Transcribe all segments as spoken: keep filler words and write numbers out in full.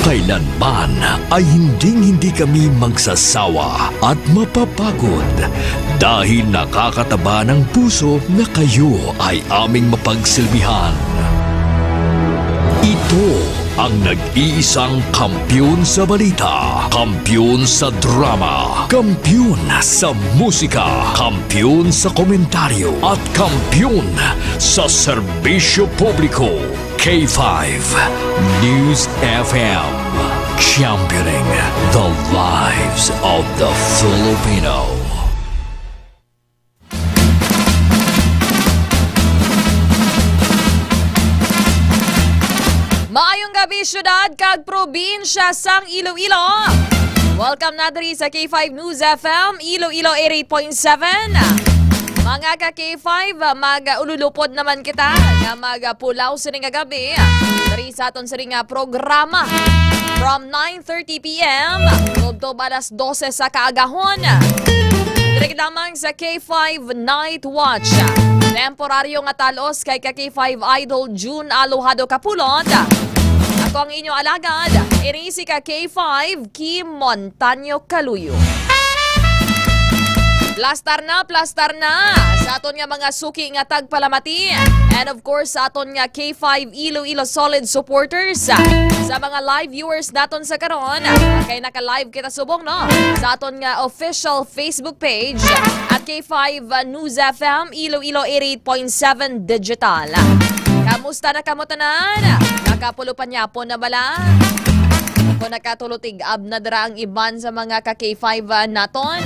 Kailanman ay hinding-hindi kami magsasawa at mapapagod dahil nakakataba ng puso na kayo ay aming mapagsilbihan. Ito ang nag-iisang kampiyon sa balita, kampiyon sa drama, kampiyon sa musika, kampiyon sa komentaryo, at kampiyon sa serbisyo publiko. K five News F M, championing the lives of the Filipino. Maayong gabi, syudad kag probinsya sang Iloilo. Welcome na diri sa K five News F M, Iloilo eighty-eight point seven. Mga ka K five, mag-ululupod naman kita nga magpulaw sini nga gabi diri sa aton sini nga programa from nine thirty p m tubtob alas dose sa kaagahon. Diri lamang sa K five Night Watch. Temporaryo nga talos kay ka K five Idol June Alojado Kapulot. Ako ang inyo alagad, ini si ka K five Kim Montaño Kaluyo. Plastar na, plastar na sa aton nga mga suki nga tagpalamati. And of course, sa aton nga K five Iloilo solid supporters, sa mga live viewers naton sa karon, kay naka-live kita subong, no, sa aton nga official Facebook page at K five News F M Iloilo eighty-eight point seven Digital. Kamusta na kamo tanan? Nakapulo pa niya po na bala? Kung nakatulo, tig-ab na dira ang iban sa mga ka K five, ah, naton.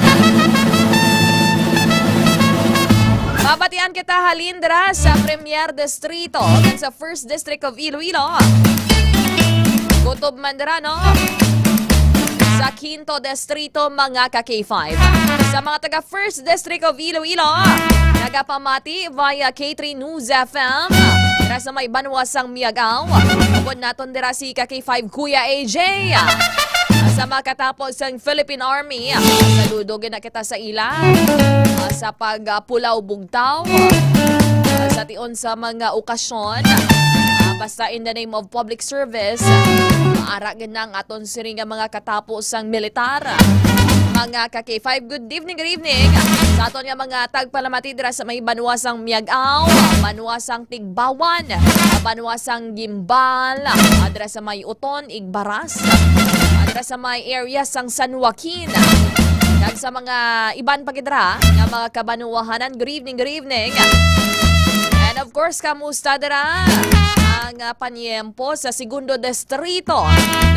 Mabatian kita halin dira sa Premier Distrito kag sa First District of Iloilo. Kutob man dira, no? Sa Quinto Distrito, mga ka K five. Sa mga taga First District of Iloilo, nagapamati via K three News F M. Dira sa may banwa sang Miagao. Upod naton dira si ka K five Kuya A J. Sa makatapos sang Philippine Army, saludo gid na kita sa ila. Sa pagpulaw bugtaw. Sa tion sa mga okasyon. Basta in the name of public service, maara gid na ang aton sini nga mga katapo sang militar. Mga ka K five, good evening, good evening. Sa aton nga mga tagpalamati dira sa may banwa sang Miagao, banwa sang Tigbawan, banwa sang Gimbal, dira sa may Uton, Igbaras, dira sa may area sang San Joaquin, kag sa mga iban pa gid dira nga mga kabanwahanan. Good evening, good evening. And of course, kamusta dira ang, ah, panyempo sa Segundo Distrito?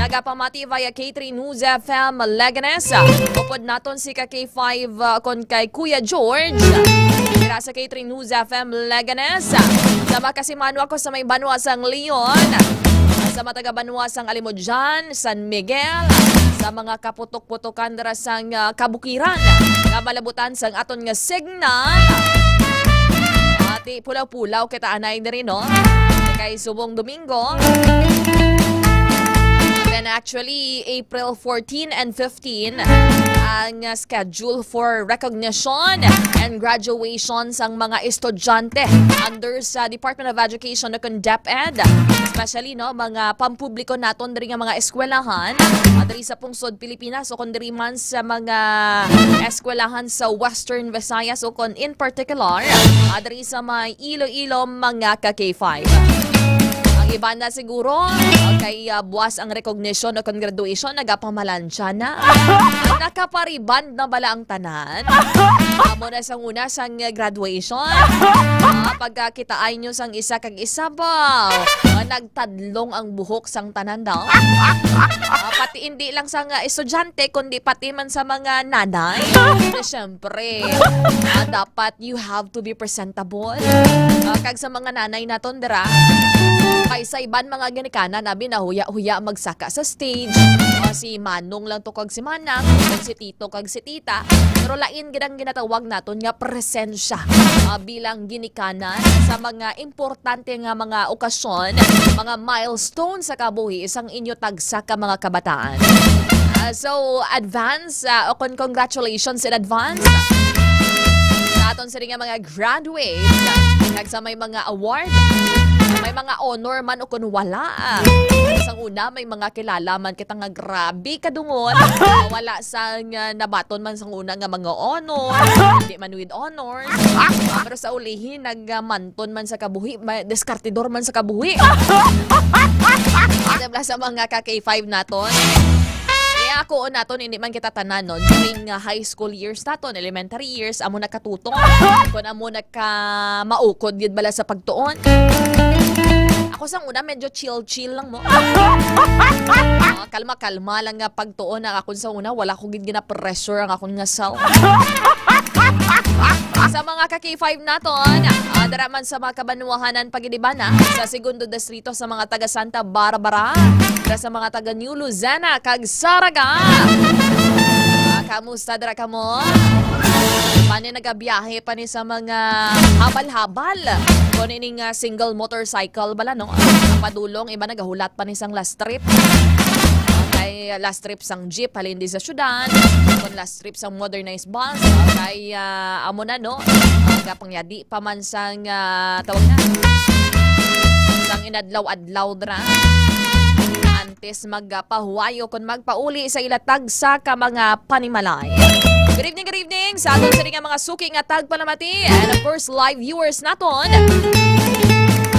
Nagapamati via K three News F M Leganes. Upod naton si ka K five, ah, kon kay Kuya George. Dira sa K three News F M Leganes. Sa makasimanwa ko sa may banwa sang Leon. Sa mga taga banwa sang Alimodian, San Miguel. Sa mga kaputok-putokan dira sang, ah, kabukiran nga malabutan sang aton nga signal. Ati, pulaw-pulaw kita anay diri, no? Kay subong Domingo. Then actually, April fourteen and fifteen ang, uh, schedule for recognition and graduation sang mga estudyante under sa Department of Education o kon DepEd, especially, no, mga pampubliko naton diri nga mga eskwelahan, ah, diri sa pungsod Pilipinas o kon diri man sa mga eskwelahan sa Western Visayas o kon in particular, ah, diri sa may Iloilo, mga ka K five. Ang iban na siguro, ah, kay, ah, buwas ang recognition o kon graduation, nagapamalansya na. Nakapariband na bala ang tanan? Amo na sang una sang graduation. Ah, pagkakitaan nyo sang isa kag isa ba? Ah, nagtadlong ang buhok sang tanan daw. Ah, pati hindi lang sang, ah, estudyante, kundi pati man sa mga nanay. Kasi syempre, ah, dapat you have to be presentable. Ah, kag sa mga nanay naton dira, kay sa iban mga ginikanan, abi, nahuya-huya magsaka sa stage. Ah, si Manong lang to kag si Manang, kag si Tito kag si Tita. Pero lain gid ang ginatawag naton nga presensya, ah, bilang ginikanan sa mga importante nga mga okasyon, mga milestone sa kabuhi sang inyo tagsa ka mga kabataan. Ah, so, advance, ah, o kon congratulations in advance sa aton sini nga mga graduates, kag sa may mga award. May mga honor man o kung wala. Sang una, may mga kilala man kita nga grabe kadungol. Ah, wala sang, ah, nabaton man sang una nga mga honor. Hindi man with honors. Ah, pero sa ulihi, nagmanton man sa kabuhi, ma-, diskartidor man sa kabuhi. Diba sa mga ka K five naton? Kaya ako naton, hindi man kita tanan, no? During, ah, high school years naton, elementary years, amo nakatutok. Kung amo naka maukod gid bala sa pagtuon. Ako sang una, medyo chill-chill lang mo. Ah, kalma-kalma lang nga pagtuon ang akon sa una. Wala ko gid gina-pressure ang akon nga self. Sa mga ka K five naton, ah, dara man sa mga kabanwahanan pagidibana, sa Segundo Distrito, sa mga taga Santa Barbara, dara sa mga taga New Lucena, kag Saraga. Ah, kamusta dara kamo? Pani nagabiyahe pa ni sa mga habal-habal. Kung ining, ah, single motorcycle bala, no? Ang padulong, iba nagahulat pa ni sang last trip. Kay last trip sang jeep, halin di sa syudad. Kung last trip sang modernized bus, kay, ah, amo na, no? Ang pangyadi pa man sang, ah, tawag na. Sang inadlaw-adlaw dra. Antes magpahuwayo kung magpauli sa ila tagsa ka mga panimalay. Good evening, good evening sa aton sini nga mga suki nga tagpalamati. And of course, live viewers naton.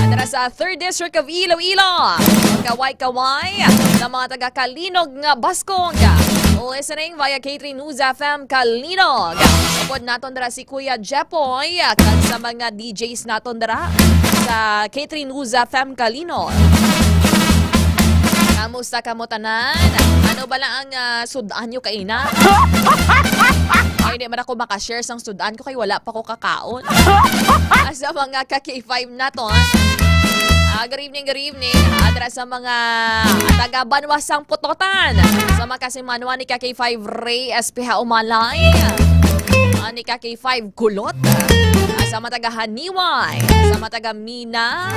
Dara sa Third District of Iloilo. Kaway-kaway sa mga taga Calinog nga Baskog. Listening via K three News F M Calinog. Upod naton dara si Kuya Jepoy, kag sa mga D Js naton dara sa K three News F M Calinog. Kamusta kamo tanan? Ano bala ang, ah, sud-an nyo kaina? Ay, di man ako makashare sang sud-an ko kay wala pa ko kakaon. Ah, sa mga ka K five naton. Ah, good evening, good evening. Ah, dira sa mga taga Banwa sang Pototan. Sa mga kasimanwa ni ka K five Ray S P H Umalay. Ah, ni ka K five Kulot. Ah, sa mga taga Haniway. Sa mga taga Mina.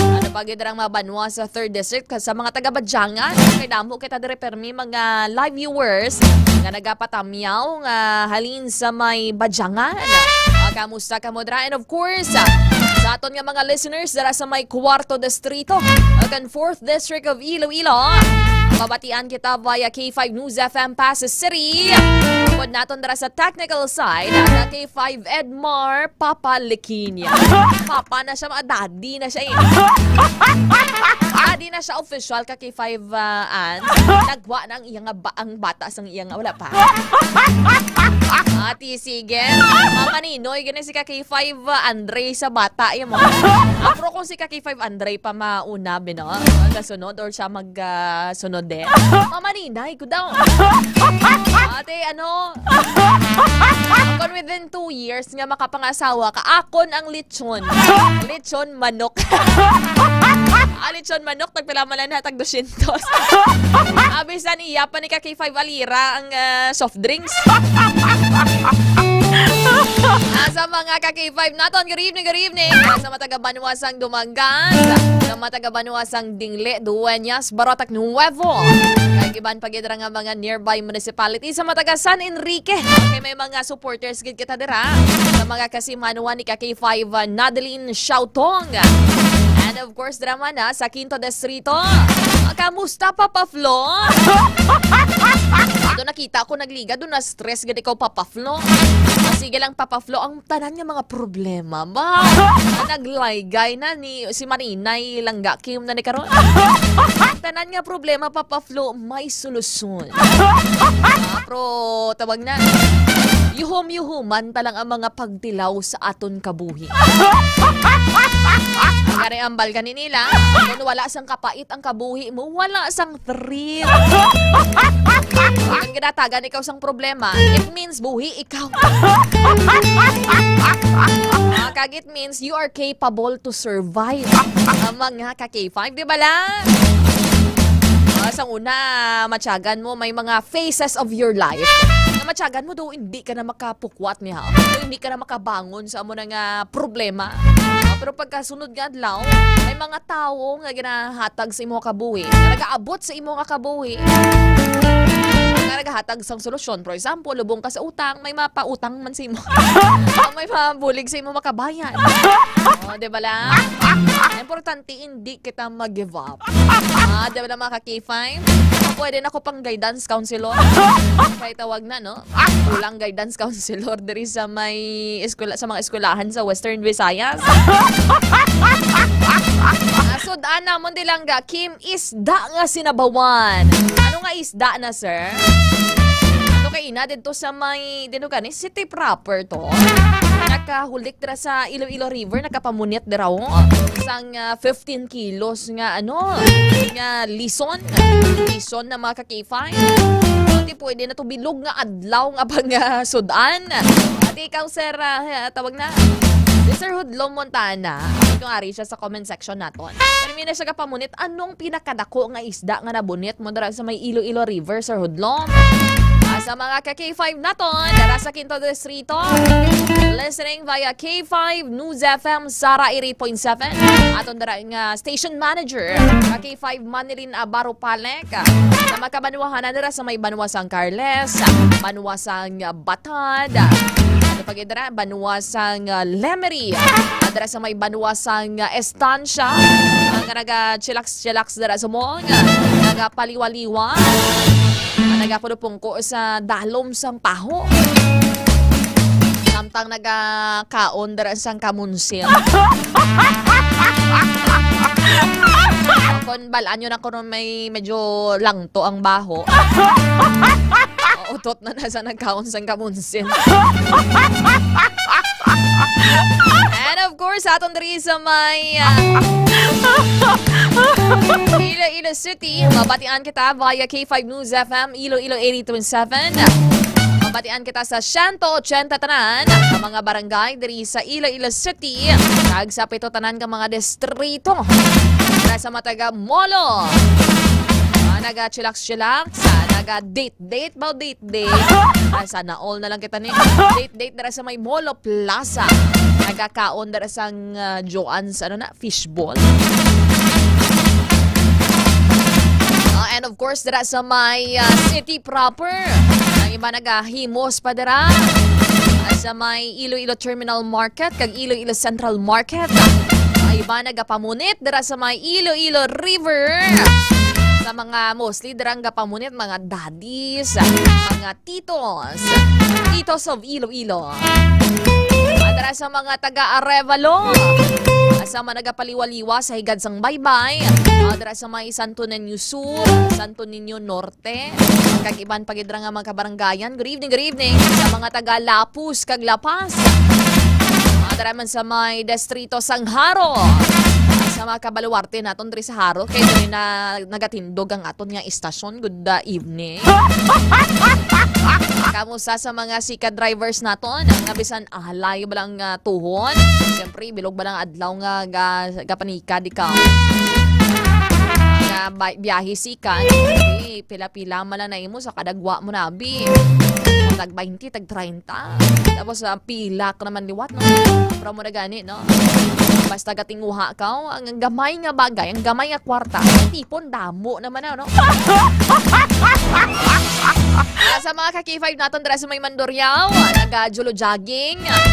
Ano pa gid ang mga banwa sa Third District? Sa mga taga Badyangan. Kay damo kita dire permi mga live viewers nga nagapatamyaw nga halin sa may Badyangan. Ah, kamusta kamo dira? And of course, ah, sa aton nga mga listeners dira sa may Cuarto Distrito, ug ang Fourth District of Iloilo, mabatian kita via K five News F M Passi City. Upod naton dira sa technical side, ang K five Edmar Papa Liquinia. Papa na siya, mga daddy na siya eh. Daddy na siya official ka K five, ah, an. Nagwa na ang iya nga ba-, ang bata sang iya nga, wala pa. Ati, sige. Mama Ninoy, gani si ka K five, ah, Andre sa bata, iya mo. Ah, pero kung si ka K five Andre pa mauna, bino, ang gasunod or siya mag, ah, sunod din. Mama Ninay, ko daw. Ate, ano? Kung within two years nga makapangasawa ka, akon ang lechon. Lechon manok. Ah, lechon manok, tagpila man lang na, tag dosyentos. Ah, bisan iya pa ni ka K five Alira ang, ah, soft drinks. Ah, sa mga ka K five naton, good evening, good evening. Ah, sa mga taga Banwa sang Dumangas, sa mga taga Banwa sang Dingle, Dueñas, Barotac Nuevo. Kag iban pa gid ra nga mga nearby municipalities, sa mga taga San Enrique. Okay, may mga supporters gid kita dira. Sa mga kasimanwa ni ka K five, uh, Nadeline Shautong. And of course, drama na sa Quinto Distrito. Ah, kamusta, Papa Flo? Ito nakita ko nagliga, doon na stress gid ikaw, Papa Flo. Ah, sige lang, Papa Flo, ang tanan nga mga problema ba? Naglaygay na ni si Marinay Langga Kim na ni karon. Ang tanan nga problema, Papa Flo, may solusyon. Ah, pero tawag na. Yuhom-yuhuman ta lang ang mga pagtilaw sa aton kabuhi. Ang gani ang balgani nila, kung wala sang kapait ang kabuhi mo, wala sang thrill. Ang ginatagan ikaw sang problema, it means buhi ikaw. Ah, kag it means you are capable to survive. Ang mga ka K five, di ba lang? Ah, sa una, matyagan mo, may mga phases of your life na matyagan mo daw hindi ka na makapukwat niya. Hindi ka na makabangon sa amo na nga problema. Ah, pero pagkasunod nga adlaw, may mga tawo nga ginahatag sa imo kabuhi, nga nagaabot sa imo nga kabuhi. nga nagahatag sang solusyon. For example, lubong ka sa utang, may mapautang man sa imo. May mabulig sa imo makabayad. O, di ba lang? Importante, hindi kita mag-give up. Ah, di ba lang, mga ka-K five? Pwede na ko pang guidance counselor. Kay tawag na, no? Kulang guidance counselor diri sa may eskwela, sa mga eskwelahan sa Western Visayas. Ah, sud-an namon, Dilangga, Kim, isda nga sinabawan. Ano nga isda na, sir? Ano kay ina dito sa may, dito gani, city proper to? Nakahulik dira sa Iloilo River, nakapamunit dira, oh. Sang, ah, fifteen kilos nga, ano, nga lison. Lison na, mga ka-K five. Hindi pwede na to, bilog nga adlaw nga pang, ah, sud-an. At ikaw, sir, ah, tawag na. Si Sir Hudlom Montana. Ito nga rin siya sa comment section naton. Pero may na siya kapamunit, anong pinakadako nga isda nga nabunit mo dira sa may Iloilo River, Sir Hudlom? Ah, sa mga ka-K five naton, dira sa Quinto Distrito, listening via K five News F M, Sara eighty-eight point seven. Aton dira nga station manager, ka-K five Manilin Abaro Palek. Sa makabanwahanan dira sa may banwa sang Carles, banwa sang Batad, ano pa gid dira? Banwa sang, ah, Lemery. Ah, dira sa may banwa sang, ah, Estancia. Ang naga-chillax-chillax dira sa mong, nagapaliwa-liwa, ang nagapulupungko sa dalom sang paho. Samtang nagakaon dira sang kamunsil. Kung balaan nyo na kung may medyo langto ang baho. Utot na na sa nagkaon sang kamunsil. And of course, aton diri sa may, ah, Iloilo City, mabatian kita via K five News F M, Iloilo eighty-two seven. Mabatian kita sa siyento ochenta tanan, ang mga barangay diri sa Iloilo City, kag sa pito tanan ka mga distrito. Para sa mga taga Molo, ah, naga-chillax-chillax, ah, naga-date-date ba, date-date? Ah, sana all na lang kita ni date-date dira sa may Molo Plaza. Nagakaon dira sang, ah, Joanne's, ano na, fishball. Ah, and of course, dira sa may, ah, city proper. Ang iba nagahimos pa dira. Ah, sa may Iloilo Terminal Market, kag Iloilo Central Market. Ang iba nagapamunit dira sa may Iloilo River. Sa mga mostly dira nga pamunit, mga daddies, mga titos. Titos of Iloilo. Ah, dira sa mga taga Arevalo. Sa mga nagapaliwa-liwa sa higad sang baybay. Ah, dira sa may Santo Niño Sur, Santo Niño Norte. Te. Kag iban pa gid ra nga mga kabaranggayan. Good evening, good evening sa mga taga Lapus kag La Paz. Mga dira man sa may distrito sang Jaro. Sa mga kabaluwarte naton diri sa Jaro, kay diri na nagatindog ang aton nga istasyon. Good, uh, evening. Kamusta sa mga sika drivers naton nga bisan halay ba lang, uh, tuhon? Siyempre, bilog ba lang adlaw nga ga-, gapanikad ikaw? Nga ba-, biyahe sikan, eh, pila-pila man lang na imo sa kadagwa mo na, abi. Tag twenty, tag treinta. Tapos, ah, pila ka naman liwat, no? Sobra mo na gani, no? Basta gatinguha ka, oh, ang gamay nga bagay, ang gamay nga kwarta, tipon, damo naman na, no? Ah, sa mga ka-K five naton dira sa may Mandurriao, ah, naga-Jolo jogging, ah,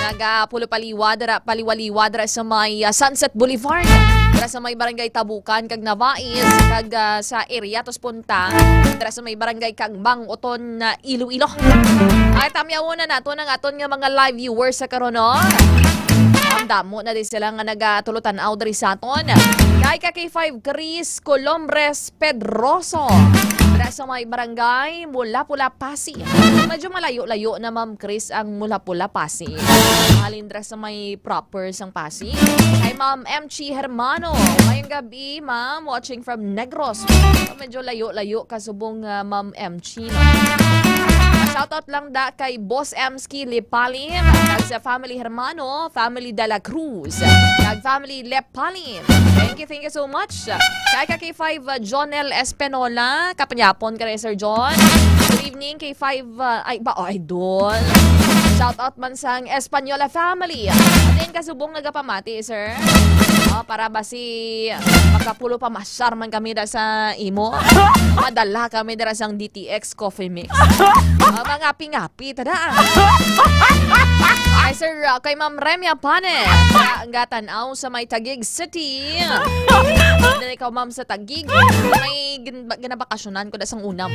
naga-pulo paliwa dira, paliwa-liwa dira sa may, ah, Sunset Boulevard, dira sa may Barangay Tabukan kag Navais, kag, ah, sa area tos punta dira sa may Barangay Kangbang, Oton, ah, Iloilo. Ay, tamyawon na naton ang aton nga mga live viewers sa karon, no? Ang damo na di sila nga nagatulutan-aw diri sa aton. Kay ka-K five Chris Colombres Pedroso. Dira sa may barangay Mula-Pula, Passi. Medyo malayo-layo na, Ma'am Chris, ang Mula-Pula, Passi. Halin dira sa may proper sang Passi. Kay Ma'am M G Hermano. Mayong gabi, ma'am. Watching from Negros. Medyo layo-layo ka subong, ah, Ma'am M G, no? Shoutout lang da kay Boss M Ski Lipalim, kag sa family Hermano, family De La Cruz, kag family Lipalim. Thank you, thank you so much. Kay ka K five, uh, John L Espinola, kapangyapon ka rin, Sir John. Good evening, K five, uh, ay, ba, oh, idol. Shoutout man sang Espanola family. Atin ka subong nagapamati, sir. Oh, para basi makapulo pa masyar man kami da sa imo. Madala kami dira sang D T X Coffee Mix. Oh, mangapi-ngapi, tada. Ay, sir, uh, kay Ma'am Remia Panes, nga tan-aw sa may Taguig City. Dili ka, ma'am, sa Taguig. May gin-, ginabakasyonan ko da sang una.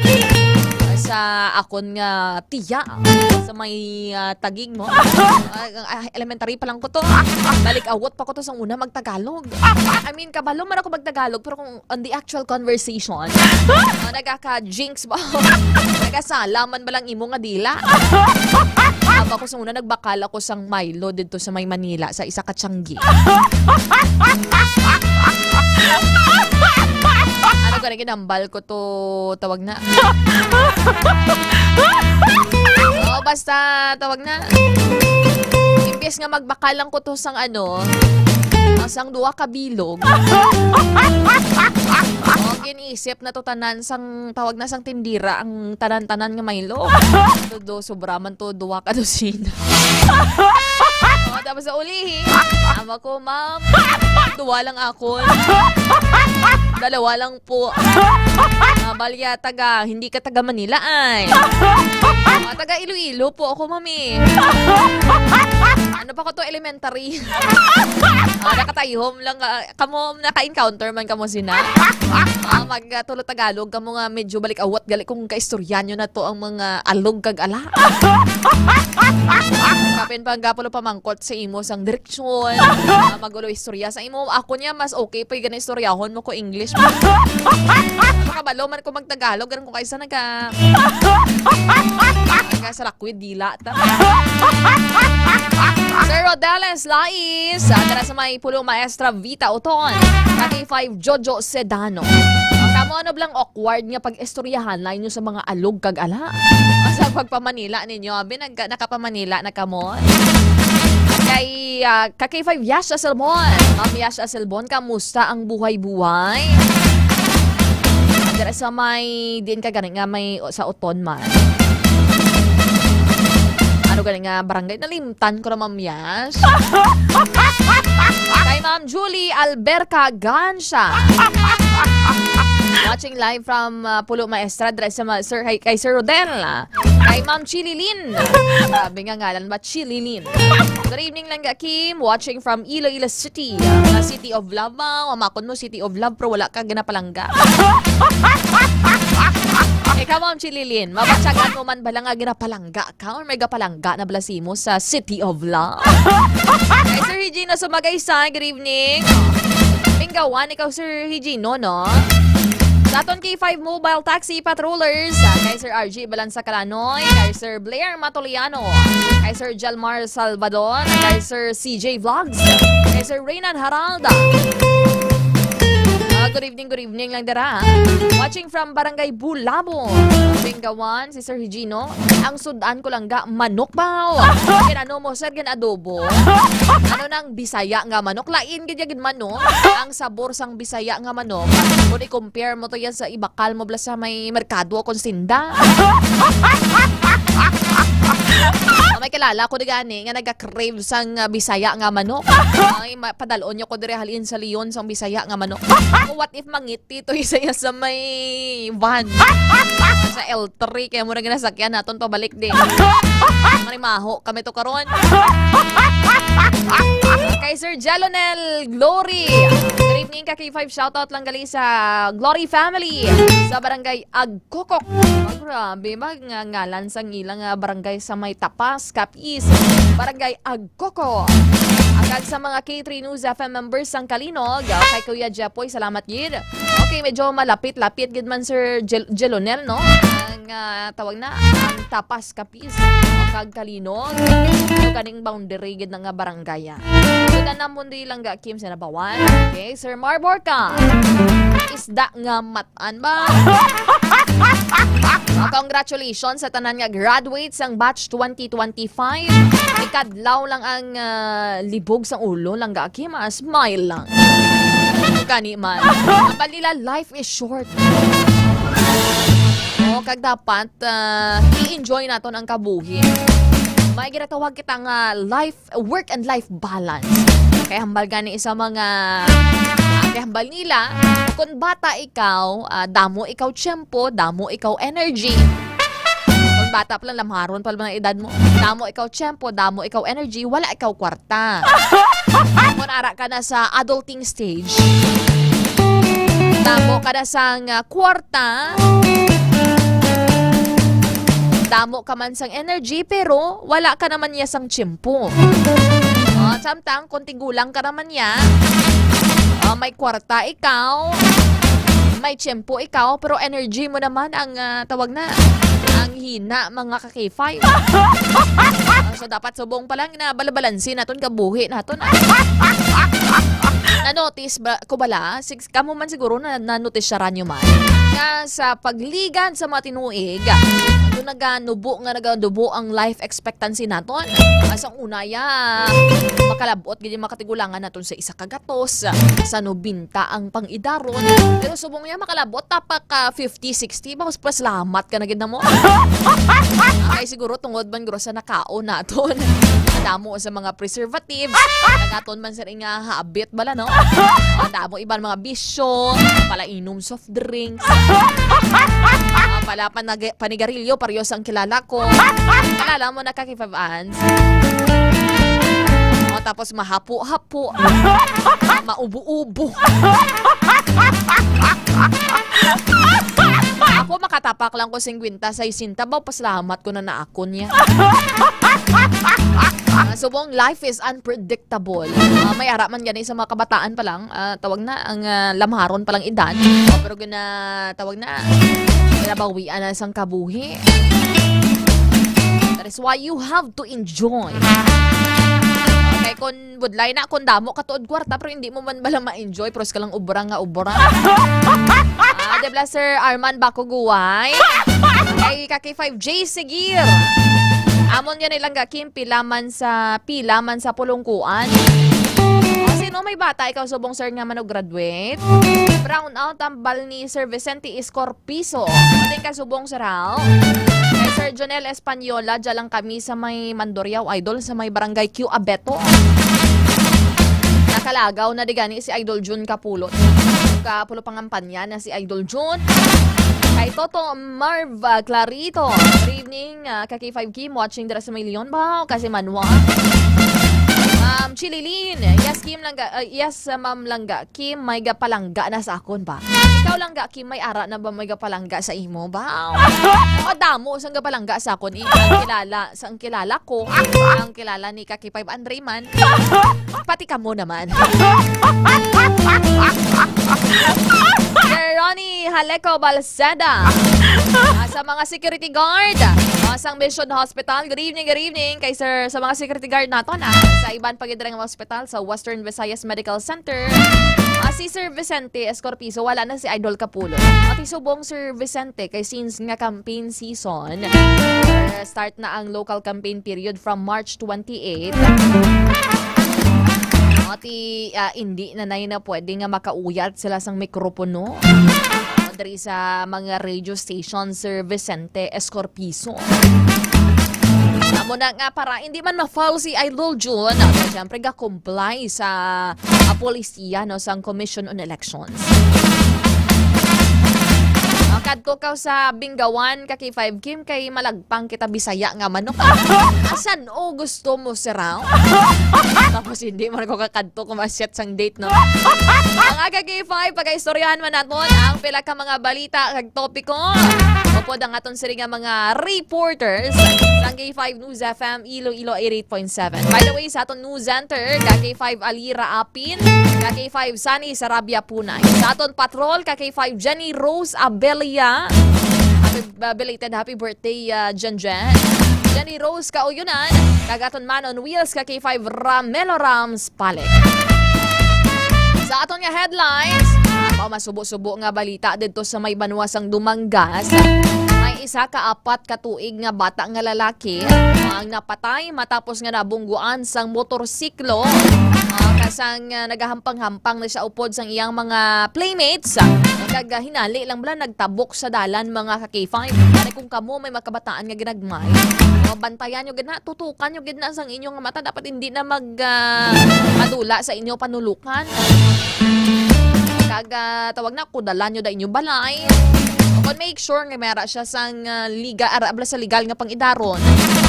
Sa akon nga tiya, sa may, ah, Taguig mo. Ah, ah, elementary pa lang ko to. Balik awot pa ko to sang una magtagalog. I mean, kabalo man ako magtagalog, pero kung on the actual conversation, ah, nagaka-jinx ba? Nagasala man ba lang imo nga dila? Aba ko sa una, nagbakal ako sang Milo didto sa may Manila, sa isa ka tiyanggi. Ano gani, ginambal ko to, tawag na. Oo, basta, tawag na. Imbes nga magbakal lang ko to sang ano, sang duha ka bilog. Oo, gin-isip na to tanan sang, tawag na, sang tindira ang tanan-tanan nga Milo. Todo, sobra man to, duha ka dosina. Oo, tapos sa ulihi, ama ko, ma'am, duwa lang akon. Dalawa lang po. Ah, balya, taga, hindi ka taga Manila, ay. Ah, taga Iloilo po ako, mami. Ano pa ko to, elementary? Ah, nakatayhom lang, ah, kamo, naka-encounter man kamo sina? Ah, mag, ah, tulo Tagalog kamo nga medyo balik awat gali kung kaistoryanyo na to ang mga alog kag ala. Kapin pa gapulo pamangkot sa imo sang direksyon. Ah, magulo istorya sa imo. Ako niya mas okay pa yung istoryahon mo ko English. Kabalo man ko magtagalog, ganun ko kaysa naga naga sa lakwid dila. Sir Rodeles Lais, ah, dira sa may Pulo Maestra Vita Uton, K five Jojo Sedano. Ang kamo, ano blang awkward nga pag-istoryahan lain nyo sa mga alog kag ala? Sa pagpamanila ninyo, abi, nag-, nakapamanila na kamo? Kay, ah, ka K five Yash Aselbon. Ma'am Yash Aselbon, kamusta ang buhay-buhay? Dira sa may, diin ka gani nga may sa Oton man. Ano gani nga barangay? Nalimtan ko na, Ma'am Yash. Kay Ma'am Julie Alberca Gansha. Watching live from, uh, Pulo Maestra, dira sa ma-, Sir, kay, kay Sir Rodel. Kay Ma'am Chililin. Grabe nga ngalan ba? Chililin. Good evening lang, Kim. Watching from Iloilo City. Sa City of Love ba? Wamakon mo, City of Love, pero wala ka ginapalangga. Ikaw, Ma'am Chililin, mabatyagan mo man bala nga ginapalangga ka or may gapalangga na bala simo sa City of Love? Kay Sir Regino Sumagaysay, good evening. Pinggawan, ikaw, Sir Regino, no? Sa aton K five Mobile Taxi Patrollers, ah, kay Sir R G Balansa Kalanoy, kay Sir Blair Matoliano, kay Sir Jalmar Salvador, kay Sir C J Vlogs, kay Sir Reynan Haralda. Ah, good evening, good evening lang dira. Watching from Barangay Bulabo, Pinggawan, si Sir Higino. Ang sudan ko lang ga, manok ba? Ginano mo, sir, gin-adobo? Ano nang Bisaya nga manok? Lain gid ya gid manok. Ang sabor sang Bisaya nga manok, kung i-compare mo to yan sa ibakal mo bala sa may merkado o kung sinda. May kilala ko di gani nga naga-crave sang, ah, Bisaya nga manok. Ay, ma-, padalon niyo ko diri halin sa Leon sang Bisaya nga manok. What if mangiti to isa ya sa may van? Sa L three, kaya mo na ginasakyan naton pabalik din. Marimaho kami to karon. Kay Sir Jalonel Glory. Good evening, ka K five. Shoutout lang gali sa Glory family sa Barangay Agkokok. Oh, grabe ba nga ngalan sang ilang, ah, barangay sa may Tapas, Capiz, Barangay Agkoko. Agad sa mga K three News F M members sang Kalinog, ah, kay Kuya Jepoy, salamat gid. Okay, medyo malapit-lapit gid man, Sir Jel-, Jelonel, no? Ang, ah, tawag na, ang Tapas, Capiz, kag Kalinog. So, kaning boundary gid na nga barangay, ah. So, Dana Mundi lang ga Kim sa Nabawan. Okay, Sir Marborca. Isda nga matan ba? Ah, congratulations sa tanan nga graduates sang batch twenty twenty-five. Ikadlaw lang ang, ah, libog sang ulo lang ga Kim, ah, smile lang. Gani man. Ang balila, life is short. O, kag dapat, ah, i-enjoy naton ang kabuhi. May ginatawag kita nga life, work and life balance. Kay hambal gani sa mga, ah, kay hambal nila, kung bata ikaw, ah, damo ikaw tiyempo, damo ikaw energy. Kung bata pa lang, lamharon pa lang ang edad mo, damo ikaw tiyempo, damo ikaw energy, wala ikaw kwarta. Kung ara ka na sa adulting stage, damo ka na sang, ah, kwarta, damo ka man sang energy, pero wala ka naman niya sang tiyempo. Oh, samtang kung tigulang ka naman niya, oh, may kwarta ikaw, may tiyempo ikaw, pero energy mo naman ang, ah, tawag na, ang hina, mga ka K five. Ah, so, dapat subong pa lang na balabalansi naton kabuhi naton, ah. Na-notice ba, ko bala? Sig-, kamo man siguro na, na-notice siya ranyo man. Nga sa pagligad sa mga tinuig, ano, naganubo nga naganubo ang life expectancy naton. Ah, sa una, ya, makalabot gid yung mga katigulangan naton sa isa ka gatos, sa nobenta ang pang-idaron. Pero subong niya makalabot, tapak ka fifty, sixty, mas pasalamat ka na gid na mo. Ay, siguro tungod man guro sa nakaon naton. Damo sa mga preservatives. Nagaton man sa nga habit bala, no? Ang damo iban mga bisyo, pala inom soft drinks. Ah, pala panag-, panigarilyo, pareho sang kilala ko. Kilala mo na ka kay Five Ans? O, tapos mahapo-hapo. Maubo-ubo. Ako makatapak lang ko singkwenta, sesenta, ba, pasalamat ko na naakon niya. Ah, subong, life is unpredictable. Ah, may ara man gani sa mga kabataan pa lang, ah, tawag na, ang, ah, lamharon pa lang edad. Oh, pero gina-, tawag na, ginabawian na sang kabuhi. That is why you have to enjoy. Okay, kung budlay na, kung damo ka tuod kwarta, pero hindi mo man bala ma-enjoy, pero ka lang ubra nga ubra. Ah, di bala, Sir Arman Bakuguway? Kay ka K five J Sigir. Amon yan ilang gakim, pila man sa, pila man sa pulungkuan. O, sino may bata ikaw subong, sir, nga mano-graduate? Brown out ang bal ni Sir Vicente Iscor Piso. Ating kasubong, Sir Hal. Kay Sir Jonel Española, dyan lang kami sa may Mandurriao, idol, sa may Barangay Q Abeto. Nakalagaw na digani si Idol Jun Kapulot. Kapulo pangampanya na si Idol Jun. Kay Toto Marv, ah, Clarito. Good evening, ah, ka K five Kim, watching dira sa may Leon ba? Kasi Manwa. Um, Chililin. Yes, Kim Langga. Ah, yes, ah, Ma'am Langga. Kim, may gapalangga na sa akon ba? Ikaw, Langga Kim, may ara na ba may gapalangga sa imo ba? O, damo sang gapalangga sa akon, eh. Ang kilala, sang kilala ko, ang kilala ni ka K five Andre man. Pati kamo naman. Sir Ronnie Haleco Balseda. Ah, sa mga security guard, ah, sang Mission Hospital. Good evening, good evening kay sir, sa mga security guard naton, ah, sa iban pa gid nga hospital sa Western Visayas Medical Center. Ah, si Sir Vicente Escorpizo, wala na si Idol Kapulo. Ati subong, Sir Vicente, kay since nga campaign season, ah, start na ang local campaign period from March twenty-eight. Ati, ah, hindi na nay na pwede nga makauyat sila sang mikropono. Diri sa mga radio station, Sir Vicente Escorpizo. Amo na nga, para hindi man ma-foul si Idol Jun, siyempre ga-comply sa, ah, polisiya, no, sang Commission on Elections. Ah, kadto ka sa Bingawan, ka K five Kim, kay malagpang kita Bisaya nga manok. Asan o gusto mo, siraw? Tapos hindi man ko kakadto kung maset sang date, no? Mga ka K five, pagaistoryahan man naton ang pila ka mga balita kag topiko. Upod ang aton sini nga mga reporters sang K five News F M Iloilo eighty-eight point seven. By the way, sa aton news center, ka K five Alira Apin, ka K five Sunny Sarabia Punay. Sa aton patrol, ka K five Jenny Rose Abelia. Happy, uh, belated happy birthday, uh, Jen Jen. Jenny Rose Kauyonan, kag aton man on wheels, ka K five Ramelo Rams Palik. Sa aton nga headlines, ang masubo-subo nga balita didto sa may banwa sang Dumangas. May isa ka apat ka tuig nga bata nga lalaki ang napatay matapos nga nabungguan sang motorsiklo, ah, kasang, ah, nagahampang-hampang na siya upod sang iyang mga playmates. Naghinali lang bala, nagtabok sa dalan, mga ka-K five. Kani kung kamo may makabataan nga ginagmay, o, bantayan nyo gid na, tutukan nyo gid na sang inyong mata. Dapat hindi na mag, ah, madula sa inyo panulukan. Kag, ah, tawag na, kudalan nyo da inyong balay. Kon make sure nga may ara siya sang, ah, liga, ara bala sa legal nga pangidaron,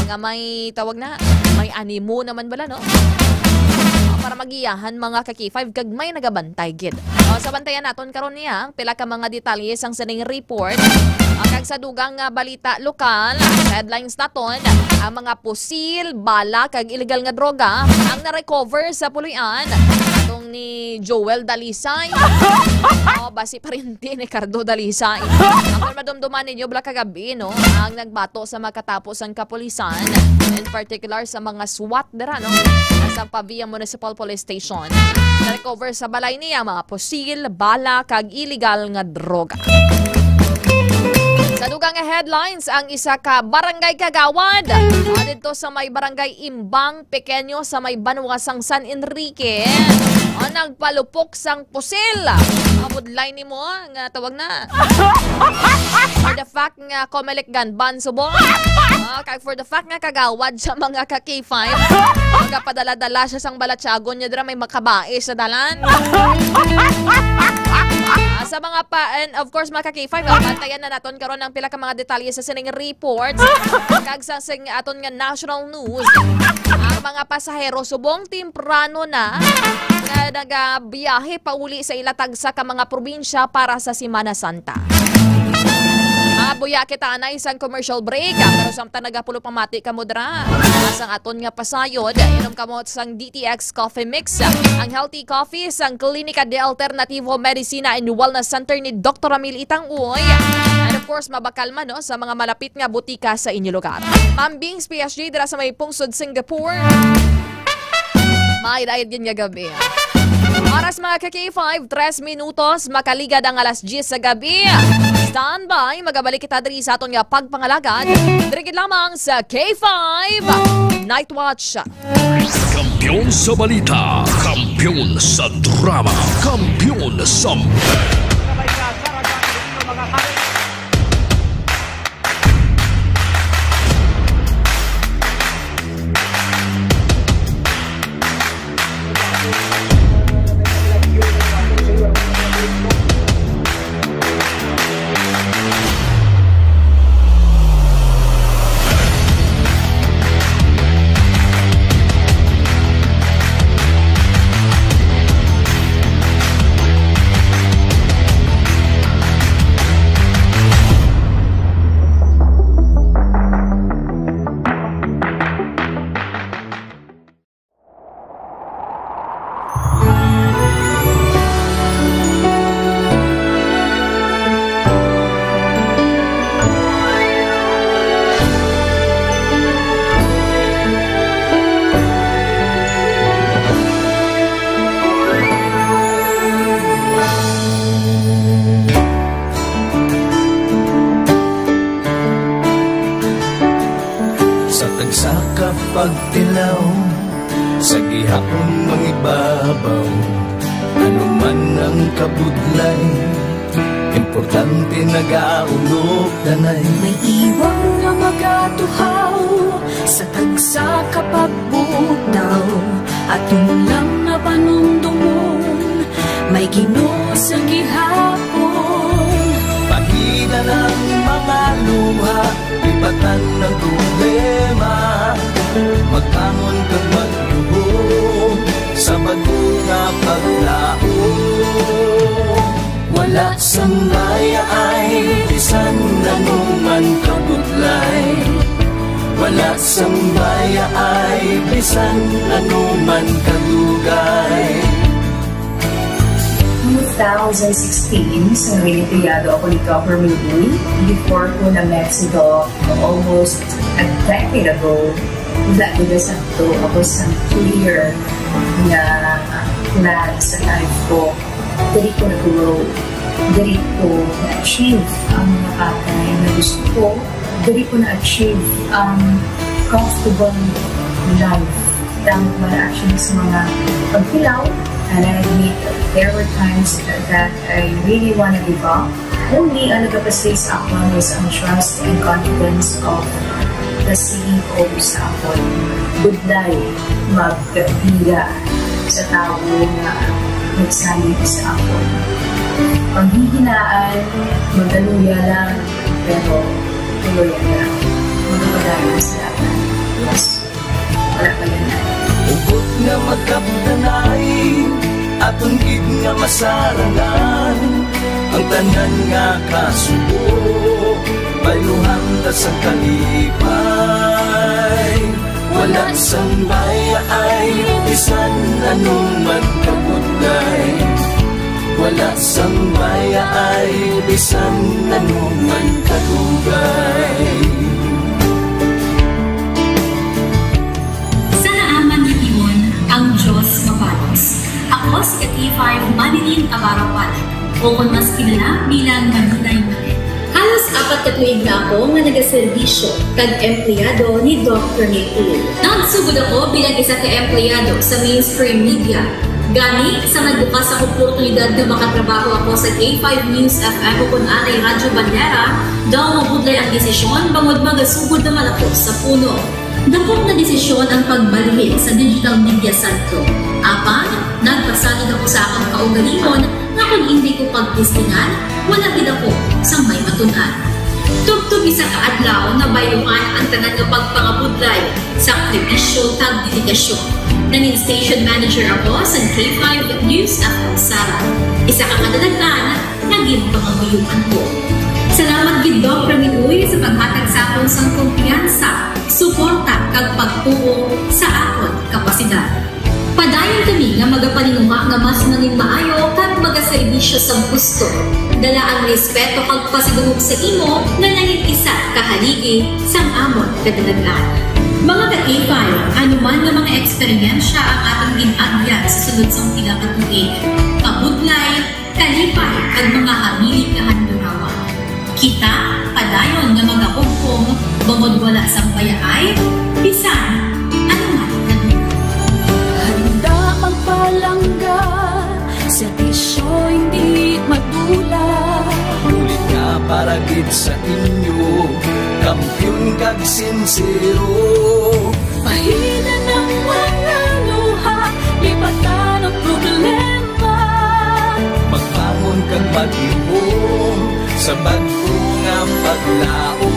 nga may, tawag na, may animo naman bala, no? Ah, para magiyahan, mga ka-K five, kag may nagabantay gid. O, sa bantayan naton karon niya, ang pila ka mga detalye sang sining report. Ah, kag sa dugang nga balita lokal, sa headlines naton, ang mga pusil, bala, kag illegal nga droga ang na-recover sa Puloy-an. Atong ni Joel Dalisay. O, basi pariente ni Cardo Dalisay. Ang madumduman ninyo, bala kagabi, no? Ang nagbato sa makatapos ang kapulisan, in particular sa mga SWAT dira, no? Sa Pavia Municipal Police Station. Na-recover sa balay niya mga pusil, bala, kag illegal nga droga. Sa dugang nga headlines, ang isa ka barangay kagawad, ah, didto sa may barangay Imbang Pequeño sa may banwa sang San Enrique, ah, nagpalupok sang pusil. Mabudlay nimo nga tawag na. For the fact nga Comelec gun ban subong. Ah, kag for the fact nga kagawad sa mga ka K five, nagapadala-dala siya sang balatyagon niya dira may makabae sa dalan. Ah, sa mga pa, and of course, mga ka K five, ah, bantayan na naton karon ang pila ka mga detalye sa sining reports. Kag sa sing aton nga national news, ang mga pasahero subong temprano na nga nagabiyahe pauli sa ila tagsa ka mga probinsya para sa Semana Santa. Mabuya kita anay sang commercial break, pero samtang nagapulong pamati kamo dira, sang aton nga pasayod, inom kamo sang D T X Coffee Mix, ang healthy coffee sang Klinika de Alternativo Medicina and Wellness Center ni Doktor Ramil Itang Uy. And of course, mabakal man, no, sa mga malapit nga butika sa inyo lugar. Ma'am Bings, P S G, dira sa may pungsod Singapore. May daid yun nga gabi. Oras, mga ka K five, tres minutos, makaligad ang alas diyes sa gabi. Standby, magabalik kita diri sa aton nga pagpangalagad. Diri gid lamang sa K five Night Watch. Kampiyon sa balita, kampiyon sa drama, kampiyon sa Sa tagsa ka pagtilaw, sa gihapon mangibabaw, ano man ang kabudlay, importante nagaulog danay. May iwang nga magatuhaw sa tagsa ka pagbutaw, aton lang nga panumdomon, may Ginoo sa gihapon. Pahina ang mga luha, ibatan ang problema, magbangon kag magluhod sa bag-o nga paglaom. Wala sang mayaay bisan ano man kabudlay, wala sang mayaay bisan ano man kadugay. Two thousand sixteen, sa Reynoso ako ni Governor Lee, before ko na Mexico, almost a decade ago, wala ko na sakto ako sa clear nga plan sa life ko. Diri ko na-grow. Diri ko na-achieve ang mga bagay na gusto ko. Diri ko na-achieve ang comfortable life. Tama ba, actually, sa mga pagkilaw, And I admit, there were times that I really want to give up. Only ang nagapasay sa akon was ang trust and confidence of the C E O sa akon. Budlay, magkapila sa tawo nga nagsalig sa akon. Panghihinaan, magaluya lang, pero tuloy lang. Magkapadayon sa laban. Yes. Wala pa yan. Hugot nga magkapdanay, aton gid nga masarangan. Ang tanan nga kasubo, bayluhan ta sa kalipay. Wala sang bayaay, bisan anong magkabudlay. Wala sang bayaay, bisan anong magkadugay. Sa naaman nga timon, ang Dios mabalos. Ako si K five Manilyn Abarapan, o kon mas kilala bilang Manilay Manilyn. Halos apat ka tuig na ako nga nagaserbisyo kag empleyado ni Doc Ramil Uy. Nagsugod ako bilang isa ka empleyado sa mainstream media. Gani, sa nagbukas ang oportunidad nga makatrabaho ako sa K five News F M o kon anay Radyo Bandera, daw mabudlay ang desisyon bangod magasugod naman ako sa puno. Dakop nga desisyon ang pagbalhin sa digital media sentro. Apan, nagpasalig ako sa akon kaugalingon nga kon indi ko pagtistingan, wala gid ako sang may matun-an. Tubtob isa ka adlaw, nabayluhan ang tanan nga pagpangabudlay, sakripisyo, kag dedikasyon. Nangin station manager ako sa K five News F M Sara. Isa ka kadalagan nga ginpangamuyoan ko. Salamat gid, Doc Ramil Uy, sa paghatag sa akon sang kumpiyansa, suporta, kag pagtuo sa akon kapasidad. Padayon kami nga magapaninguha nga mas manginmaayo kag magaserbisyo sa gusto. Dala ang respeto kag pasidungog sa imo nga nangin isa ka haligi sang amon kadalagan. Mga ka-K five, ano man nga mga eksperyensya ang aton gin-agyan sa sulod sang pila ka tuig, kabudlay, kalipay, kag mga hamili nga handurawan. Kita padayon nga magahugpong bangod wala sang bayaay bisan ano man nga lugar. Handa magpalangga, serbisyo hindi madula. Bulig nga para gid sa inyo, kampiyon kag sinsero. Pahinan ang mga luha, lipatan ang problema. Magbangon kag magluhom sa bag-o nga paglaom.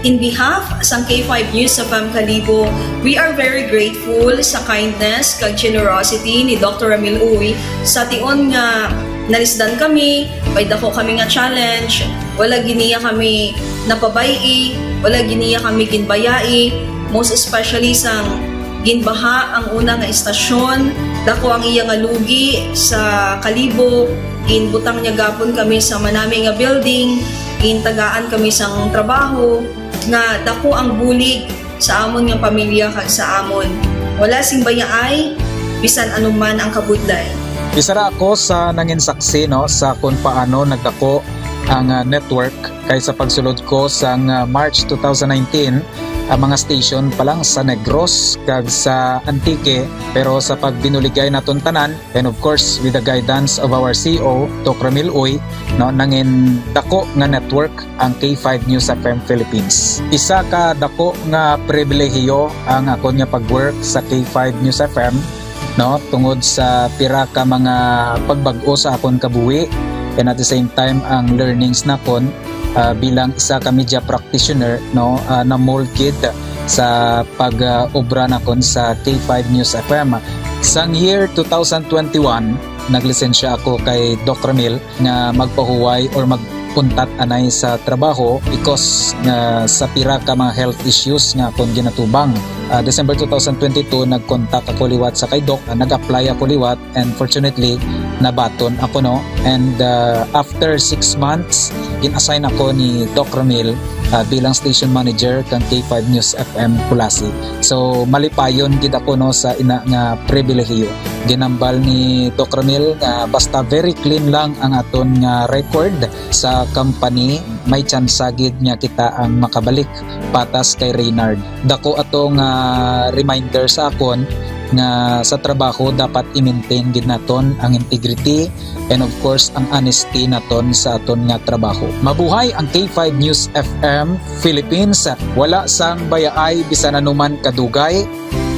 In behalf sang K five News F M Kalibo, we are very grateful sa kindness kag generosity ni Doctor Ramil Uy. Sa tion nga nalisdan kami, may dako kami nga challenge, wala gid niya kami napabay-i, wala gid niya kami ginbayai, most especially sang ginbaha ang una nga estasyon, dako ang iya nga lugi sa Kalibo, ginbutang niya gapon kami sa manami nga building, gintagaan kami sang trabaho, nga dako ang bulig sa amon nga pamilya kag sa amon. Wala sing bayaay, bisan ano man ang kabudlay. Isa ra ako sa nangin saksi, no, sa kung paano nagdako ang, ah, network, kay sa pagsulod ko sang, ah, March two thousand nineteen, ang mga station pa lang sa Negros kag sa Antique, pero sa pagbinuligay naton tanan, and of course, with the guidance of our C E O, Doc Ramil Uy, no, nangin dako nga network ang K five News F M Philippines. Isa ka dako nga pribilehiyo ang akon nga pag-work sa K five News F M, no, tungod sa pira ka mga pagbag-o sa akon kabuhi, and at the same time ang learnings nakon, ah, bilang isa ka media practitioner, no, ah, na-mold gid sa pag, ah, obra nakon sa K five News F M. Sang year two thousand twenty-one, naglisensya ako kay Doc Ramil nga magpahuway or mag-untat anay sa trabaho because nga sa pira ka mga health issues nga akon ginatubang. Ah, December two thousand twenty-two, nag-contact ako liwat sa kay Doc, ah, nag-apply ako liwat, and fortunately, nabaton ako, no. And, ah, after six months, gin-assign ako ni Doc Ramil, ah, bilang station manager kang K five News F M Culasi. So, malipayon gid ako, no, sa ina nga pribilehiyo. Ginambal ni Doc Ramil nga basta very clean lang ang aton nga record sa company, may tsansa gid nga kita ang makabalik patas kay Reynard. Dako ato nga reminder sa akon nga sa trabaho dapat i-maintain gid naton ang integrity and, of course, ang honesty naton sa aton nga trabaho. Mabuhay ang K five News F M Philippines. Wala sang bayaay bisan anuman kadugay,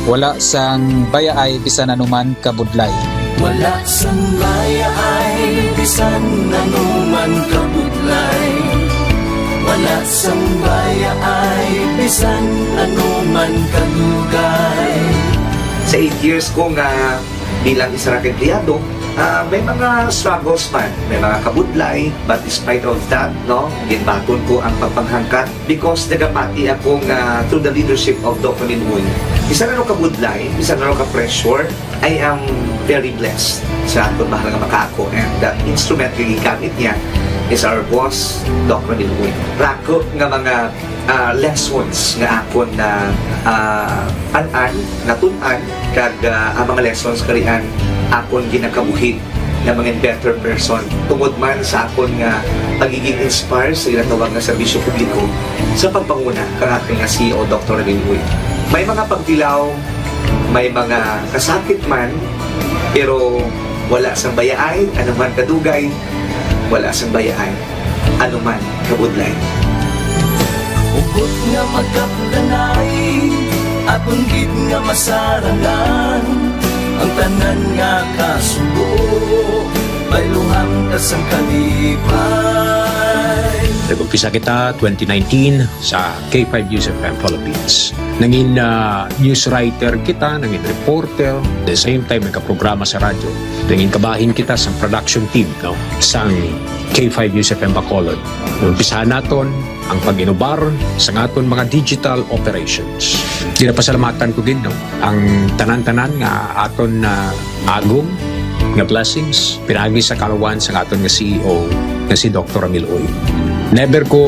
wala sang bayaay bisan anuman kabudlay. Wala sang bayaay bisan anuman kabudlay. Wala sang bayaay bisan anuman kadugay. Sa eight years ko nga bilang isa ra ka empleyado, ah, may mga struggles man, may mga kabudlay, but despite of that, no, ginbaton ko ang pagpanghangkat because nagapati ako nga through the leadership of Doc Ramil Uy, bisan ano kabudlay, bisan ano ka pressure, I am very blessed sa aton mahal nga makaako, and that instrument nga gigamit niya is our boss, Doc Ramil Uy. Rako nga mga, ah, lessons nga akon na, ah, an-an, natun-an, kag, ah, ang mga lessons karian akon ginakabuhi nga mangin better person tungod man sa akon nga pagiging inspire sa ginatawag nga serbisyo publiko sa pagpanguna kang aton nga C E O, Doctor Ramil Uy. May mga pagtilaw, may mga kasakit man, pero wala sang bayaay, anuman kadugay, wala sang bayaay, anuman kabudlay. Hugot nga magkapdanay, aton gid nga masarangan, ang tanan nga kasubo, bayluhan ka sang kalipay. Nag-umpisa kita twenty nineteen sa K five News F M Philippines. Nangin, ah, news writer kita, nangin reporter, the same time nagkaprograma sa radyo. Nangin kabahin kita sa production team, no, sang K five News F M Bacolod. Umpisahan naton ang pag-inubar sa aton mga digital operations. Ginapasalamatan ko gid, no, ang tanan-tanan nga aton na agom nga blessings pinaagi sa kalawan sa aton nga C E O nga si Doctor Ramil Uy. Never ko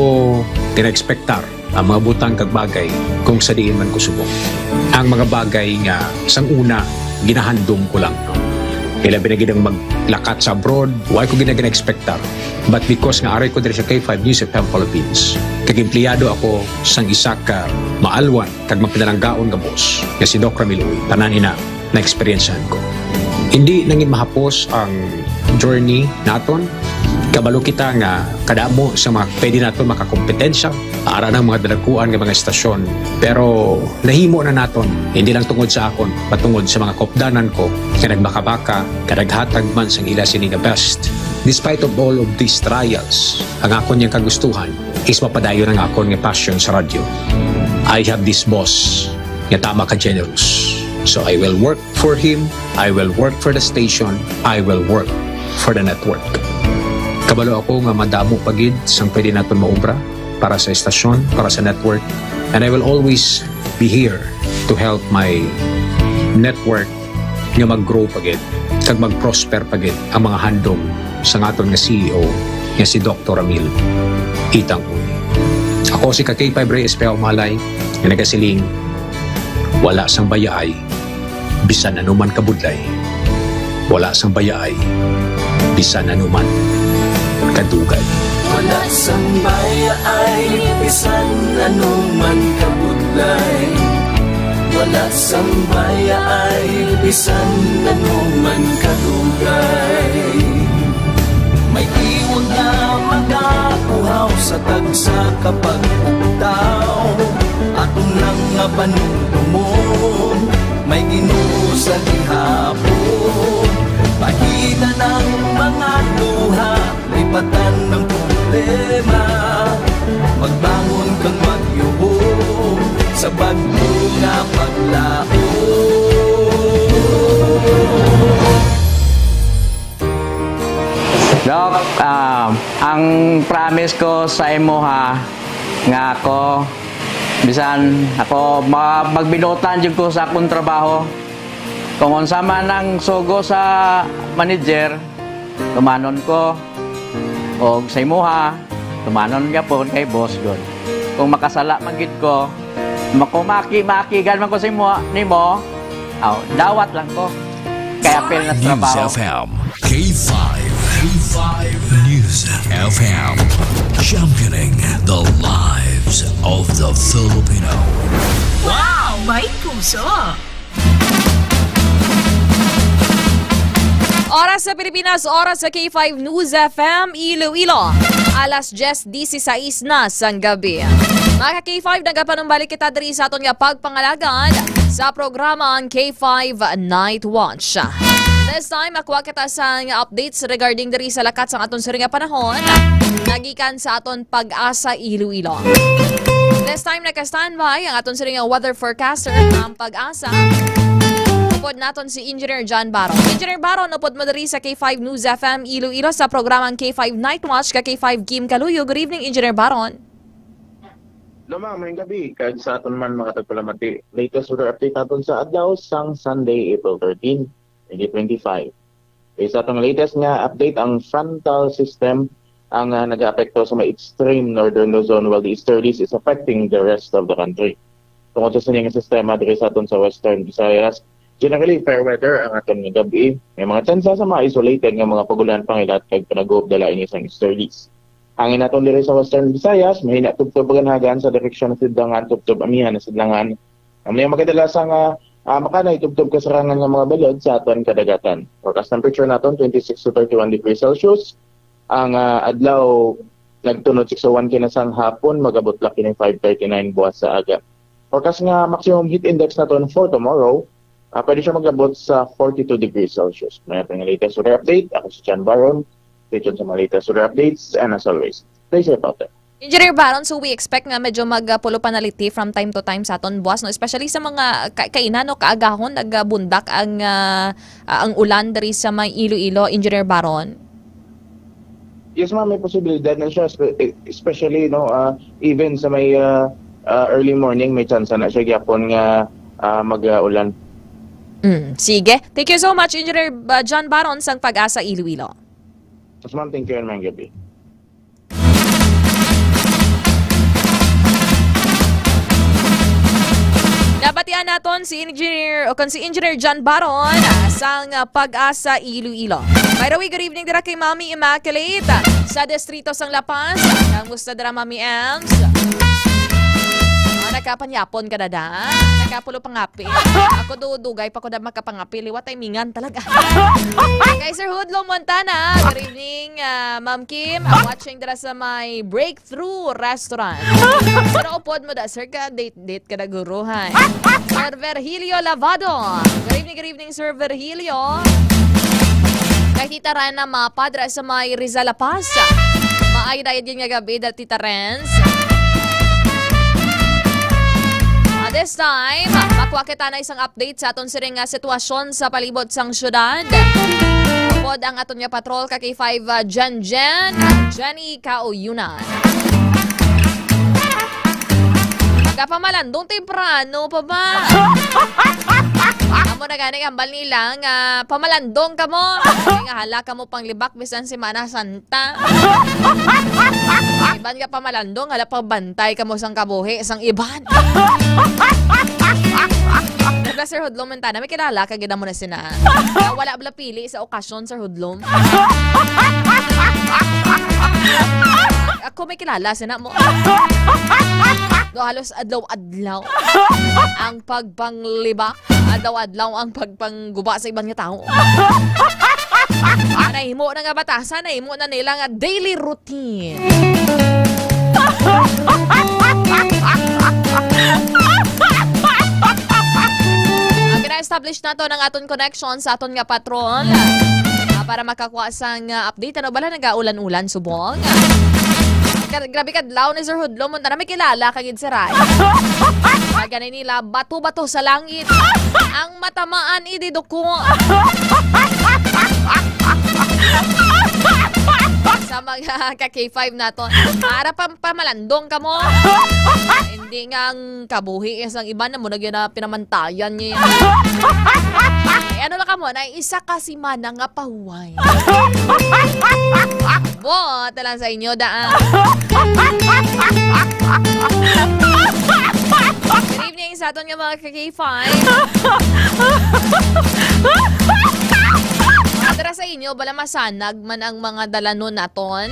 gina-expectar ang mga butang kag bagay kung sa diin man ko subong. Ang mga bagay nga sang una ginahandom ko lang, no? Ilabi na gid ang maglakat sa abroad, wa ko gid na gina-expectar. But because nga aray ko diri sa K five News F M Philippines, kag empleyado ako sang isa ka maalwan kag mapinalanggaon nga boss, nga si Doc Ramil Uy, tanan ina na-experiencehan ko. Hindi nangin mahapos ang journey naton. Kabalo kita nga kadamo sa mga pwede naton makakompetensya, ara ng mga dalakuan nga mga estasyon. Pero nahimo na naton, hindi lang tungod sa akon, but tungod sa mga kopdanan ko nga nagmakabaka, nga naghatag man sang ila sini nga best. Despite of all of these trials, ang akon yang kagustuhan is mapadayon ang akon nga passion sa radyo. I have this boss nga tama ka generous. So I will work for him, I will work for the station, I will work for the network. Kabalo ako nga madamo pa gid sang pwede naton maobra para sa estasyon, para sa network, and I will always be here to help my network nga mag-grow pa gid kag mag-prosper pa gid ang mga handom sa aton nga C E O nga si Doctor Ramil Itang Uy. Ako si ka K five Rey Espejo Malay nga nagasiling, wala sang bayaay bisan anuman kabudlay, wala sang bayaay bisan anuman kadugay. Wala sang bayaay bisan anuman kabudlay, wala sang bayaay bisan anuman kadugay. May tiwag nga magakuhaw sa tagsa ka pagpugtaw. Aton lang nga panumdumon, may Ginoo sa gihapon. Pahitan ang mga luha, lipatan ang problema. Magbangon kag magyuhong sa bag-o nga paglaom. Doc, ah, ang promise ko sa imo ha, nga ako, bisan ako, ma-, magbinuotan jud ko sa akong trabaho. Kung unsa man ang sugo sa manager, tumanon ko. Og sa imuha, tumanon gyapon kay boss gud. Kung makasala man gid ko, makumaki-makigan man ko sa imo, nimo, aw, dawat lang ko. Kay apil na News trabaho. F M, K five, K five News F M, championing the lives of the Filipino. Wow! May puso! Sa Pilipinas, oras sa K five News F M Iloilo. Alas diyes dieciséis na sang gabi. Mga ka-K five, nagapanumbalik kita diri sa aton nga pagpangalagan sa programa ang K five Night Watch. This time, makuha kita sang updates regarding diri sa lakat sang aton siring nga panahon. Nagikan sa aton Pag-asa Iloilo. This time, naka-standby ang aton siring nga weather forecaster, ang Pag-asa. Upod naton si Engineer John Baron. Engineer Baron, upod mo diri sa K five News F M Iloilo sa programang K five Night Watch ka K five Kim Kaluyo. Good evening, Engineer Baron. Hello, ma'am. Maayong gabi. Kag sa aton man mga tagpalamati, latest weather update naton sa adlaw sang Sunday, April thirteen, twenty twenty-five. Eh, sa atong latest nga update, ang frontal system ang, ah, nagaapekto sa may extreme northern Luzon, while the easterlies is affecting the rest of the country. Tungod sa sini nga sistema diri sa aton sa Western Visayas, generally fair weather ang aton nga gab-i. May mga tsansa sa mga isolated nga mga pag-ulan pangilat kag panaguhob dala ini sang easterlies. Hangin naton diri sa Western Visayas, mahina tubtob paganhagan sa direksyon sidlangan tubtob amihan na sidlangan. Ang mga makadala sa nga, ah, makanay tubtob kasarangan nga mga balod sa aton kadagatan. Forecast temperature naton, twenty-six to thirty-one degrees Celsius. Ang, ah, adlaw nagtunod six oh one kina sang hapon, magabot lang kini five thirty-nine buwas sa aga. Forecast nga maximum heat index naton for tomorrow, ah, pwede siya magabot sa forty-two degrees Celsius. May ating latest weather update. Ako si Chan Baron. Stay tuned sa mga latest weather updates. And as always, stay safe out there. Engineer Baron, so we expect nga medyo magpulo panaliti from time to time sa aton buwas, no? Especially sa mga ka-, kaina, no, kaagahon nagabundak ang, ah, ah, ang ulan diri sa may Iloilo, Engineer Baron. Yes, ma'am, may posibilidad na siya, espe-, especially, no, ah, even sa may, ah, ah, early morning, may tsansa na siya gyapon nga, ah, mag-, ah, ulan. Mm, sige. Thank you so much, Engineer, ah, John Baron sang Pag-asa Iloilo. Yes, ma'am, thank you, and maayong gabi. Nabatian naton si Engineer, o kon si Engineer John Baron, ah, sang, ah, Pag-asa Iloilo. By the way, good evening dira kay Mami Immaculate, ah, sa distrito sang La Paz. Kamusta dira, Mami Ems? Ah, nakapanyapon ka na da? Nakapulo pangapi. Ako dudugay pa ko na makapangapi. Liwat timingan talaga. Kay Sir Hudlo Montana, good evening, ah, Ma'am Kim. Ah, watching dira sa may Breakthrough Restaurant. Pero upod mo da, sir, ka date-date ka na guruhan. Sir Virgilio Lavado. Good evening, good evening, Sir Virgilio. Kay Tita Rana Mapa dira sa may Rizal, La Paz. Maay na yun nga gabi, da, Tita Renz. Ah, this time, makuha kita na isang update sa aton siring nga sitwasyon sa palibot sang syudad. Upod ang aton nga patrol ka K five, ah, Jen Jen, Jenny Kauyunan. Nagapamalandong temprano pa ba? Amo na gani ang hambal nila nga pamalandong kamo. Kay nga hala kamo panglibak bisan Semana Santa. Iban nga pamalandong, hala, pagbantay kamo sang kabuhi sang iban. Nagla, Sir Hudlo Montana, may kilala ka gid mo na sina. Wala bala pili sa okasyon, Sir Hudlom. Ako may kilala sina mo. Do halos adlaw-adlaw ang pagpanglibak. Adlaw-adlaw ang pagpangguba sa iban nga tawo. Nahimo na nga batasan, nahimo na nila nga daily routine. Ang gina-establish nato ng aton connection sa aton nga patrol, ah, para makakuha sang, ah, update. Ano bala, nagaulan-ulan subong? Ka-, grabe kadlaw ni Sir Hudlo. Munta na, may kilala ka gid, Sir, ay. Kaya ni nila, bato-bato sa langit. Ang matamaan, idi duko. Sa mga ka K five naton. Ara pa, pamalandong kamo. Hindi nga ang kabuhi sang iban na mo na gyud na pinamantayan niya. Eh, ano lang kamo, na isa ka semana nga pahuway. Buot lang sa inyo, daan. Good evening sa aton nga mga ka K five. Dira sa inyo, bala masanag man ang mga dalanon naton.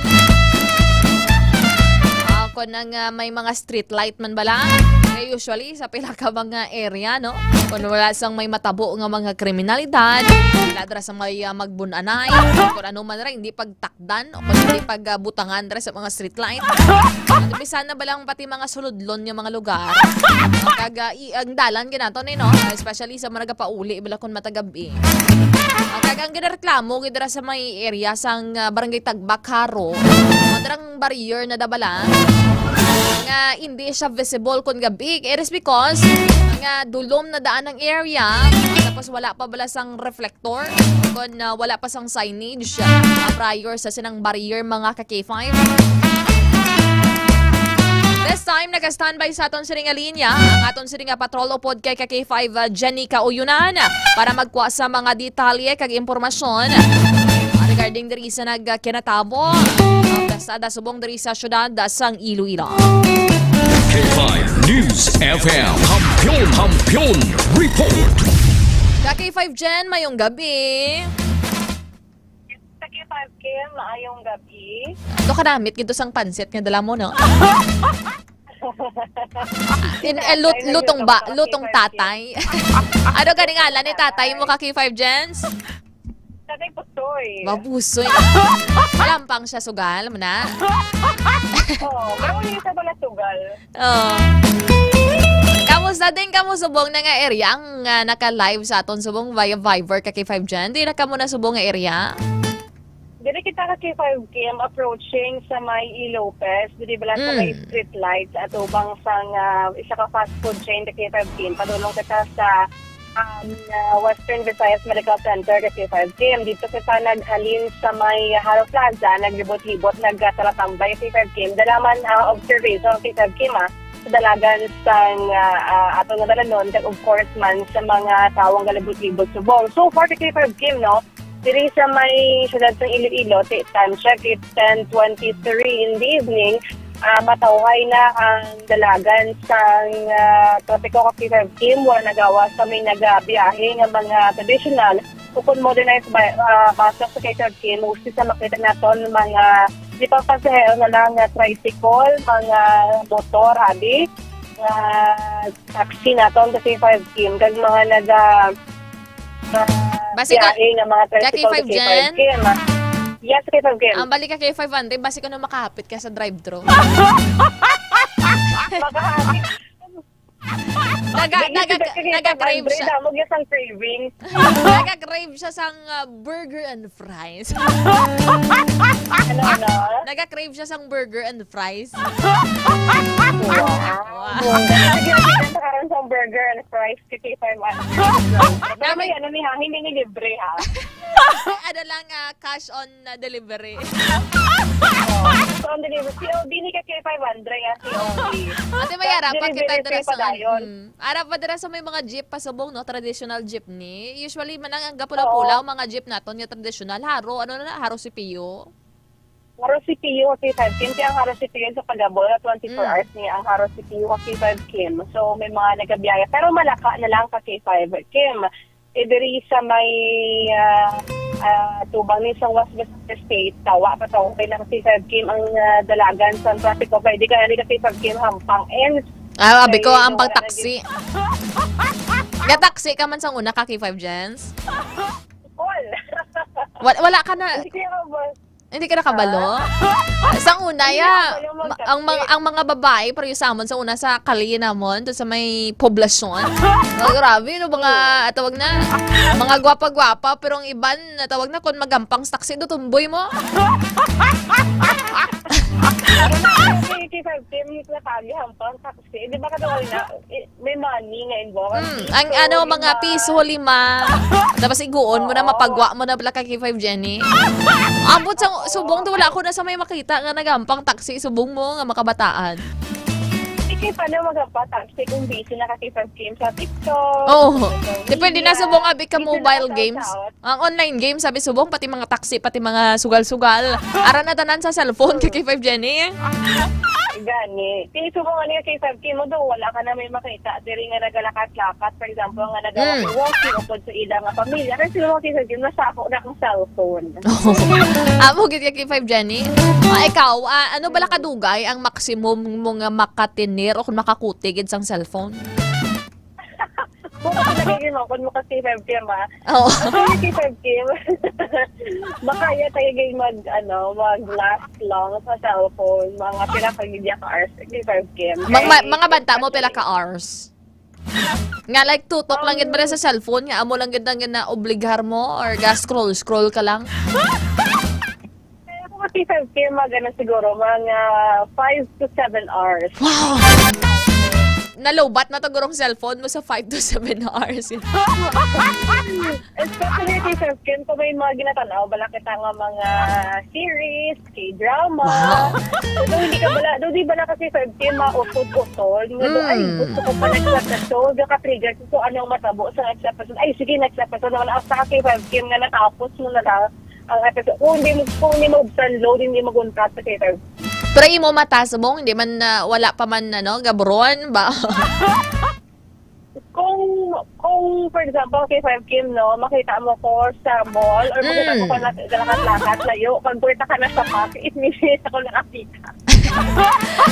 Ah, kung ang, ah, may mga street light man bala. Kay usually, sa pila ka mga area, no? Kung wala sang may matabo nga mga kriminalidad, wala dira sa may, ah, magbun-anay, kung ano man ra, hindi pagtakdan, o kung hindi pag, ah, butangan dira sa mga street light. At bisan na ba lang pati mga suludlon nga mga lugar. Kag, ah, i-, ang dalan ginato ni, no? Especially sa mga nagapauli, bala kung matagabi. Kag ang ginareklamo, gid dira sa may area sang, ah, Barangay Tagbak, Jaro, ang barrier na dabala nga hindi siya visible kon gabi. It is because nga dulom na daan ang area, tapos wala pa bala sang reflector, kon, ah, wala pa sang signage, ah, prior sa sinang barrier, mga ka K five. This time, nag-standby sa aton sini nga linya ang aton sini nga patrol upod kay ka K five, ah, Jenny Kauyunan, ah, para magkuha sa mga detalye kag impormasyon, ah, regarding diri sa nagkinatabo ang kalsada subong diri sa siyudad sang Iloilo. K five News F M. Kampiyon, Kampiyon Report. Ka K five Jen, mayong gabi. Sa K five Kim, maayong gabi. Ano ka namit gid to sang pansit nga dala mo, no? In, eh, lut-, Tatay, lutong nagluto ba? Ako sa Lutong K five Kim. Tatay? Ano gani ngalan ni tatay mo, ka K five Jens? Tatay Pusoy. Mabusoy. Lampang siya sugal mo na. Oo, pero hindi siya pala sugal. Oh. Kamusta din kamo subong na nga area ang, ah, naka-live sa aton subong via Viber, ka K five Jen? Di na kamo na subong nga area? Diri kita ka K five Kim approaching sa may E. Lopez, diri bala sa may Mm. street lights at ubang sang, ah, isa ka fast food chain ka K five Kim. Padulong kita sa, um, ah, Western Visayas Medical Center ka K five Kim. Dito kita naghalin sa may Jaro Plaza, naglibot-libot, nagtalatambay ka K five Kim. Dala man, ah, observation ka K five Kim, ah, sa dalagan sang, ah, ah, ato nga dalanon, kag of course man sa mga tawong galibot-libot subong. So far ka K five Kim, no? Diri sa may siyudad sang Iloilo, ti-, time check, it's ten twenty-three in the evening. Ah, matawhay na ang dalagan sang, ah, trapiko ka K five Kim. Wala nagawas sa may nagabiyahe nga mga traditional o kon modernized ba-, ah, buses sa K five Kim. Mostly sa makita naton mga di pa pasahero na lang nga tricycle, mga motor, abi, nga taxi naton sa K five Kim, kag mga naga, ah, Basi ka, biyahe nga mga ka tricycle sa K five K five Jen? Kim. Yes, K five Kim. Ang balik ka K five hundred, basi ka na makahapit ka sa drive-thru. Makahapit. Naga-, Sige, naga-, sige, sige, naga-crave Andre, siya. Damo gyud sang craving. Naga-crave siya sang, ah, burger and fries. Ano, ano? Naga-crave siya sang burger and fries. Wow. Wow. Sige, sige, sa karon sang burger and fries, fifty-five ano. Pero may ano ni ha, hindi ni libre ha. Ano lang, ah, cash on na delivery. Oh, cash on delivery. C O D ni ka kay five hundred, ah, C O D. Ate, may Cash arapat kita delivery dira fee pa sa dayon. Mm. Ara pa dira sa may mga jeep pasubong, no? Traditional jeepney. Usually, manang ang gapula-pula Oo. ang mga jeep naton nga traditional. Haro, ano na, haro C P U. Haro C P U, K five Kim. Kaya ang haro C P U sa pagabol na twenty-four Mm. hours niya ang haro C P U, K five Kim. So, may mga nagabiyaya. Pero malaka na lang ka K five Kim. E, diri sa may, ah, ah, tubang ni sa West Visayas State, tawa pa tawa kay lang K five Kim ang, ah, dalagan sa traffic. Okay, di ka, di ka K five Kim hampang. And Ah, abi ko, Ay, ang wala na pagtaksi. Gataksi ka man sang una ka, K five Jens? All. Wa-, wala ka na, Hindi kaya ka ba? hindi ka nakabalo? Ha? Sang una, Hindi ya, nakabalo ma-, ang mga, magtaksi. ang mga babae, pero yung samon sa una sa kali namon, doon sa may poblasyon. Oh, grabe, no, mga, tawag na, mga gwapa-gwapa, pero ang iban, na tawag na, kung magampang sa taksi, do tumboy mo. Pero na, K five Kim, yung natagi hampang taksi. Di ba, katawag na, eh, may money nga involved. Mm, ang ano, mga piso, lima. Tapos iguon mo na, Oo. mapagwa mo na pala kay K five Jenny. Ambot sa subong, to wala ko na sa may makita nga nagampang taxi subong mo nga makabataan. Hindi kayo paano magpataksi kung busy na ka K five Kim sa TikTok, Oo. sa social Di pwede na media, subong abi ka busy na mobile ka sa games. Ang online game, sabi subong, pati mga taxi, pati mga sugal-sugal. Ara na tanan sa cellphone ka K five Jenny. Gani. Ti, so, mga niya kay five K mo, do, wala ka na may makita. Diri nga nagalakat-lakat, for example, nga nagawa Mm. ko walking upod sa ila nga pamilya. Kasi mga kay five K, nasa ako na akong cellphone. Amo gid ka kay five Jenny. Ah, ikaw, ah, ano bala kadugay ang maximum mo nga makatener o kung makakuti gid sang cellphone? Kung ano lagi mo, kung mo kasi five K ma. Oo. Kung mo kasi five K, makaya tayo gay mag, ano, mag-last long sa cellphone. Mga pila ka gid ka hours, kay five K. Mga, Kay mga banta mo, pila ka hours? Nga, like, tutok lang gid ba na sa cellphone? Nga, amo lang gid ang gina-obligar mo? Or ga-scroll-scroll ka lang? Kaya ako kasi five K, mga ganun siguro, mga five to seven hours. Wow! Nalubat na to gurong cellphone mo sa five to seven hours. Especially kay five K, kung may mga ginatanaw, bala kita nga mga series, K-drama. Wow. So, hindi ka bala, do di bala kasi five K, mautod-utod. Nga do, ay, Mm. gusto ko pa next episode, ka-trigger ko kung anong matabo sa next episode. Ay, sige, next episode naman. After kasi five K nga natapos mo na lang ang episode. Kung hindi mo, kung hindi mo buksan load, hindi mo guntat sa K five. Pero imo mata subong, hindi man, ah, wala pa man, ano, gaburon ba? Kung, kung, for example, kay five K, no, makita mo ko sa mall or makita mo Mm. ko na naglakat-lakat layo, pag puwerte ka na sa park, it means ako nakakita.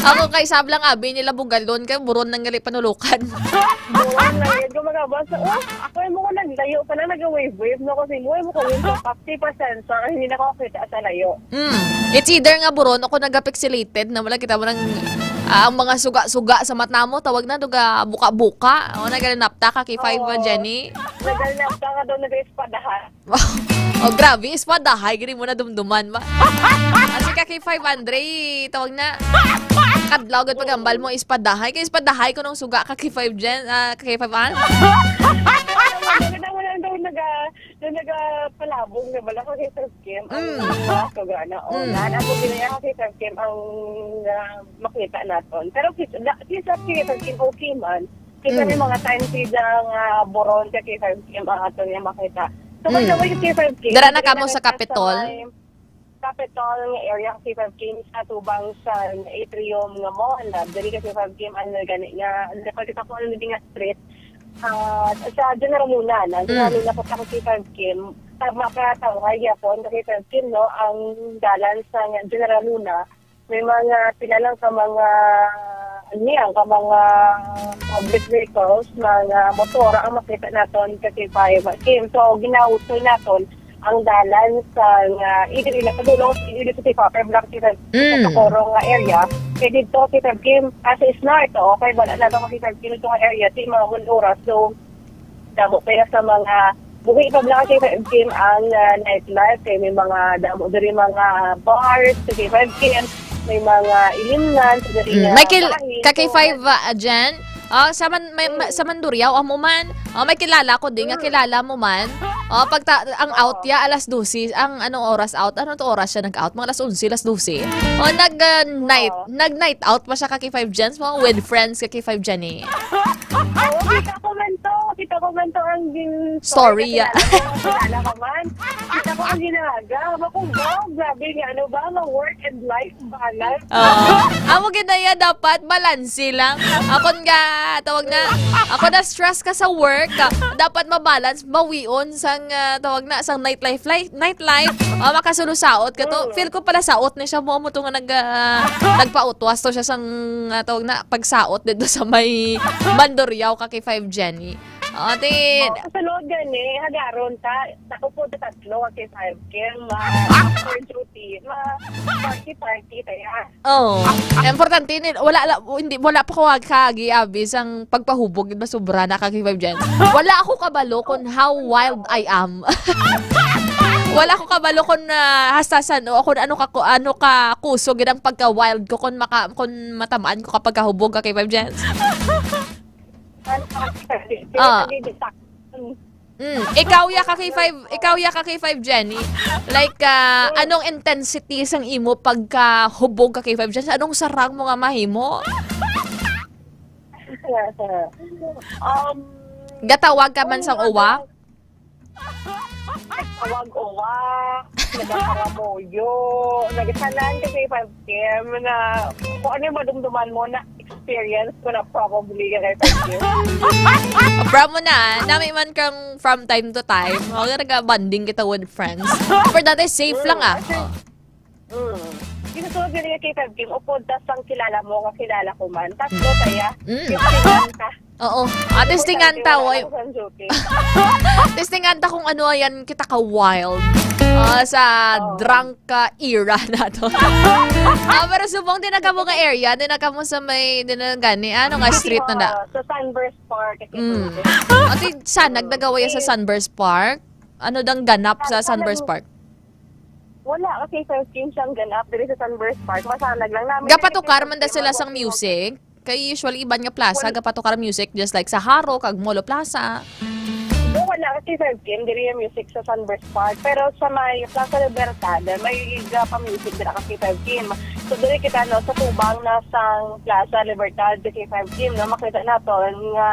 Ako kay sablang abi nila bugalon kay buron nang gali panulukan. Buwan na yun. Gumagabas na, oh, ako yung mga naglayo pa na nag-wave-wave na kasi mo, mo kung yung kapakti, pasensya, kasi hindi na ako kita sa layo. Mm. It's either nga buron o kung nagapixelated na wala kita mo ng, ah, ang mga suga-suga sa mata mo, tawag na, duga, buka-buka. O, nagalinapta ka kay five, Oo. Jenny? Nagalinapta ka daw, nag-espadahan. Oh, grabe, espadahay, gini mo na dumduman ba? Kasi ka kay five, Andre, tawag na. Kadlaw, gud pagambal mo, espadahay. Kay espadahay ko nung suga ka kay five, Jen, ah, kay five, an? Wala na, wala na daw naga-, na nagapalabong na bala ko kay Sir Kim. Ang Mm. mga suga na, oh, Mm. na, na, kung ginaya ko kay Sir Kim, ang, ah, makita naton. Pero kis-, na, kisa kay Sir Kim, okay man. Kasi may Mm. mga times sila nga buron ka kay five K M ang ato niya makita. So, Mm. pag naway ka kay five K M, Dara na diri kamo na sa ka Capitol? May Capitol nga area kay five K M sa tubang sa atrium nga mall. Diri ka kay five K M, ano gani nga, ano pa kita po, ano nga street. Ah, sa General Luna, na General Mm. Luna po sa kay five K M, sa makatawhay yapon kay five K M, no, ang dalan sa General Luna, may mga pila lang ka mga, ano yan, ka mga public vehicles, mga motor ang makita naton sa K five Kim. So, ginausol naton ang dalan sa nga, either ila padulong, either sa K five Block, sa Mm. Socorro nga area. Kaya dito, K five Kim, as is na ito, okay, wala na ba K five Kim ito nga area, sa mga oras. So, damo kaya sa mga buhi pa bala kay K five Kim ang, ah, nightlife, kay may mga damo diri mga bars sa K five Kim, may mga ilimnan sa diri Mm, nga may kil-, bahin. Ka K five, So, ah, Jen? Oh, sa man, may, ma-, Mm. sa Mandurriao, amo man. Oh, may kilala ko din nga Mm. kilala mo man. Oh, pagta-, ang Oo. out ya, alas dose. Ang anong oras out? Ano to oras siya nag-out? Mga alas onse, alas dose. Oh, nag, ah, night, Oo. nag-night out pa siya ka K five Jens mo with friends ka K five Jenny. Oo, kita ko man to. Kita ko man to ang gin-, Story, story, yeah. Kilala ko, kilala ko man. Kita ko ang ginaga. Ako, wow, grabe nga, ano ba, ma-work and life balance. Oo. Amo gid na yan, dapat balanse lang. Ako nga, tawag na, ako na stress ka sa work, ah, dapat mabalance, mawion sang, ah, tawag na, sang nightlife, life, nightlife. Ah, makasulusaot ka to. Mm. Feel ko pala saot na siya mo, mo to nga nag, ah, nagpautwas to siya sang, ah, tawag na, pagsaot dito sa may Mandurriao ka kay five Jenny. O, ti- O, sa sulod gani, hagaron ta, sa upod sa tatlo, kay five K, ma-, for duty, ma-, party, party, kaya. Oh, importante ni, wala la-, hindi, wala pa ko ag-, kaagi, abi, sang pagpahubog, gid ba, sobra na ka kay five Jens. Wala ako kabalo kung how wild I am. Wala ko kabalo kung, ah, hasta san, o kung ano ka, kung ano ka kuso, gid ang pagka-wild ko, kung maka-, kung matamaan ko kapag kahubog ka kay five Jens. Ano ka, Ah. Hindi, hindi, sakto. Mm. Ikaw ya ka kay five, ikaw ya ka kay five Jenny. Like, ah, Mm. anong intensity sang imo pagkahubog ka kay five Jenny? Anong sarang mo nga mahimo? Um, Gatawag ka man sang uwa? Tawag-uwag, nagkakaramuyo, nagsanan ka kay five Kim na kung ano yung madumduman mo na experience ko na probably ka kay five Kim. Abra mo na, nami man kang from time to time. Okay, nag-bonding kita with friends. For that is safe lang ah. Kasi, mm, ginasulod ka niya kay five Kim, upod ta sang kilala mo, kakilala ko man. Tatlo kaya, Mm. fifty-one ka. Oo. Ah, testingan ta, way. Ako sa duty. Testingan ta kung ano yan kita ka wild. Ah, sa Oo. Drunk ka era na to. Ah, pero subong din na kamo nga area, din na kamo sa may, din na gani, ano nga street na da? Sa Sunburst Park. Mm. Ati, sa nagdagawa yan sa Sunburst Park? Ano dang ganap sa Sunburst Park? Wala kasi sa Kim siyang ganap diri sa Sunburst Park. Masanag lang namin. Gapatukar man da sila sang music? Kay usually iban nga plaza, gapatukar music just like sa Haro, kag Molo Plaza. Do wala kasi sa Kim diri yung music sa Sunburst Park. Pero sa may Plaza Libertad, may gapa music dira kasi five Kim. So diri kita no sa tubang na sang Plaza Libertad sa K five Kim no, makita naton nga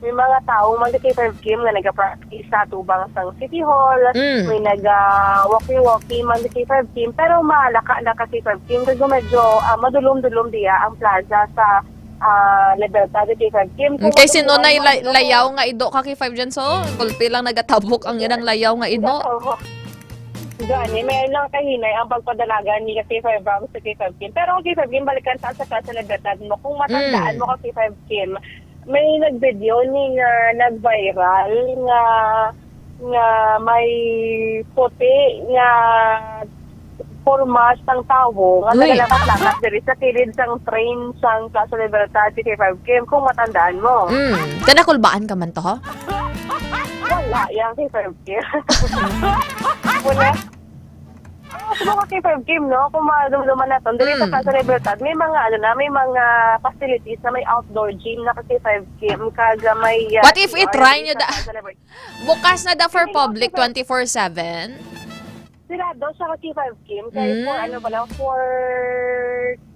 may mga tawo man sa K five Kim nga nagapractice sa tubang sang City Hall, Mm. may naga walking-walking man sa K five Kim, pero malaka na ka K five Kim kasi medyo ah, madulom-dulom diya ang plaza sa ah, Libertad sa K five Kim. Kung Kay sino na matutuan la- mo, layaw nga ido ka kay five dyan, so gulpi lang nagatabok ang ilang layaw nga ido. Oo. Gani, may lang kahinay ang pagpadalagan ni K five Rams sa K five Kim. Pero ang K five Kim, balikan sa sa Plaza Libertad mo. Kung matandaan Mm. mo ka K five Kim, may nag-video ni nga nag-viral nga nga may puti nga porma sang tawo nga Uy. nagalakat-lakat diri sa kilid sang train sang Plaza Libertad sa K five Kim, kung matandaan mo. Mm. Kanakulbaan ka man to, ha? Wala, yung K five Kim. Wala. Ah, sa mga K five Kim, no? Kung madumduman natin, diri sa Mm. Plaza Libertad, may mga, ano na, may mga facilities na may outdoor gym na ka K five Kim, kag may uh, What if i-try nyo da- Plaza Libertad. Bukas na da for Hindi, public okay. twenty-four seven? Sirado siya ka K five Kim, kaya for Mm. ano ba lang, for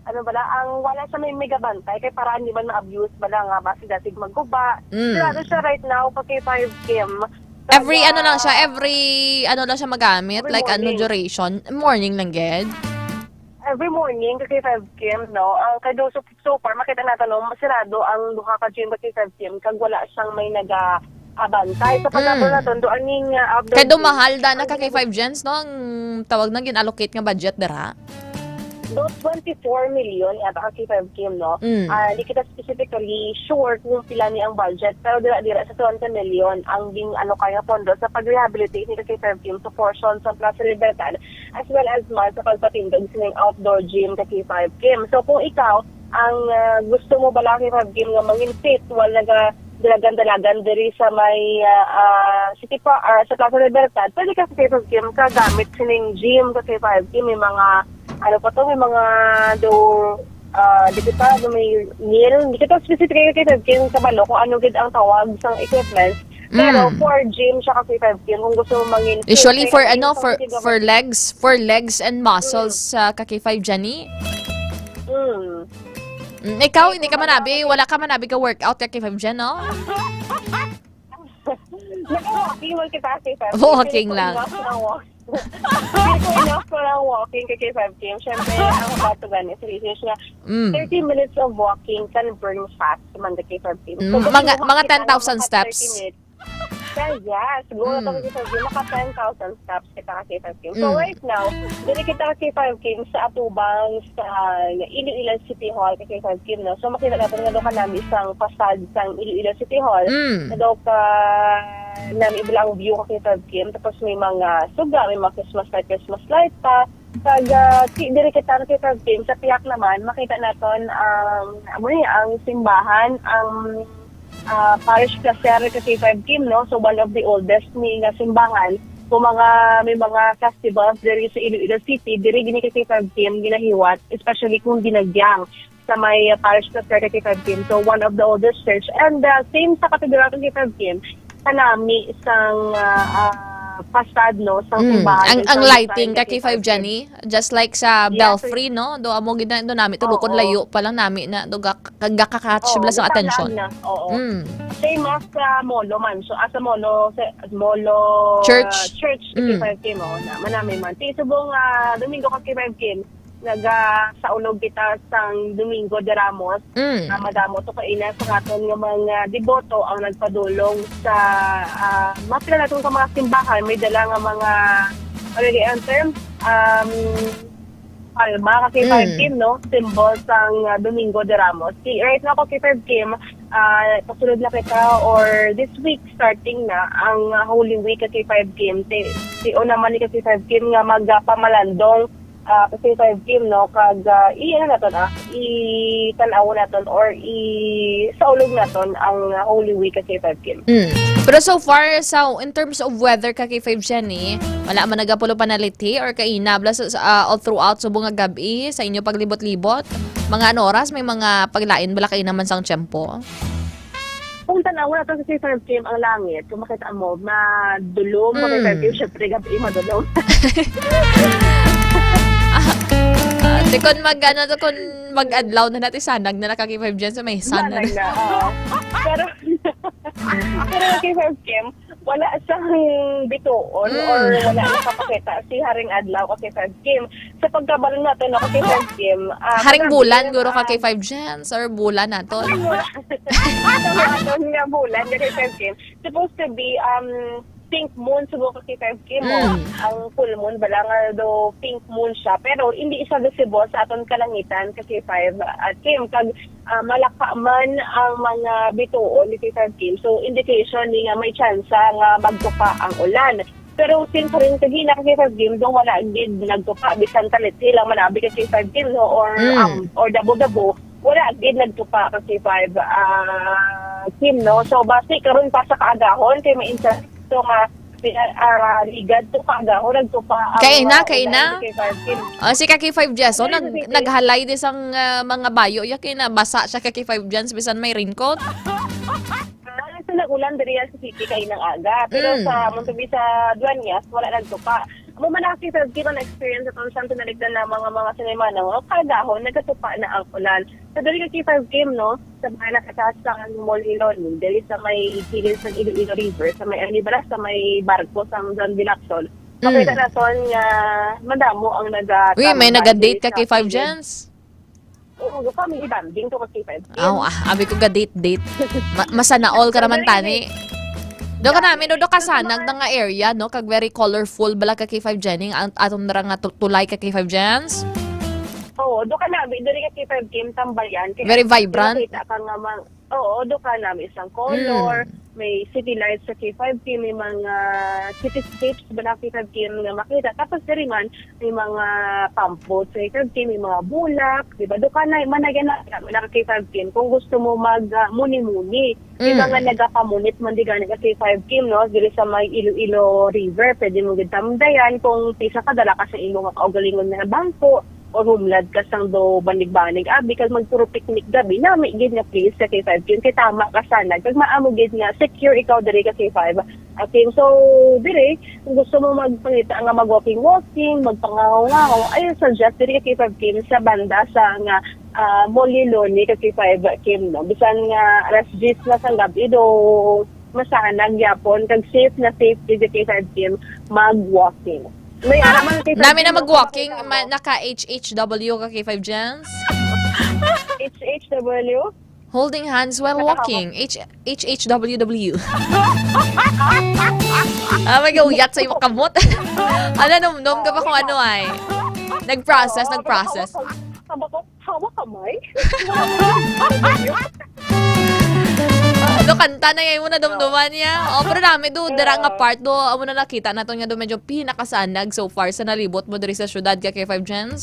ano ba lang, ang wala siya may megabantay, kay para hindi man ma-abuse ba lang nga, basi datig magguba. Mm. Sirado siya right now ka K five Kim. Every Kaya, ano lang siya, every ano lang siya magamit, Every like ano morning. Duration, morning lang gid. Every morning, ka K five Kim, no? Ang kay do, so, so far, makita natin, no? Masirado ang duha ka gym ka K five Kim, kag wala siyang may naga-abantay. Sa pagkabon Mm. natin, do aning uh, outdoor Kay do gym. mahal da na ka K five Jens, no? Ang tawag na gin-allocate nga budget dira. Do twenty-four million yata ka K five Kim, no? Mm. Ah, di kita specifically sure kung pila ni ang budget, pero dira-dira sa twenty million ang gin-allocate nga pondo sa pag-rehabilitate ni ka K five Kim sa portion sa Plaza Libertad, as well as man sa pagpatindog sining outdoor gym ka K five Kim. So kung ikaw ang ah, gusto mo bala ka K five Kim nga mangin fit, wala naga dalagan-dalagan diri sa may ah, ah, City pa ah, sa Plaza Libertad, pwede ka sa K five Kim ka gamit sining gym ka K five Kim, may mga ano pa to, may mga do ah, di kita do may meal, di kita specific ka K five Kim kabalo kung ano gid ang tawag sa equipment. Pero Mm. for gym siya ka K five Kim, kung gusto mo mangin fit, Usually kaya for kung ano, gusto for mo sige for legs, for legs and muscles sa ka K five Jani. Mm. Mm, ikaw hindi ka manabi, wala ka manabi ka workout ka K five Jan, no? Nag-walking man kita, K five. Walking Feel ko lang. Enough na walk. Feel ko enough ko lang walking kay K five Kim. Siyempre, ang bato gani sa research nga Mm. thirty minutes of walking can burn fat sa man the K five Kim. Mm, mga- mga ten thousand steps. Kaya yes, siguro Mm. mm. Kay K five Kim, naka ten thousand steps kita ka K five Kim. So Mm. right now, diri kita ka K five Kim sa atubang sa Iloilo City Hall ka K five Kim, no? So makita natin nga doon ka namin isang facade sang Iloilo City Hall. Mm. Nga doon ka namin ibulang view ka K five Kim. Tapos may mga suga, may mga Christmas light, Christmas light pa. Kag ah, ki- diri kita ka K five Kim, sa pihak naman, makita naton ang, amo ni, ang simbahan, ang ah, parish placer ka K five Kim, no? So one of the oldest ni nga simbahan. Kung mga may mga festivals diri sa Iloilo City, diri gini ka K five Kim ginahiwat, especially kung ginagyang sa may ah, parish placer ka K five Kim. So one of the oldest church. And uh, same sa cathedral ka K five Kim, kanami sang ah, ah, ah, facade, no, sa Mm. simbahan, Ang, sa ang mga lighting sign ka, kay K five Jenny, just like sa Yes, belfry, no? Do amo gid na, do nami, tulukon Oo. layo pa lang nami na, do ga-, ga-, gaka-catch Oo, bala sa atensyon. Na. Oo. Mm. Same as sa Molo man. So, as sa Molo, sa Molo, Church. ah, church, Mm. K five Kim, oo, na, manami man. Ti subong, ah, Domingo ka K five Kim, naga sa ulog kita sang Domingo de Ramos. Mm. Ah, madamo to kaina sa aton nga mga deboto ang nagpadulong sa, ah, mga pila naton ka mga simbahan. May dala nga mga, ano ni ang term? Um, palma, ka K five Mm. Kim, no? Symbol sang, ah, Domingo de Ramos. Si, right now, ka K five Kim, ah, pasulod na kita or this week starting na ang, ah, Holy Week, ka K five Kim. Si, si una man ni ka K five Kim nga magpamalandong, ah, ka K five Kim, no? Kag, ah, i-, ano naton, ah, i-tan-aw naton or i-, saulog naton ang, ah, Holy Week, ka K five Kim. Mm. Pero so far, sa, in terms of weather, ka K five Jenny, wala man nagapulo panaliti or kainabla sa, sa, ah, all throughout subong nga gab-i sa inyo paglibot-libot? Mga ano oras? May mga paglain bala kaina man sang tiyempo? Kung tanaw nato sa K five Kim ang langit, kung makita mo, madulom, Mm. makita mo, syempre, gab-i, madulom. Ah, ah, di kon mag, ano, to, kung mag-adlaw na natin, sanag na naka-K five Jenny, so may sun na Sanag na. na, oo. Pero, pero K five Kim, wala sang bituon Mm. or wala nakapakita si Haring Adlaw ka K five Kim. Sa pagkabalo nato, no, ka K five Kim, ah, Haring kagabi, bulan, guro, ka ah, K five Jenny, or bulan naton? Sa aton nga bulan, ka K five Kim, supposed to be, um, pink moon, siguro, ka K five Kim, o Mm. ang full moon, bala nga do pink moon siya, pero hindi siya visible sa aton kalangitan, ka K five, ah, Kim. Kag, ah, malaka man ang mga bituon ni K five Kim. So, indication ni nga may tsansa nga magtupa ang ulan. Pero since rin kagina, ka K five Kim, dong wala gid nagtupa, bisan talit lang manabi, ka K five Kim, no, or, Mm. um, or dabo-dabo, wala gid nagtupa, ka K five, ah, Kim, no? So, basi karon pa sa kaagahon, kay may insa-, so nga, pina-, ah, ligad to kaagahon, nagtupa ang, Kay na, ah, kay ulan, na. ka K five Kim. Oh, si ka K five Jenny, so, Ay, nag-, sige. naghalay di sang, ah, mga bayo, ya kay na basa siya, ka K five Jenny, bisan may raincoat. Ah, sa nag-ulan diri sa city kay nang aga, pero Mm. sa Montavi sa Dueñas, wala nagtupa. Amo man ang K five Kim ang experience sa Santo Naligdan na mga, mga sinimana, no? Kaagahon, nagatupa na ang ulan. Sa diri ka K five Kim, no? Sa mga nakataas sa Molino, diri sa may kilid sa Iloilo River, sa may, ano, bala, sa may barko sa John Vilacson. Mm. Makita naton nga madamo ang naga-, Uy, may tambay naga-date diri ka sa K five kilid. Jenny? Oo, family bonding to ka K five Kim. Aw, ah, abi ko ga-date-date. Ma-, masana all ka naman tani. Do ka namin, do, do ka sanag na nga area, no? Kag very colorful bala ka K five Jenny, ang aton ra nga tu-, tulay ka K five Jenny. Oo, do ka namin, diri ka K five Kim, tambayan. Kaya Very vibrant. Makita ka nga mang-, oo, do ka namin isang color. Mm. May city lights sa K five Kim, may mga cityscapes bala ka K five Kim nga makita. Tapos diri man, may mga pump boat sa K five Kim, may mga bulak, di ba? Do ka na, manayan na, na K five Kim. Kung gusto mo mag, ah, muni-muni, may Mm. mga nagapamunit man di gani ka K five Kim, no? Diri sa may Iloilo River, pwede mo gid tamdayan kung pisa ka dala ka sa imo nga kaugalingon nga bangko, o humlad ka sang do banig-banig, abi, kag magpuro picnic gabi, nami gid nga place sa K five Kim. Kay tama ka sana, kag maamo gid nga secure ikaw diri ka K five. Okay, so, dire, kung gusto mo magpangita nga mag-walking-walking, magpangahaw-ngahaw, I suggest dire ka K five Kim sa banda sa nga, ah, Moliloni ka K five Kim, no? Bisan nga alas diyes na sang gabi, do masanag gyapon, kag safe na safe dire ka K five Kim mag-walking. May ara man K five Kim, no? Nami na mag-walking, Kung ma-, naka H H W ka K five Jenny? H H W? Holding hands while Nakahawak. walking. H-, H H W W. Ah, may gauyat sa imong kamot. Ano, numdom ka ba kung ano ay? Nag-process, Oo, nag-process. Hawak, hawak, hawak kamay. Ano, kanta na yan mo na dumduman niya. Oh, pero nami, do, dira nga Oo. part, do, amo na nakita naton nga do medyo pinakasanag so far sa nalibot mo diri sa syudad ka K five Jenny?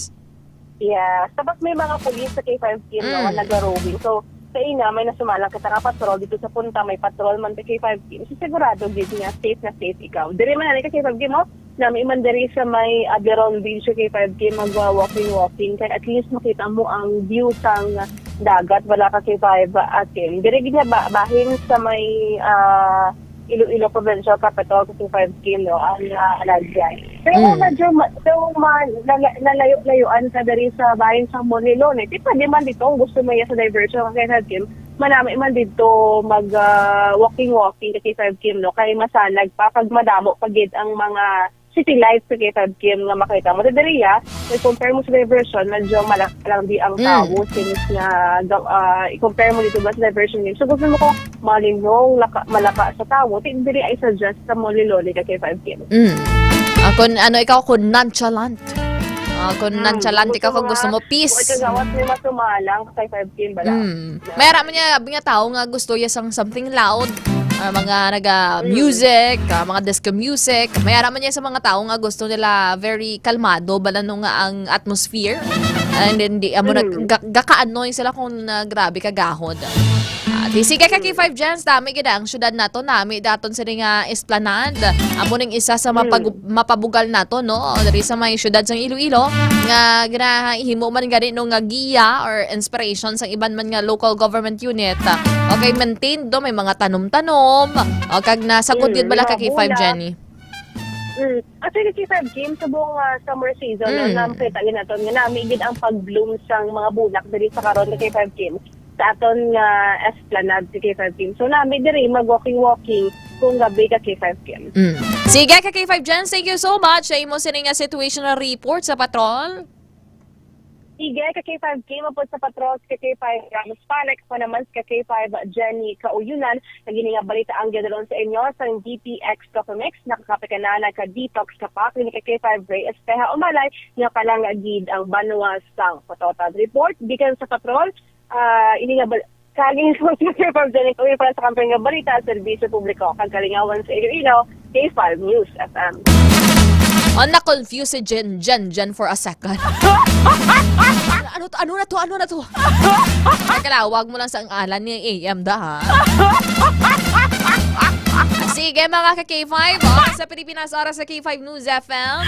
Yeah, tapos may mga pulis sa K five Kim, no, Mm. nga naga-rowing. So, sa ina, may nasumalang kita nga patrol dito sa punta, may patrol man sa K five Kim. So, sigurado gid nga safe na safe ikaw. Diri man ani ka K five Kim, no? Nami man diri sa may Aberon Beach sa K five Kim, magwa-walking-walking. Kaya at least makita mo ang view sang dagat, wala ka K five Kim. Diri gid nga ba-, bahin sa may, ah, Iloilo Provincial Capitol, K five Kim, no, ang, ah, alagyan. Pero Mm. medyo ma-, pero ma-, nala-, nalayo-layoan ka diri sa bahin sa Molilon, eh. Di pwede man dito, kung gusto mo iya sa diversion, K five Kim, manami man dito mag, ah, walking-walking ka, K five Kim, no, kay masanag pa, pag madamo pa gid ang mga city life sa K five Kim nga makita mo. Diri, ah, i-compare mo sa diversion, medyo malaka lang di ang Mm. tao, since nga, ga-, ah, i-compare mo dito ba sa diversion game. So, gusto mo kung malinong, laka-, malaka sa tao, ti-, diri I suggest sa Molilon ka K five Kim. Mm. Ah, kung ano ikaw, kung nonchalant. Ah, kung Mm, nonchalant ikaw, kung gusto mo peace. Kung ikaw gawat may masumalang ka K five Kim, bala. Mm. May ara man niya, mga tao nga gusto niya sang something loud. Ah, mga naga Mm. music, ah, mga disco music. May ara man niya sa mga tao nga gusto nila very kalmado, bala no nga ang atmosphere. And then, di, amo na, Mm. ga-, gaka-annoy sila kung na grabe ka gahod. Ah, di, sige ka, Mm. K five Jens, dami gid ang syudad nato, nami daton sini nga esplanade. Amo ning isa sa Mm. mapag-, mapabugal nato, no? Diri sa may syudad sang Iloilo, nga ginahimo man gani, no, nga giya or inspiration sang iban man nga local government unit. Okay, maintained, no? May mga tanom-tanom. O, kag nasagod Mm, gid bala may ka mga K five, bulak. Jenny? Mm. Actually, K five Kim, subong, ah, summer season, no, Mm. nakita gid naton nga nami gid ang pag-bloom sang mga bulak diri sa karon, K five Kim, sa aton nga esplanade sa K five Kim. So, nami diri mag-walking-walking kung gabi ka K five Kim. Mm. Sige ka K five Jens, thank you so much sa imo sini nga situational report sa patrol. Sige ka K five Kim, upod sa patrol sa K five Ramos Palex, pa naman sa K five Jenny Kauyunan, nagini nga balita ang ginadalon sa inyo sang D P X Coffee Mix, nakakape ka na, nagka-detox ka pa, kini ka K five Ray Espeha Umalay, nga palangga gid ang banwa sang Patotan. Report gikan sa patrol, ah, ini nga bal-, kaging sa K five Jenny Kauyunan para sa kampiyon nga balita, serbisyo publiko, kag kalingawan sa Iloilo, K five News F M. Oh, na-confuse si Jen, Jen, Jen for a second. Ano to? Ano na to? Ano na to? Nagkalawag mo lang sa ngalan ni A M da, ha? Sige, mga ka K five, oras sa Pilipinas, oras sa K five News F M.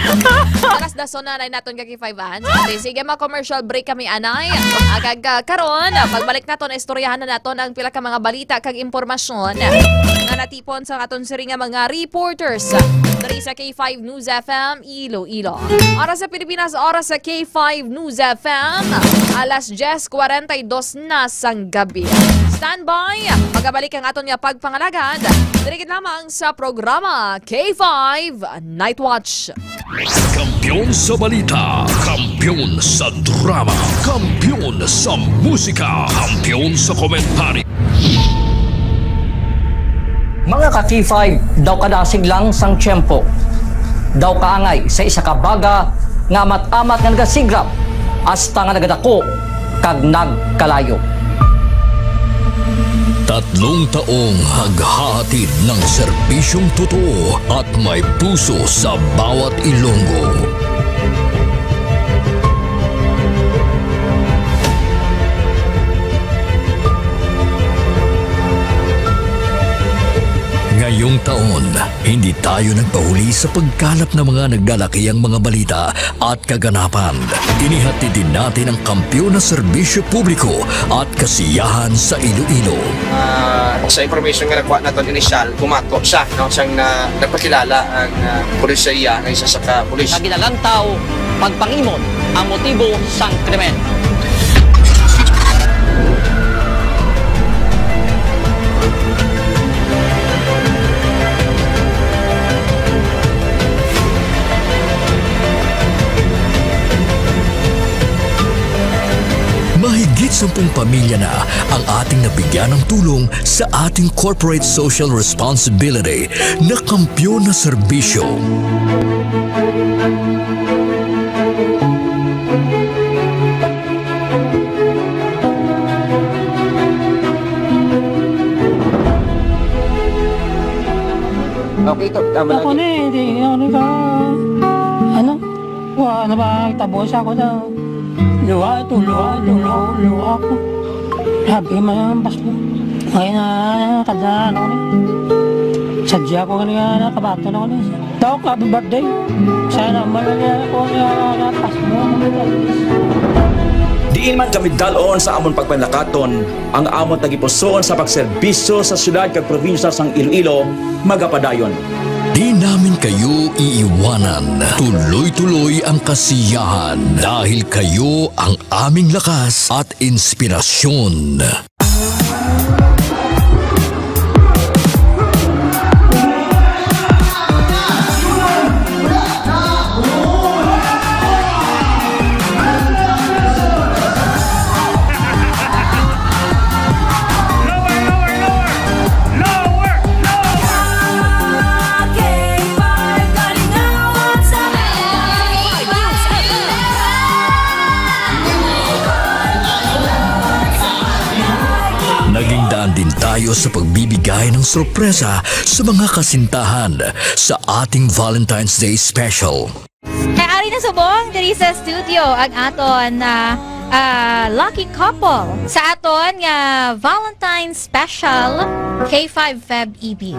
Alas dos na, nay naton ka K five, ah. Sige, sige, mga commercial break kami, anay. Agag, ah, karon, ah, pagbalik naton, istoryahan na naton ang pila ka mga balita kag impormasyon nga natipon sa aton siri nga mga reporters diri sa K five News F M Iloilo. Oras sa Pilipinas, oras sa K five News F M, alas diyes kwarenta y dos na sang gabi. Standby, magabalik ang aton nga pagpangalagad diri gid lamang sa programa K five Night Watch. Kampiyon sa balita, kampiyon sa drama, kampiyon sa musika, kampiyon sa komentaryo. Mga ka-K five, daw kadasig lang sang tiyempo. Daw kaangay sa isa ka baga nga amat-amat nga nagasigrap hasta nga nagadako kag nagkalayo. Tatlong taong haghahatid ng serbisyong totoo at may puso sa bawat Ilonggo. Ngayong taon, hindi tayo nagpahuli sa pagkalap ng mga naglalakihang mga balita at kaganapan. Inihatid din natin ang kampiyon na serbisyo publiko at kasiyahan sa Iloilo. Ah, sa information nga nakuha naton initial, bumato siya, no, siyang na, nagpakilala ang, ah, pulis sa iya nga isa sa ka pulis. Nga ginalantaw pagpangimon ang motibo sang krimen. Mahigit sampung pamilya na ang ating nabigyan ng tulong sa ating corporate social responsibility na kampiyon na serbisyo. Okay, to, tama Ako lang. Ni, hindi, ano ka, ano? Wa, ano ba, tabo sa ako na. Luha, ito, luha, luha, luha ako. Sabi man ang Pasko. Ngayon na, kada ano ni. Sadya ko nga nakabato na ko ni. Daw ka, happy birthday. Sana malagyan ako nga, nga, nga, Pasko, happy birthday. Di Diin man kami dal-on sa amon pagpanlakaton, ang amon tagipusoon sa pagserbisyo sa siyudad kag probinsya sang Iloilo magapadayon. Di namin kayo iiwanan. Tuloy-tuloy ang kasiyahan dahil kayo ang aming lakas at inspirasyon. Naging daan din tayo sa pagbibigay ng sorpresa sa mga kasintahan sa ating Valentine's Day special. Kay ari na subong diri sa studio ang aton, ah, ah, lucky couple sa aton nga Valentine's Special K five Feb Ibig.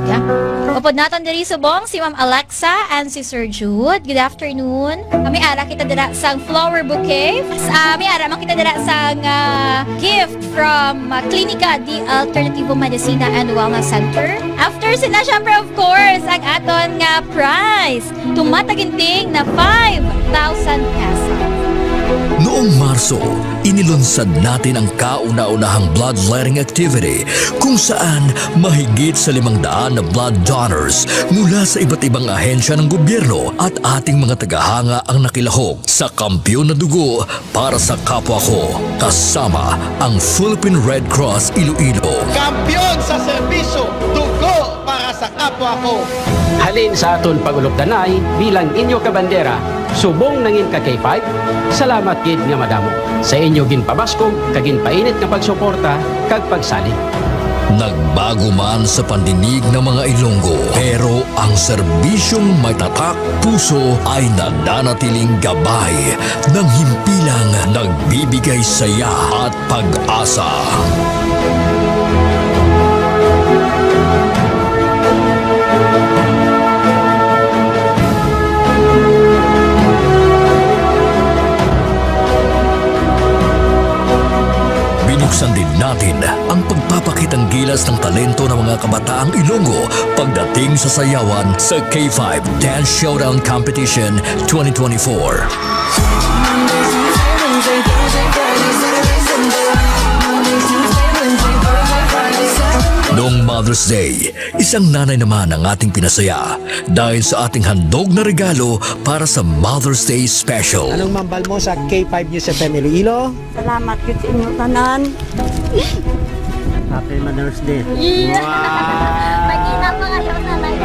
Upod naton diri subong si Ma'am Alexa and si Sir Jude. Good afternoon. Ah, may ara kita dira sang flower bouquet. Ah, may ara man kita dira sang, ah, gift from, ah, Klinika de Alternativo Medicina and Wellness Center. After sina, syempre, of course, ang aton nga prize. Tumataginting na five thousand pesos. Noong Marso, inilunsad natin ang kauna-unahang bloodletting activity, kung saan mahigit sa limang daan na blood donors mula sa iba't ibang ahensya ng gobyerno at ating mga tagahanga ang nakilahok sa Kampiyon na Dugo para sa Kapwa Ko, kasama ang Philippine Red Cross Iloilo. Kampiyon sa serbisyo, dugo para sa kapwa ko. Halin sa aton pag-ulokdanay bilang inyo kabandera, subong nangin ka K five, salamat gid nga madamo sa inyo ginpabaskog kag ginpainit nga pagsuporta kag pagsalig. Nagbago man sa pandinig ng mga Ilonggo, pero ang serbisyong may tatak puso ay nananatiling gabay ng himpilang nagbibigay saya at pag-asa. Binuksan din natin ang pagpapakitang gilas ng talento ng mga kabataang Ilonggo pagdating sa sayawan sa K five Dance Showdown Competition twenty twenty-four. Noong Mother's Day, isang nanay naman ang ating pinasaya dahil sa ating handog na regalo para sa Mother's Day Special. Anong mambal mo sa K five News F M Iloilo? Salamat gyud sa inyo tanan. Happy Mother's Day. Iya. Wow! Mag-ina pa kayo sa live.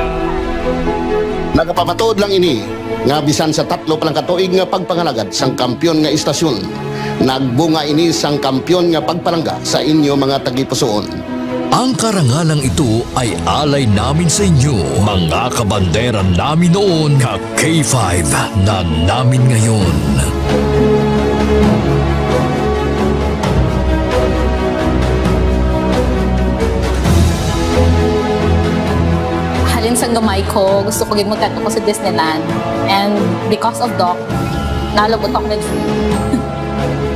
Nagapamatuod lang ini nga bisan sa tatlo pa lang ka tuig nga pagpangalagad sang kampiyon nga istasyon, nagbunga ini sang kampiyon nga pagpalangga sa inyo mga tagipusoon. Ang karangalang ito ay alay namin sa inyo, mga kabandera namin noon, ka K five na namin ngayon. Halin sang gamay ko, gusto ko gid magkadto ko sa Disneyland. And because of Doc, nalabot ako na dream.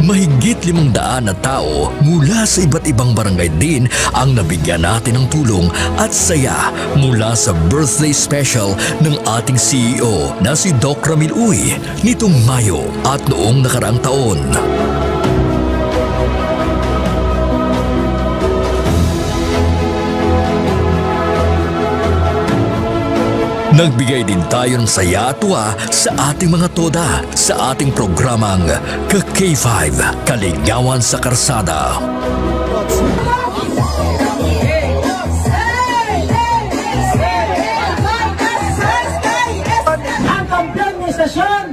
Mahigit limang daan na tao mula sa iba't ibang barangay din ang nabigyan natin ng tulong at saya mula sa birthday special ng ating C E O na si Doc Ramil Uy nitong Mayo at noong nakaraang taon. Nagbigay din tayo ng saya at tuwa sa ating mga toda sa ating programang Ka K five, Kaligawan sa Karsada. Ang kampiyon ng istasyon,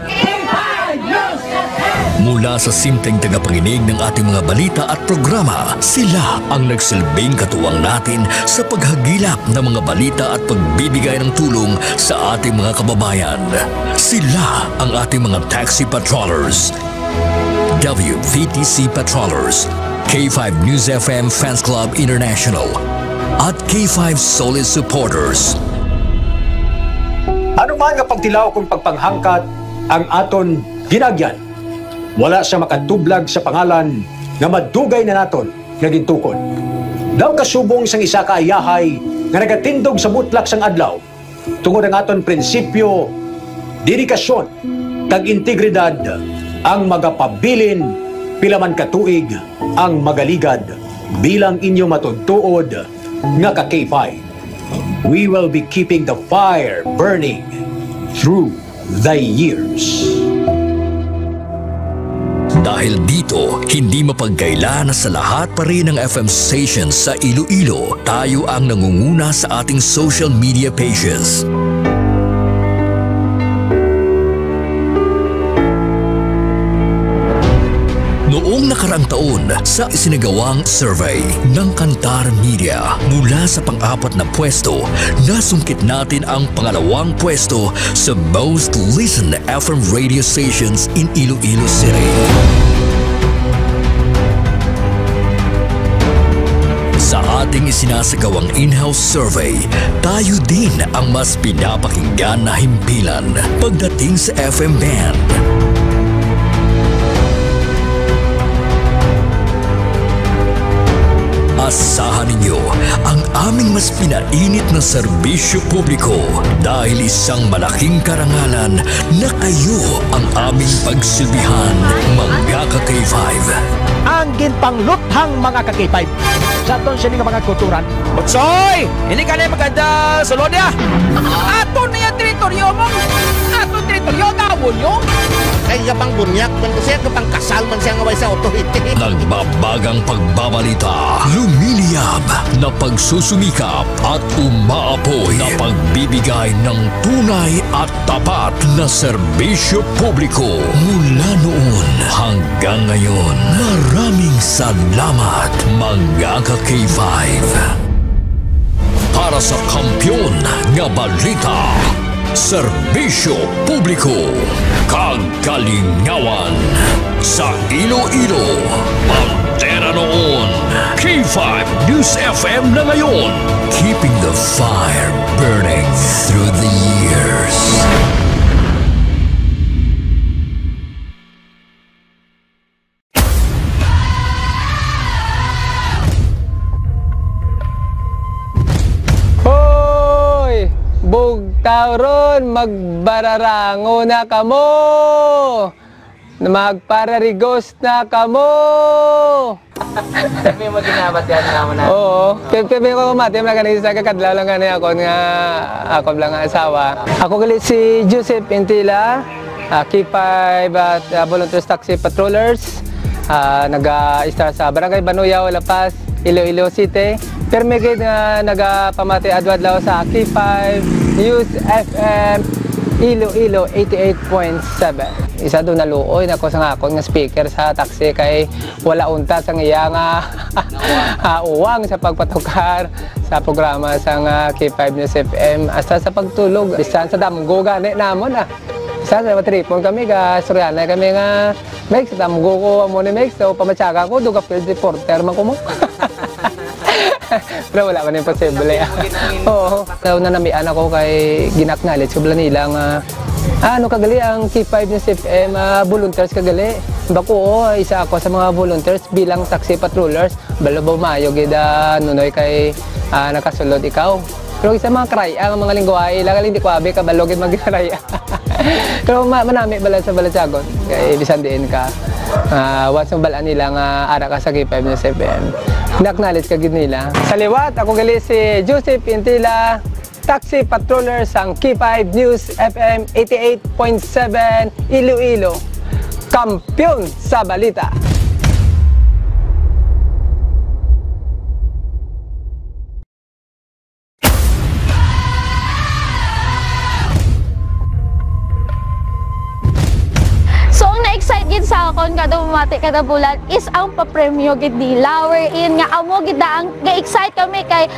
K five News F M. Mula sa simpleng tagapakinig ng ating mga balita at programa, sila ang nagsilbing katuwang natin sa paghagilap ng mga balita at pagbibigay ng tulong sa ating mga kababayan. Sila ang ating mga taxi patrollers, W V T C patrollers, K five News F M Fans Club International, at K five Solid Supporters. Ano man nga pagtilaw kung pagpanghangkat ang aton ginagyan, Wala sia makatublag sa pangalan nga madugay na naton nga gintukod. Daw kasubong sang isa ka ayahay nga nagatindog sa butlak sang adlaw, tungod ang aton prinsipyo, dedikasyon, kag integridad ang magapabilin pila man ka tuig ang magaligad bilang inyo matuod-tuod nga ka K five. We will be keeping the fire burning through the years. Dahil dito, hindi mapagkaila na sa lahat pa rin ng F M stations sa Iloilo, tayo ang nangunguna sa ating social media pages. Noong nakaraang taon, sa isinagawang survey ng Kantar Media, mula sa pang-apat na pwesto, nasungkit natin ang pangalawang pwesto sa most listened F M radio stations in Iloilo City. Sa ating isinasagawang in-house survey, tayo din ang mas pinapakinggan na himpilan pagdating sa F M band. Asahan ninyo ang aming mas pinainit na serbisyo publiko, dahil isang malaking karangalan na kayo ang aming pagsilbihan, mga ka-K five. Ang ginpangluthang, mga ka-K five, sa aton sini nga mga kulturan. Utsoy! Hindi ka na maganda sulod ya! Ato na yung teritoryo mo! Ato teritoryo, gawon nyo! Kay kapang bunyak man ko siya, kapang kasal man siya nga way sa authority. Nagbabagang pagbabalita, lumiliyab na pagsusumikap at umaapoy na pagbibigay ng tunay at tapat na serbisyo publiko. Mula noon hanggang ngayon, maraming salamat, mga ka-K five. Para sa kampiyon nga balita, serbisyo publiko, kag kalingawan sa Iloilo, bandera noon, K five News F M na ngayon. Keeping the fire burning through the years. Hoy! Bugtaw ron, magbararango na kamo! Magpararigos na kamo! May maginabatian naman na. Oo. Pe-, pe-, pero mati, mga ganito, sa kakadlaw lang gani ako nga, ako lang nga asawa. Ako gali si Joseph Intila, ah, K five at, ah, Volunteers Taxi Patrollers. Ah, naga-istar sa Barangay Banuyaw, La Paz, Iloilo City. Permi gid nga nagapamati adlaw-adlaw sa K five News F M Iloilo eighty-eight point seven. Isa do naluoy na ko sa akon nga speaker sa taxi kay wala unta sang iya nga, ah, uwang sa pagpatukar sa programa sang K five News F M, hasta sa pagtulog, bisan sa damgo gani namon, ah. Bisan sa matripon kami, ga-istoryahanay kami nga, "Mex, damgo ko amo ni Mex, so pamatyaga ko, duga field reporter man ko mo." Pero wala man imposible. Oo. Daw nanamian ako kay gin-acknowledge ko bala nila nga, "Ah, ano ka gali ang K five News F M, ah, volunteers ka gali?" Bako, oo, isa ako sa mga volunteers bilang taxi patrollers. Balo ba maayo gid, ah, Nunoy, kay, ah, nakasulod ikaw. Pero sa mga karaya, ang mga lingwahe, ila galing di ko abi, kabalo gid magkaraya. Pero ma-, manami bala sa balatyagon. Kay bisan diin ka, ah, once mabal-an nila nga ara ka sa K five News F M, na-acknowledge ka gid nila. Sa liwat, ako gali si Joseph Intila, taxi patroller sang K five News F M eighty-eight point seven Iloilo, kampiyon sa balita. So, ang na-excite gid sa akon kada pamati kada bulan is ang papremyo gid nila, wherein nga amo gid na ang ga-excite kami kay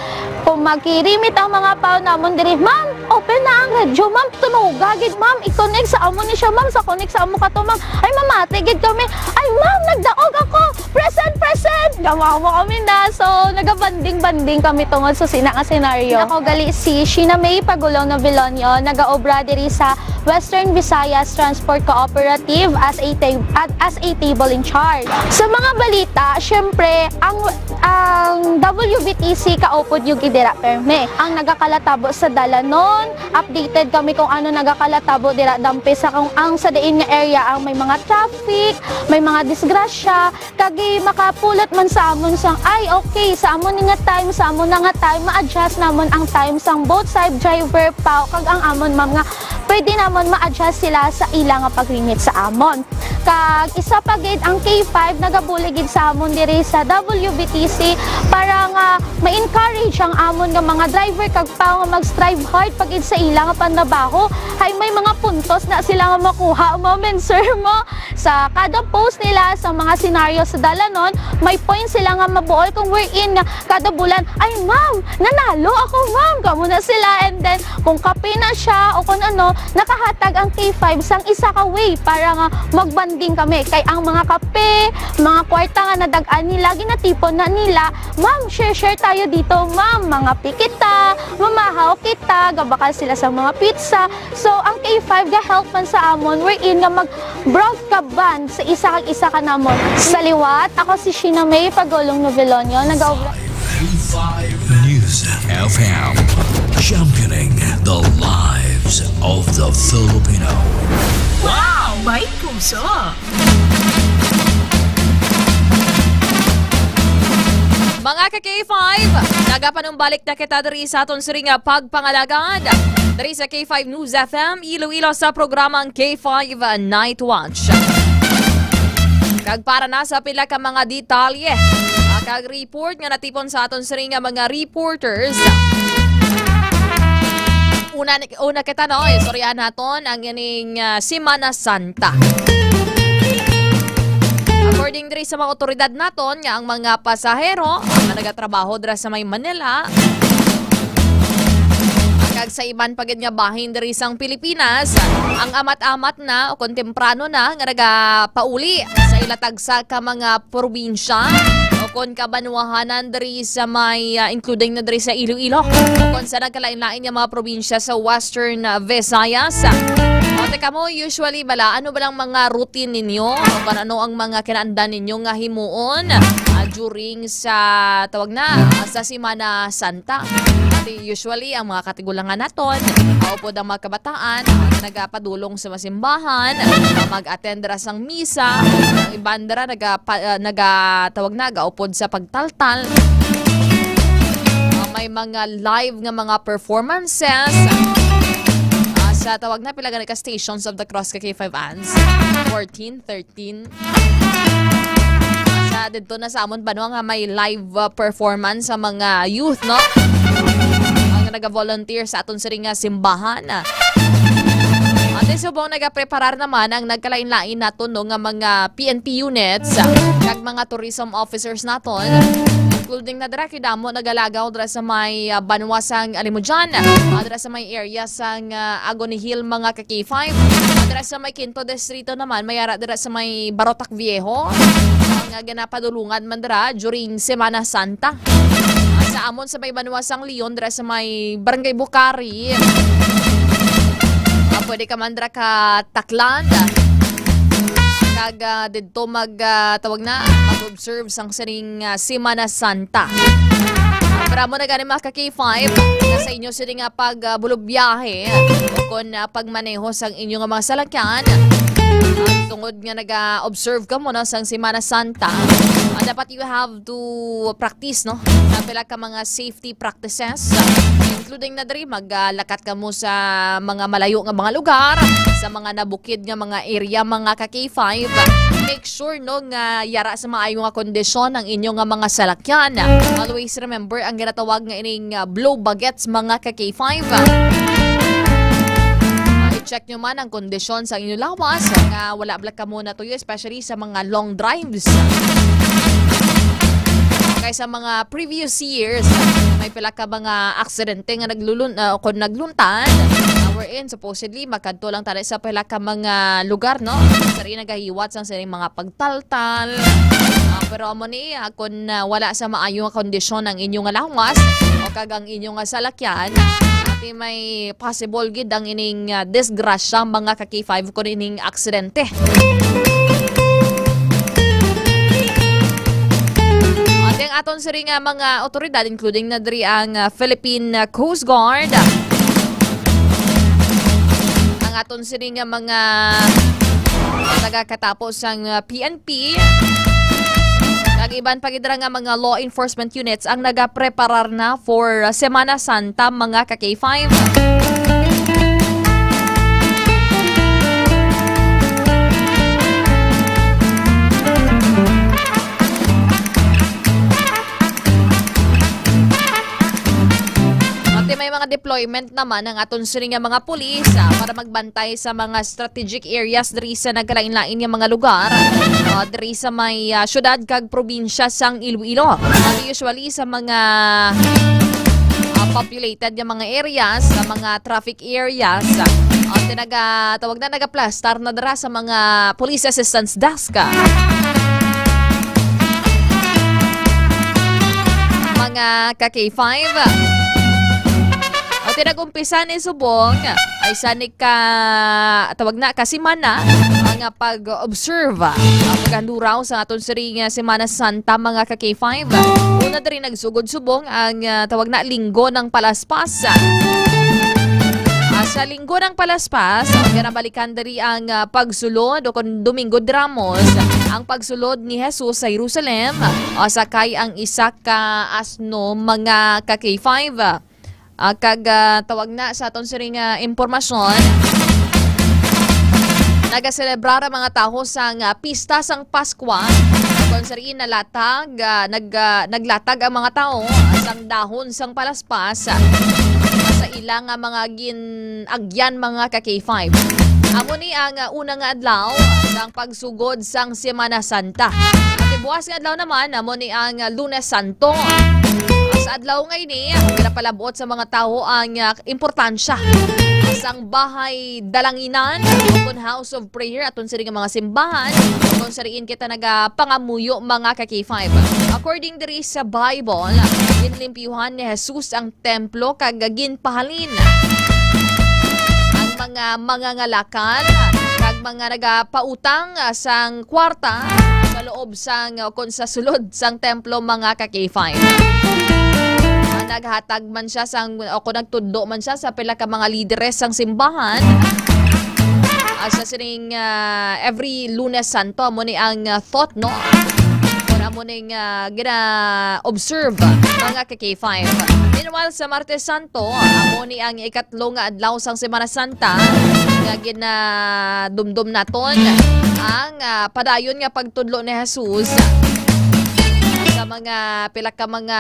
kung magkirimit ang mga pao namon diri, "Ma'am, open na ang radyo, ma'am, tunoga gid, ma'am, i-connect sa amo ni siya, ma'am, sa connect sa amo ka to, ma'am." Ay, mamati gid kami, "Ay, ma'am, nagdaog ako, present, present!" Gamawa kami na, so nagabanding-banding kami tungod sa sina nga senaryo. Ako gali si Sheena May Pagulong Novilonio, nagaobra diri sa Western Visayas Transport Cooperative as a ta-, at as a table in charge. Sa mga balita, syempre, ang, ang W V T C kaupod yung gidira perme. Ang nagakalatabo sa dalanon, updated kami kung ano nagakalatabo dira dampe sa kung ang sa diin nga area ang may mga traffic, may mga disgrasya, kag makapulot man sa amon sang, "Ay, okay, sa amon ni nga time, sa amon na nga time, ma-adjust namon ang time sang both side driver pa, kag ang amon, ma'am, nga pwede namon ma-adjust sila sa ila nga pag-remit sa amon." Kag isa pa gid, ang K five nagabulig gid sa amon diri sa W V T C para nga ma-encourage ang amon nga mga driver kag pa nga mag-strive hard pa gid sa ila nga pantrabaho. Hay may mga puntos na sila nga makuha, ma'am and sir, mo sa kada post nila, sa mga senaryo sa dalanon, may point sila nga mabuol kung wherein nga kada bulan, "Ay, ma'am, nanalo ako, ma'am." Kamo na sila. And then, kung kape na siya o kung ano, nakahatag ang K five sang isa ka way para nga magbanding kami. Kay ang mga kape, mga kwarta nga nadag-an nila, ginatipon na nila, "Ma'am, share-share tayo dito, ma'am. Mangape kita, mamahaw kita." Gabakal sila sa mga pizza. So, ang K five ga-help man sa amon, wherein nga mag-broth ka bond sa isa kag isa ka namon. Sa liwat, ako si Sheena May Pagulong Novelonio, nagaobra. News F M, championing the lives of the Filipino. Wow! May puso! Mga ka K five, nagapanumbalik na kita diri sa aton siring nga pagpangalagad. Diri sa K five News F M Iloilo sa programang K five Night Watch. Kag para na sa pila ka mga detalye, ah, kag report nga natipon sa aton siring nga mga reporters. Una, una kita, no, istoryahan naton ang ining, ah, Semana Santa. According diri sa mga otoridad naton nga ang mga pasahero nga nagatrabaho dira sa may Manila kag sa iban pa gid nga bahin diri sang Pilipinas, ang amat-amat na o kon temprano na nga nagapauli sa ila tagsa ka mga probinsya o kon kabanwahanan diri sa may, ah, including na diri sa Iloilo o kon sa nagkalain-lain nga mga probinsya sa Western, ah, Visayas. O, teka mo, usually bala, ano ba lang mga routine ninyo? O kung ano ang mga kinaandan ninyo nga himuon, ah, during sa, tawag na, ah, sa Semana Santa? Kasi usually, ang mga katigulangan naton, ah, upod ang mga kabataan, ah, nagapadulong sa masimbahan, ah, mag-attend ra sang misa, ang iban ra nagapa-, ah, naga-, tawag na, gaupod sa pagtaltal. Ah, may mga live nga mga performances. Ah, sa tawag na, pila gani ka Stations of the Cross ka K five ans? Fourteen, thirteen. Sa didto na sa amon banwa nga may live, uh, performance sa mga youth, no? Ang naga-volunteer sa aton siring nga simbahan. Ate subong nagapreparar naman ang nagkalain-lain naton, no, nga mga P N P units, uh, kag mga tourism officers naton, including na dira kay damo nagalagaw dira sa may, uh, banwa sang Alimodian, uh, dira sa may area sang, uh, Agony Hill, mga ka K five. Dira sa may Quinto Distrito naman, may ara dira sa may Barotac Viejo, nga ginapadulungan man dira during Semana Santa. Sa amon sa may banwa sang Leon, dira sa may Barangay Bucari, ah, pwede ka man dira ka Tacland. Kag, ah, didto mag, ah, tawag na, mag-observe sang sining, ah, Semana Santa. Pero amo na gani, mga ka K five, nga sa inyo sini nga pag, ah, bulubyahe o kon, ah, pagmaneho sang inyo nga mga salakyan, ah, tungod nga naga-observe ka mo, no, sang Semana Santa, ah, dapat you have to practice, no, sa pila ka mga safety practices, ah, including na diri mag, ah, lakat ka mo sa mga malayo nga mga lugar, sa mga nabukid nga mga area, mga ka K five. Make sure, no, nga yara sa maayo nga kondisyon ang inyo nga mga salakyan. Always remember ang ginatawag nga ining, ah, blue baguettes, mga ka K five. Ah, i-check nyo man ang kondisyon sa inyong lawas nga wala bala kamo natuyo, especially sa mga long drives. Kay sa mga previous years, may pila ka mga aksidente nga naglulun-, ah, kung nagluntan, ah, wherein supposedly makadto lang tani sa pila ka mga lugar, no? Sa rin nagahiwat sang sining mga pagtaltal. Ah, pero amo ni, ah, kung, ah, wala sa maayo nga kondisyon ang inyo nga lawas o kag ang inyo nga salakyan, ah, Ti may possible gid ang ining, ah, disgrasya, mga ka-K five, kun ining aksidente. Ate, ang aton siri nga mga otoridad, including na diri ang, ah, Philippine, ah, Coast Guard, ang aton sini nga mga taga-katapo sang, uh, P N P, kag iban pa gid ra nga mga law enforcement units ang nagapreparar na for, uh, Semana Santa, mga ka-K five. Ate, may mga deployment naman ang aton sini nga mga pulis, ah, para magbantay sa mga strategic areas diri sa nagkalain-lain nga mga lugar, ah, diri sa may, ah, syudad kag probinsya sang Iloilo. Ah, usually sa mga, ah, populated nga mga areas, sa mga traffic areas, ah, tinaga-, tawag na, nagaplastar na dira sa mga police assistance desk. Mga ka-K five. O, tinag-umpisa ni subong ay sa nika, tawag na, kasimana, ang pag-observe, ang paghanduraw sa aton siri nga Semana Santa, mga ka-K five. Una diri nagsugod subong ang, ah, tawag na, Linggo ng Palaspas. Ah, sa Linggo ng Palaspas, ang ginabalikan diri ang, ah, pagsulod o kon Domingo de Ramos, ang pagsulod ni Jesus sa Jerusalem, o sakay ang isa ka asno, mga ka-K five. Ah, kag, ah, tawag na sa aton siring nga impormasyon, nagaselebrar ang mga tawo sang, ah, pista sang Paskwa, kon sari nalatag, ah, nag-, ah, naglatag ang mga tawo sang dahon sang palaspas, ah, sa ila nga mga gin-agyan, mga ka-K five. Amo ni ang, ah, una nga adlaw sang pagsugod sang Semana Santa. At buwas nga adlaw naman, amo ni ang, ah, Lunes Santo. Sa adlaw nga ini, pinapalabot sa mga tawo ang, ah, importansya sang bahay dalanginan o kon house of prayer, aton sini nga mga simbahan, kung sariin kita nagapangamuyo, mga ka-K five. According diri sa Bible, ginlimpyuhan ni Jesus ang templo kag ginpahalin ang mga mangangalakal kag mga nagapautang, ah, sang kwarta sa loob sang, ah, kon sa sulod sang templo, mga ka-K five. Ah, naghatag man siya sang, o kon nagtudlo man siya sa pila ka mga lideres sang simbahan. Ah, sa sining, ah, every Lunes Santo, amo ni ang, ah, thought, no? Kon amo ning, ah, gina-observe, mga ka-K five. Meanwhile, sa Martes Santo, amo ni ang ikatlo nga adlaw sang Semana Santa nga ginadumdom naton ang, ah, padayon nga pagtudlo ni Jesus sa mga pila ka mga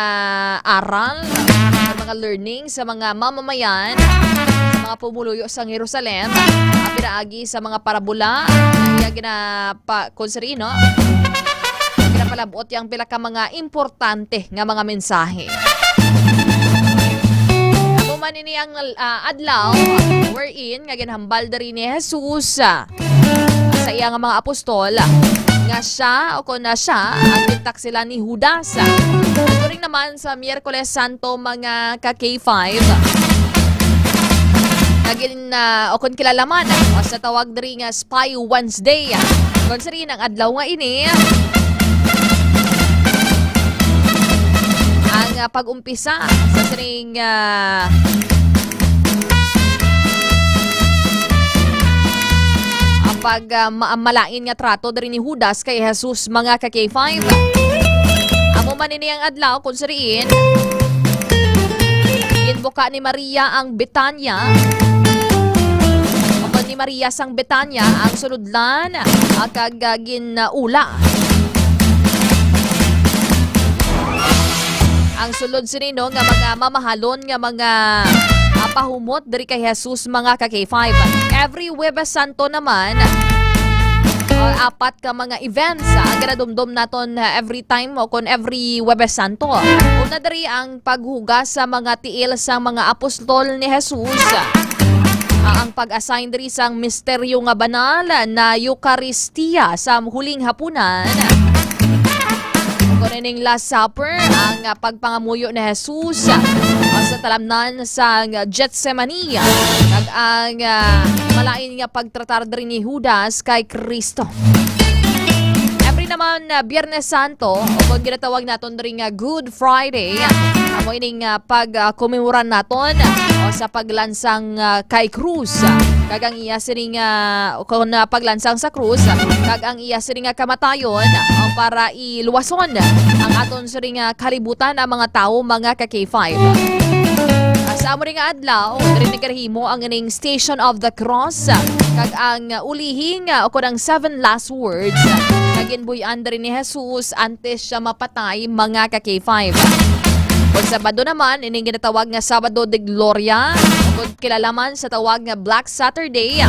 aral, sa mga learning sa mga mamamayan, sa mga pumuluyo sang Jerusalem, ah, pinaagi sa mga parabola nga iya ginapa-, kung sari, no? Pinapalabot yang pila ka mga importante nga mga mensahe. Amo man ini ang, ah, adlaw wherein nga ginhambal diri ni Jesus, ah, sa iya nga mga apostol nga siya, o kon na siya, ang gintaksilan ni Judas. During naman sa Miyerkules Santo, mga ka-K five, nagin, ah, o kon kilala man, ah, sa tawag diri nga Spy Wednesday. Kon sari ang adlaw nga ini, ang, ah, pag-umpisa sa sining, ah, ang pag, ah, ma-, malain nga trato diri ni Judas kay Jesus, mga ka-K five. Amo man ini ang adlaw kung sariin ginbuka ni Maria ang Betania. Amo ni Maria sang Betania ang sulodlan, ah, kag, ah, gin-, ah, ula. Ang sulod sini, no, nga mga mamahalon nga mga, ah, pahumot diri kay Jesus, mga ka-K five. Every Huwebes Santo naman, ah, apat ka mga events, ah, ang ginadumdom naton, ah, every time o kon every Huwebes Santo. Una diri ang paghugas sa mga tiil sa mga apostol ni Jesus. Ah, ang pag-assign diri sang misteryo nga banal na Eukaristia sa huling hapunan. Kon ining Last Supper, ang, ah, pagpangamuyo ni Jesus, ah, sa talamnan sa Getsemani, kag ang, ah, malain nga pagtratar diri ni Judas kay Cristo. Every naman, ah, Biyernes Santo, o kon ginatawag naton diri nga Good Friday, amo ining, ah, pag, ah, komemora naton, ah, o sa paglansang, ah, kay krus, ah, kag ang iya sining, ah, kon, ah, paglansang sa krus, ah, kag ang iya sining nga kamatayon, ah, para iluwason ang aton sining nga kalibutan, ang mga tawo, mga ka K five. Ah, sa amo rin nga adlaw, diri nagahimo ang ining Station of the Cross, ah, kag ang ulihing, ah, o kon ang seven last words, ah, nga ginbuy-an diri ni Jesus antes siya mapatay, mga ka K five. Kon Sabado naman, ining ginatawag nga Sabado de Gloria, o kon kilala man sa tawag nga Black Saturday.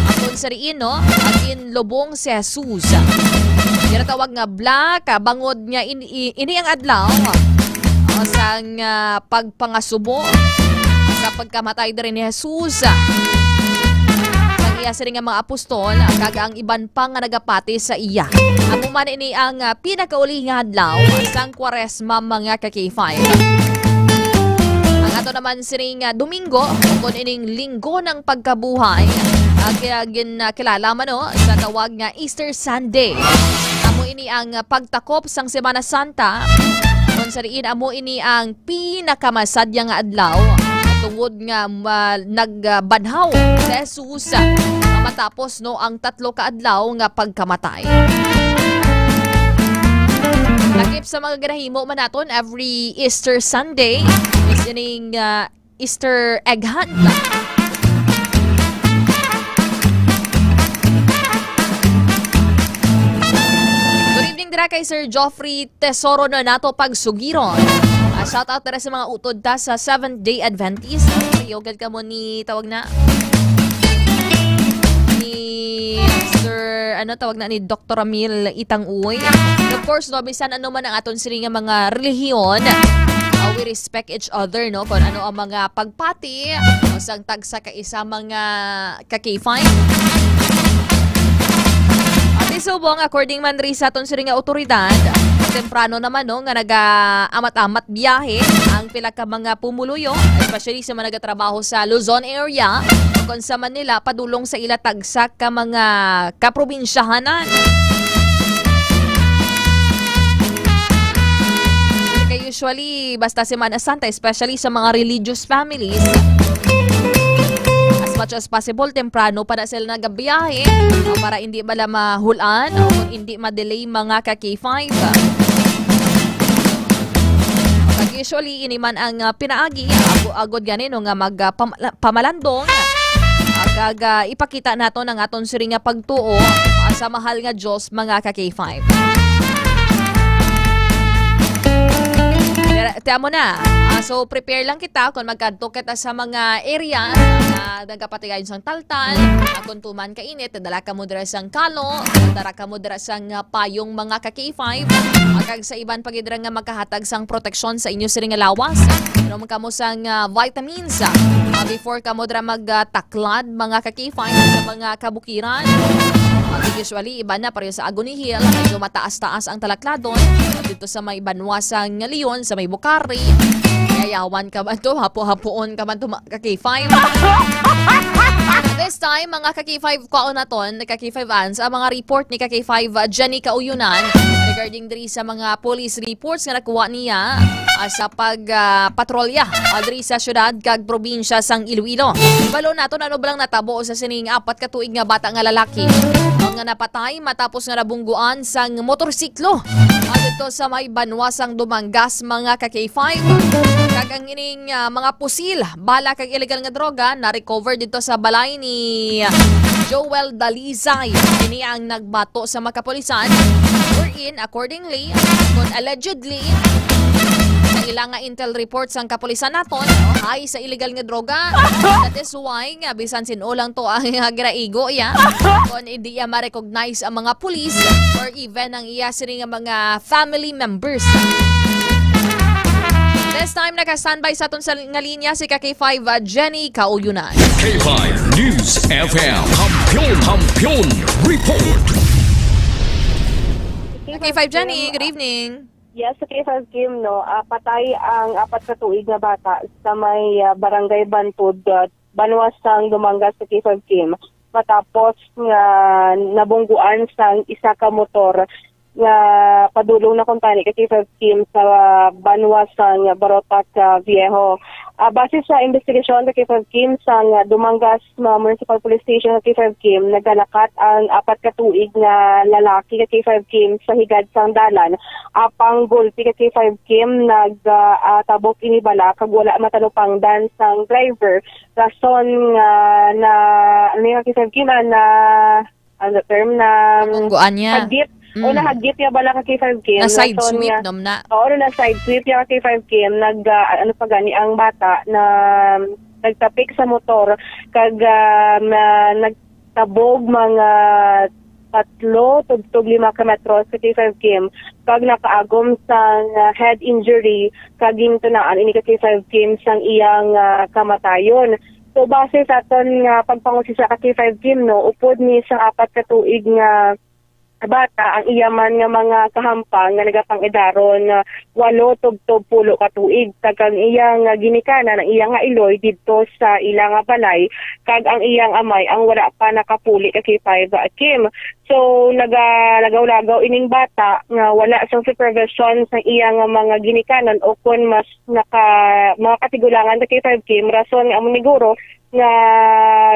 Aton sa diin, no, ang ginlubong si Jesus. Ginatawag nga black, ah, bangod nga in-, i-, ini ang adlaw, ah, sang, ah, pagpangasubo sa pagkamatay diri ni Jesus, ah, sang iya sining nga mga apostol, ah, kag ang iban pa nga nagapati sa iya. Amo man ini ang, ah, pinakauli nga adlaw sang Kwaresma, mga ka K five. Ang ato naman sining, ah, Domingo, kon ining Linggo ng Pagkabuhay, ah, kaya gin-, ah, kilala man, no, sa tawag nga Easter Sunday. Amo ini ang, ah, pagtakop sang Semana Santa, kon sa diin amo ini ang pinakamasadya nga adlaw, tungod nga ma-, nagbanhaw si Jesus, ah, matapos, no, ang tatlo ka adlaw nga pagkamatay. Lakip sa mga ginahimo man naton every Easter Sunday, sining, ah, Easter egg hunt. Good evening dira kay Sir Geoffrey Tesoro na nato pagsugiron. Ah, shout out dira sa mga utod ta sa Seventh Day Adventist. Yogat ka mo ni tawag na ni Sir, ano tawag na, ni Doctor Ramil Itang Uy. And of course, no, bisan ano man ang aton sini nga mga relihiyon, uh, we respect each other, no? Kung ano ang mga pagpati o sang tagsa ka isa mga ka K five. Ati subong, according man ri sa aton sini nga otoridad, temprano naman, no, nga naga-amat-amat biyahe ang pila ka mga pumuluyo, especially sa mga nagatrabaho sa Luzon area, kung sa Manila, padulong sa ila tagsa ka mga kaprobinsyahanan. Kay usually, basta Semana Santa, especially sa mga religious families, as much as possible, temprano pa na sila nagabiyahe, ah, para hindi bala mahulan o hindi ma-delay mga ka K five. Kag usually, ini man ang, ah, pinaagi, ago-, agod gani, no, nga mag, ah, pam-, pamalandong, ah, kag, ah, ipakita naton ang aton siri nga pagtuo, ah, sa mahal nga Dios, mga ka K five. Pero, tiyan mo na. Ah, so, prepare lang kita kung magkadto kita sa mga area nga nagapatigayon sang taltal. Ah, kung tuman ka init, dala ka mo dira sang kalo, dala ka mo dira sang, ah, payong mga ka K five. Ah, kag sa iban pa gid dira nga makahatag sang proteksyon sa inyo siri nga lawas. Inom kamo sang, ah, vitamins, ah, before kamo dira mag, ah, taklad, mga ka K five, sa mga kabukiran. Ah, usually, iban na pareho sa Agony Hill, medyo mataas-taas ang talakladon. Dito sa may banwa sang Leon, sa may Bucari, yayawan ka man to, hapo-hapoon ka man to, ma-, ka K five. This time, mga ka K five, kwaon naton, ka K five Ans, ang mga report ni ka K five, uh, Jenny Kauyunan, regarding diri sa mga police reports nga nakuha niya, uh, sa pag, uh, patrolya, uh, diri sa syudad kag probinsya sang Iloilo. Balo naton ano ba lang natabo sa sining apat ka tuig nga bata nga lalaki, uh, nga napatay matapos nga nabungguan sang motorsiklo, uh, dito sa may banwa sang Dumangas, mga ka K five. Kag ang ining, uh, mga pusil, bala kag illegal nga droga na-recover dito sa balay ni Joel Dalizay. Ini ang nagbato sa mga kapulisan, wherein, accordingly, kung allegedly, sa ila nga intel report sang kapulisan naton, hay sa illegal nga droga. That is why nga bisan sin-o lang to ang ginaigo iya, kung hindi iya ma-recognize ang mga pulis or even ang iya sini nga mga family members. This time, naka-standby sa aton sa, nga linya si ka K five, uh, Jenny Kauyunan. K five News F M. Kampiyon, Kampiyon Report. K five Jenny, Kim, good evening. Yes, sa K five Kim, no, ah, patay ang apat ka tuig nga bata sa may, ah, Barangay Bantod, ah, banwa sang Dumangas sa K five Kim, matapos nga nabungguan sang isa ka motor nga padulong na kumpani ka K five Kim sa banwa sang Barotac, ah, Viejo. Ah, base sa investigasyon ka K five Kim sang Dumangas ma-, Municipal Police Station ka K five Kim, nagalakat ang apat ka tuig nga lalaki ka K five Kim sa higad sang dalan. Apang gulpi ka K five Kim, nag, ah, ah, tabok ini bala kag wala matalupangdan sang driver. Rason nga na, ano yung K five Kim, ah, na, ano term, na, um, Nabungguan niya. Hagip. O Mm. Nahagip niya bala ka K five Kim. Na side Rason sweep, nga, nom na. Oo, na side sweep niya ka K five Kim. Nag, ah, ano pa gani ang bata na nagtapik sa motor kag, ah, na, nagtabog mga tatlo tubtob lima ka metros ka K five Kim kag nakaagom sang, ah, head injury kag gintunaan ini ka K five Kim sang iyang, ah, kamatayon. So, base sa aton nga pagpangusisa ka K five Kim, no, upod ni sa apat ka tuig nga bata ang iya man nga mga kahampang nga nagapang-edaron nga walo tubtob pulo ka tuig, kag ang iya nga ginikanan, ang iya nga iloy didto sa ila nga balay, kag ang iyang amay ang wala pa nakapuli ka K five Kim. So, nagalagaw-lagaw ining bata nga wala sang supervision sa iya nga mga ginikanan o kon mas naka, mga katigulangan sa K five Kim, rason nga amo ni guro nga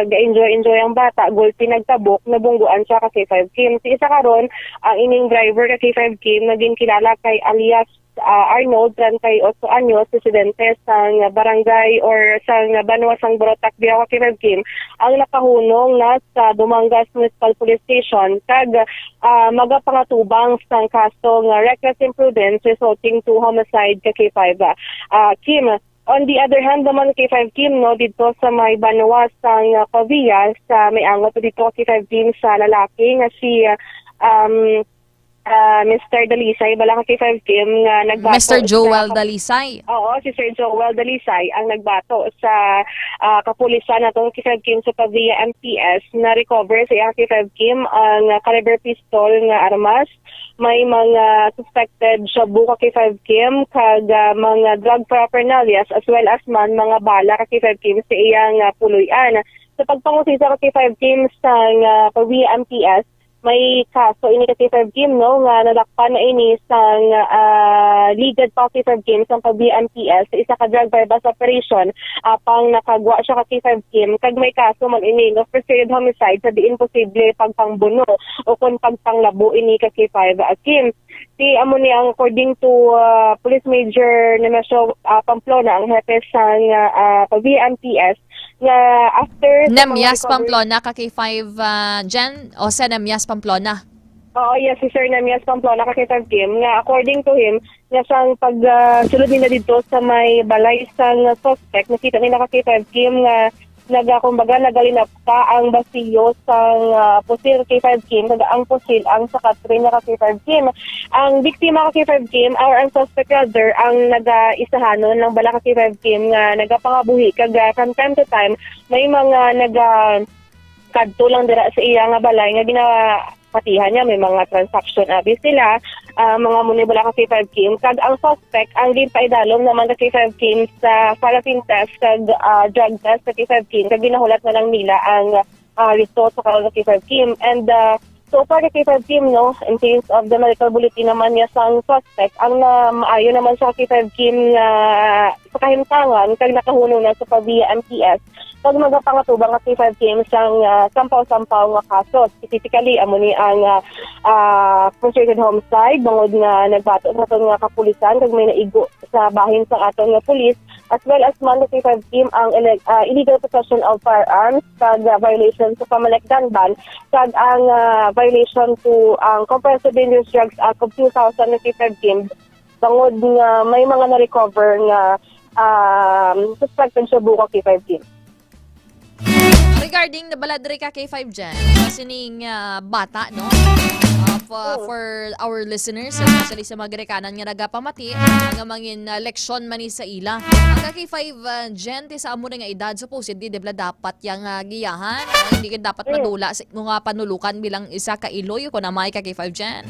ga-enjoy-enjoy ang bata, gulpi nagtabok, nabungguan siya ka K five Kim. Si isa karon, ang ining driver ka K five Kim, nga ginkilala kay alias, ah, Arnold, treinta y ocho anyos, residente sang barangay or sang banwa sang Barotac Viejo ka K five Kim, ang nakahunong na sa Dumangas Municipal Police Station kag, ah, magapangatubang sang kaso nga reckless imprudence resulting to homicide ka K five, ah, Kim. On the other hand naman, K five Kim, no, dito sa may banwa sang, ah, Pavia, sa may angot dito, K five Kim, sa lalaki nga si, ah, um, ah, Mister Dalisay, bala ka K five Kim, nga nagbato Mister Joel sa Dalisay. Oo, si Sir Joel Dalisay ang nagbato sa, ah, kapulisan natong K five Kim sa Pavia M P S. Na-recover sa iya K five Kim ang, ah, caliber pistol nga armas, may mga suspected shabu ka K five Kim, kag, ah, mga drug paraphernalias, as well as man mga bala ka K five Kim sa iyang, ah, puloy-an. Sa pagpangusisa ka K five Kim sa, ah, Pavia M P S, may kaso ini ka K five Kim, no, nga nadakpan na ini sang, ah, ligad pa ka K five Kim sang Pavia M P S sa isa ka drug buy-bust operation, apang nakagwa siya ka K five Kim, kag may kaso man ini nga first degree homicide sa diin posible pagpangbuno o kon pagpanglabo ini ka K five, ah, Kim. Si amo ni ang according to, ah, Police Major Nemesio, ah, Pamplona, ang hepe sang, ah, ah, Pavia M P S, nga after sa mga Nemyas recovery Pamplona ka K five, ah, Jen? O si Nemyas Pamplona? Oo, yes, si Sir Nemyas Pamplona ka K five Kim, nga according to him, nga sang pag, ah, sulod nila dito sa may balay sang suspect, nakita nila ka K five Kim nga naga-, kumbaga, nagalinapta ang basiyo sang, ah, pusil K five Kim, kag ang pusil ang sakatrin niya ka K five Kim. Ang biktima ka K five Kim, or ang suspect rather, ang nagaisahanon lang bala ka K five Kim nga nagapangabuhi, kag, ah, from time to time, may mga naga-, kadto lang dira sa iya nga balay nga ginapatihan niya, may mga transaction abi sila, ah, mga muni bala ka K five Kim, kag ang suspect ang ginpaidalom naman ka K five Kim sa paraffin test kag, ah, drug test ka K five Kim, kag ginahulat na lang nila ang, ah, result sa karon ka K five Kim. And, ah, so far ka K five Kim, no, in terms of the medical bulletin naman niya sang suspect, ang na maayo naman sa K five Kim nga sa kahimtangan kag nakahunong na sa Pavia M P S, kag magapangatubang ka K five Kim sang, ah, sampaw-sampaw nga kaso. Specifically, amo ni ang, ah, ah, frustrated homicide, bangod nga nagbato sa aton nga kapulisan kag may naigo sa bahin sang aton nga pulis, as well as man ka K five Kim ang ele-, ah, illegal possession of firearms kag, ah, violation sa Pamanek Gun Ban, kag ang, ah, violation to ang Comprehensive Dangerous Drugs Act of two thousand ka K five Kim, bangod nga may mga na-recover nga, um, suspected shabu ka K five Kim. Regarding na bala diri ka K five Jen, sining, ah, bata, no? Ah, for, Oo. for our listeners, especially sa mga ginikanan nga nagapamati, nga mangin, ah, leksyon man ni sa ila. Ang ka K five, ah, Jen, ti sa amo na nga edad, supposedly, di bala dapat yang, ah, giyahan? Ang hindi ka dapat Mm. madula sa imo nga panulukan bilang isa ka iloy, kung amay ka K five Jen?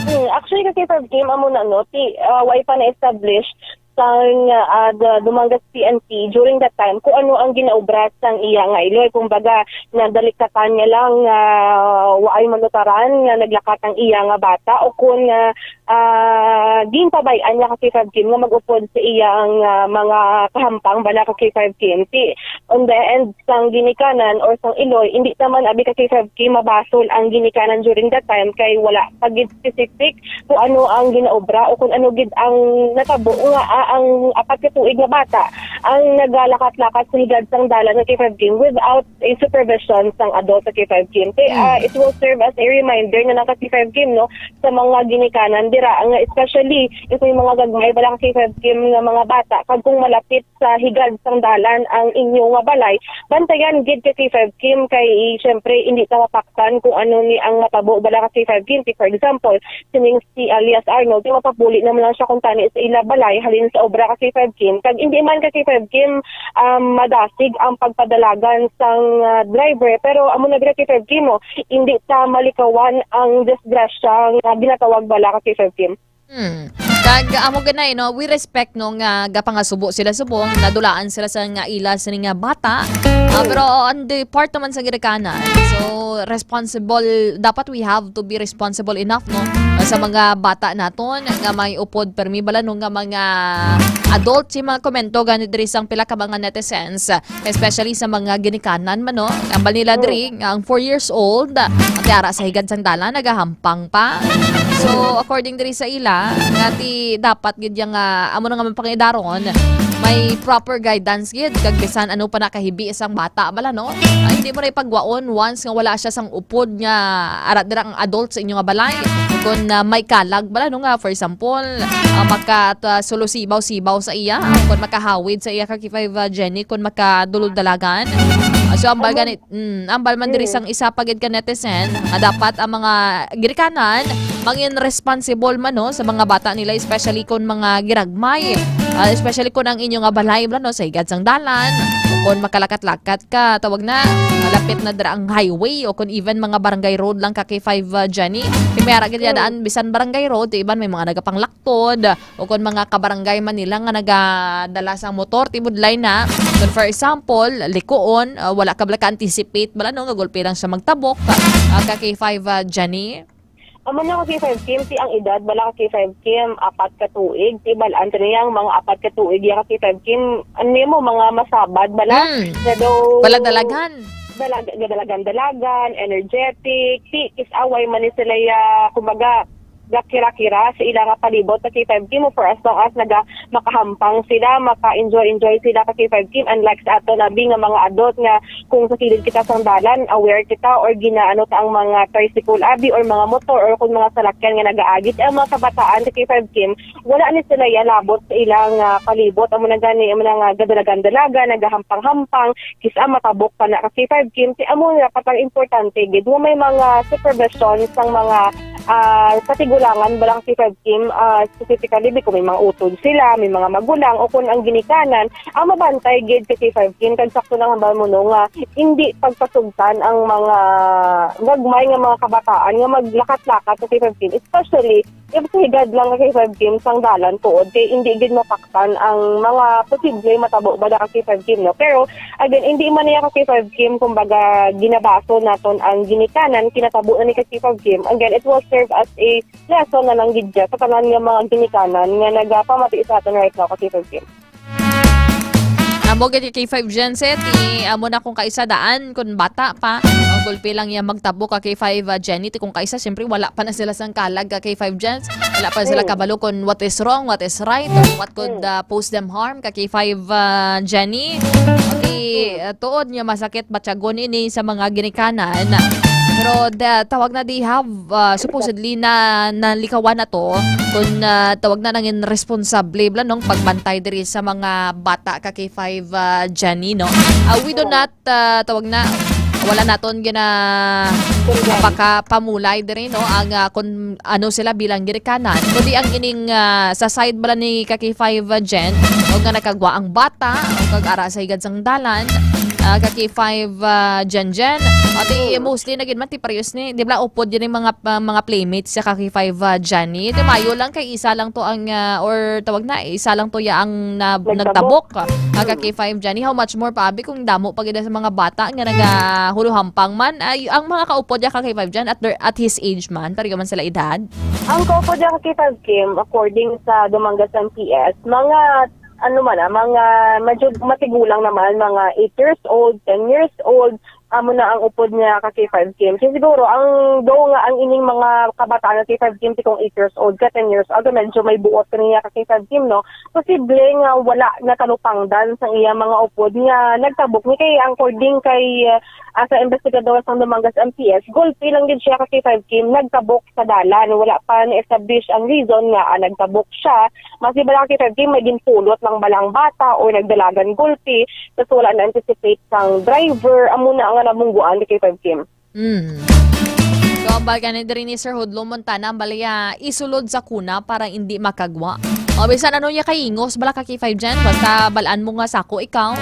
Hmm, actually, ka K five Kim, amo na, no? Ti, ah, way pa na-establish sang, ah, the Dumangas P N P during that time kung ano ang ginaobra sang iya nga iloy. Kumbaga, nadelikatan niya lang, ah, waay manutaran nga naglakat ang iya nga bata o kung, ah, ah, ginpabay-an niya ka K five Kim nga mag-upod sa iya ang, ah, mga kahampang bala ka K five Kim. Ti, on the end, sang ginikanan or sang iloy, hindi naman abi ka K five Kim mabasol ang ginikanan during that time kay wala pa gid specific kung ano ang ginaobra o kung ano gid ang natabo nga, ah, ang apat ka tuig nga bata ang nagalakat-lakat sa higad sang dalan nga K five Kim without a supervision sang adult sa K five Kim. Kay, ah, it will serve as a reminder na lang ka K five Kim, no, sa mga ginikanan dira, nga especially if may mga gagmay bala ka K five Kim nga mga bata, kag kung malapit sa higad sang dalan ang inyo nga balay, bantayan gid ka K five Kim kay, syempre, hindi ta mapaktan kung ano ni ang matabo bala ka K five Kim. Ti, for example, sining si alias Arnold, ti mapapuli naman lang siya kung tani sa ila balay halin sa obra ka K five Kim. Kag hindi man ka K five Kim, um, madasig ang pagpadalagan sang, ah, driver, pero amo na gid ka K five Kim, oh, hindi ta malikawan ang disgrasya nga ginatawag bala ka K five Kim. Hmm. Kag amo ganay, no, we respect, no, nga gapangasubo sila subong, nadulaan sila sa nga ila sini nga bata. Ah, pero on the part naman sa ginikanan, so responsible, dapat we have to be responsible enough, no, sa mga bata naton nga may upod permi bala, no, nga mga adult. Si mga komento gani diri sang pila ka mga netizens, especially sa mga ginikanan man, no? Ambal nila diri nga ang four years old, ang tiara sa higad sang dalan, nagahampang pa. So, according diri sa ila, nga ti dapat gid yang, ah, amo na nga mapangidaron, may proper guidance gid, kag bisan ano pa nakahibi sang bata bala, no? Ay, hindi mo na ipagwaon once nga wala siya sang upod nga ara dira ang adult sa inyo nga balay. Kung, ah, may kalag bala, no, nga, for example, ah, maka-, ah, sulusibaw-sibaw sa iya, kung makahawid sa iya ka K five, ah, Jenny, kung makadulog-dalagan. Ah, so, ambal gani, mm, ambal man diri sang isa pa gid ka netizen, nga dapat ang mga ginikanan mangin responsible man, no, sa mga bata nila, especially kung mga ginagmay, ah, especially kung ang inyo nga balay, no, sa higad sang dalan, kung makalakat-lakat ka, tawag na, malapit na dira ang highway, o kung even mga barangay road lang ka K five, ah, Jenny. Kay may ara gid daan, bisan barangay road, iban may mga nagapanglak tod, o kon mga kabarangay man nila nga nagadala sang motor, tibudlay na. Kon, for example, likuon, ah, wala ka bala ka-anticipate bala, no, nga gulpi lang siya magtabok, ah, ka K five, ah, Jenny. Amo na ka K five Kim, ti ang edad bala ka K five Kim, apat ka tuig, ti bal-an ta niya ang mga apat ka tuig, ya ka K five Kim, ano mo, mga masabad bala. Hmm. Nga daw Wala dalagan. Dalag-, dalagan-dalagan, energetic, ti is away man ni sila ya, kumbaga, gakira-kira sa ila nga palibot sa K five Kim, for as long as naga-, makahampang sila, maka-enjoy-enjoy sila sa K five Kim, unlike sa aton abi nga mga adult nga kung sa kilid kita sang dalan, aware kita or ginaano ta ang mga tricycle abi or mga motor or kung mga salakyan nga nagaagi, ang mga kabataan sa K five Kim, wala ni sila yalabot sa ilang, ah, palibot. Amo na gani, amo na nga gadalagan-dalagan, nagahampang-hampang, kis-a matabok pa na ka K five Kim, ti amo nga dapat ang importante gid nga may mga supervision sang mga, ah, katigulangan bala ka K five Kim, ah, specifically di kung may mga utod sila, may mga magulang o kung ang ginikanan, ang mabantay gid ka K five Kim, kag sakto lang hambal mo, no, nga hindi pagpasugtan ang mga gagmay nga mga kabataan nga maglakat-lakat sa K five Kim, especially if sa higad lang ka K five Kim sang dalan tuod kay hindi gid mapaktan ang mga posible matabo bala ka K five Kim, no? Pero again, hindi man niya ka K five Kim, kumbaga, ginabaso naton ang ginikanan, kinatabo na ni ka K five Kim. Again, it will serve as a lesson na lang gid siya sa tanan nga mga ginikanan nga nagapamati sa aton right now ka K five Kim. Amo gid kay K five Gen Z, ti amo na kung kaisa daan, kung bata pa, ang gulpi lang iya magtabok ka K five, ah, Jenny, ti kung kaisa, siyempre, wala pa na sila sang kalag ka K five Gen Z. Wala pa sila Mm. kabalo kung what is wrong, what is right, or what could, Mm. ah, pose them harm ka K five, ah, Jenny. Okay, ah, tuod nga masakit batyagon ini sa mga ginikanan. Pero da, tawag na di have, ah, supposedly na nalikawan na to kung, ah, tawag na nangin responsable bala nung pagbantay diri sa mga bata ka K five, ah, Jenny, no? Ah, we do not, ah, tawag na, wala naton gina pakapamulay diri, no, ang, ah, kung ano sila bilang ginikanan, kundi ang ining, ah, sa side bala ni ka K five, ah, Jen, o nga nakagwa ang bata o kag ara sa higad sang dalan, Ah, ka K five, ah, Jan Jan. Ati, mostly na gid man ti parehas ni, di ba, upod yun yung mga, ah, mga playmates sa ka K five, ah, Jani. Ito mayo lang kay isa lang to ang, ah, or tawag na, isa lang to ya ang na, Nagtabok. nagtabok, ah, ka K five Jani. How much more pa, abi, kung damo pa gid sa mga bata nga nagahuluhampang man. Ay, ang mga kaupod ya ka K five Jan at their, at his age man, pareho man sila edad. Ang kaupod ya ka K five Kim, according sa Dumangas M P S, mga ano man, ah, mga medyo matigulang naman, mga eight years old, ten years old, amo na ang upod niya ka K five Kim. Kaya siguro, ang, though nga ang ining mga kabataan nga K five Kim, tikong eight years old ka, ten years old, medyo may buot ka niya ka K five Kim, no? Posible nga wala natalupangdan sa iya mga upod nga nagtabok ni kay ang according kay, ah, sa investigador sang Dumangas M P S, gulpi lang gid siya ka K five Kim, nagtabok sa dalan. Wala pa na-establish ang reason nga, ah, nagtabok siya. Mas di ba lang kita di may ginpulot lang balang bata o nagdalagan gulpi, tas wala na-anticipate sang driver, amo na nga nabungguan ni K five Kim. Mm. So, ang balkan ni diri ni Sir Hudlo Montana, ang balaya isulod sa kuna para hindi makagwa. O, bisan ano niya kayingos, bala ka K five dyan, basta balaan mo nga sako ikaw.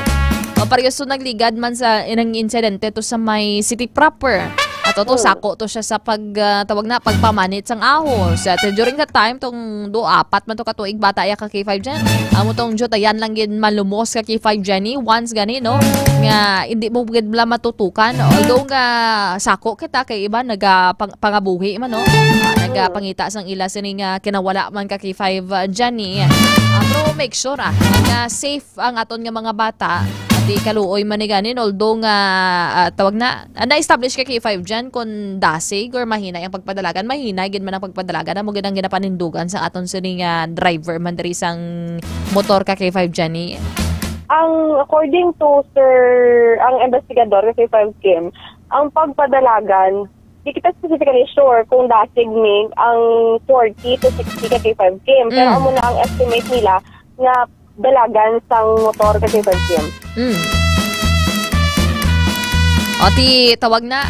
O, parehas to nagligad man sa inang insidente to sa may city proper. Ato to, Mm. sako to siya sa pag, ah, tawag na, pagpamanit sang ahos. At during that time, tong do, apat man to katuig bata ya ka K five dyan. Amo tong jutayan lang gid malumos ka K five Jenny. Once gani, no? Nga, hindi mo gid bala matutukan. Although nga, sako kita kay iba, naga pang-, pangabuhi man, no? Ah, nagapangita sang ila sini nga kinawala man ka K five Jenny. Ah, pero make sure, ah, nga safe ang aton nga mga bata. Ati kaluoy man ni ganin, although nga, ah, tawag na, ah, na-establish ka K five dyan kung dasig or mahinay ang pagpadalagan, mahinay gid man ang pagpadalagan, amo gid ang ginapanindugan sa aton sini nga driver man diri sang motor ka K five dyan, eh. Ang according to Sir, ang investigador ka K five Kim, ang pagpadalagan, di kita specifically sure kung dasig ni ang forty to sixty ka K five Kim. Pero Mm. amo na ang estimate nila nga dalagan sang motor ka K five Kim. Mm. O, ti, tawag na.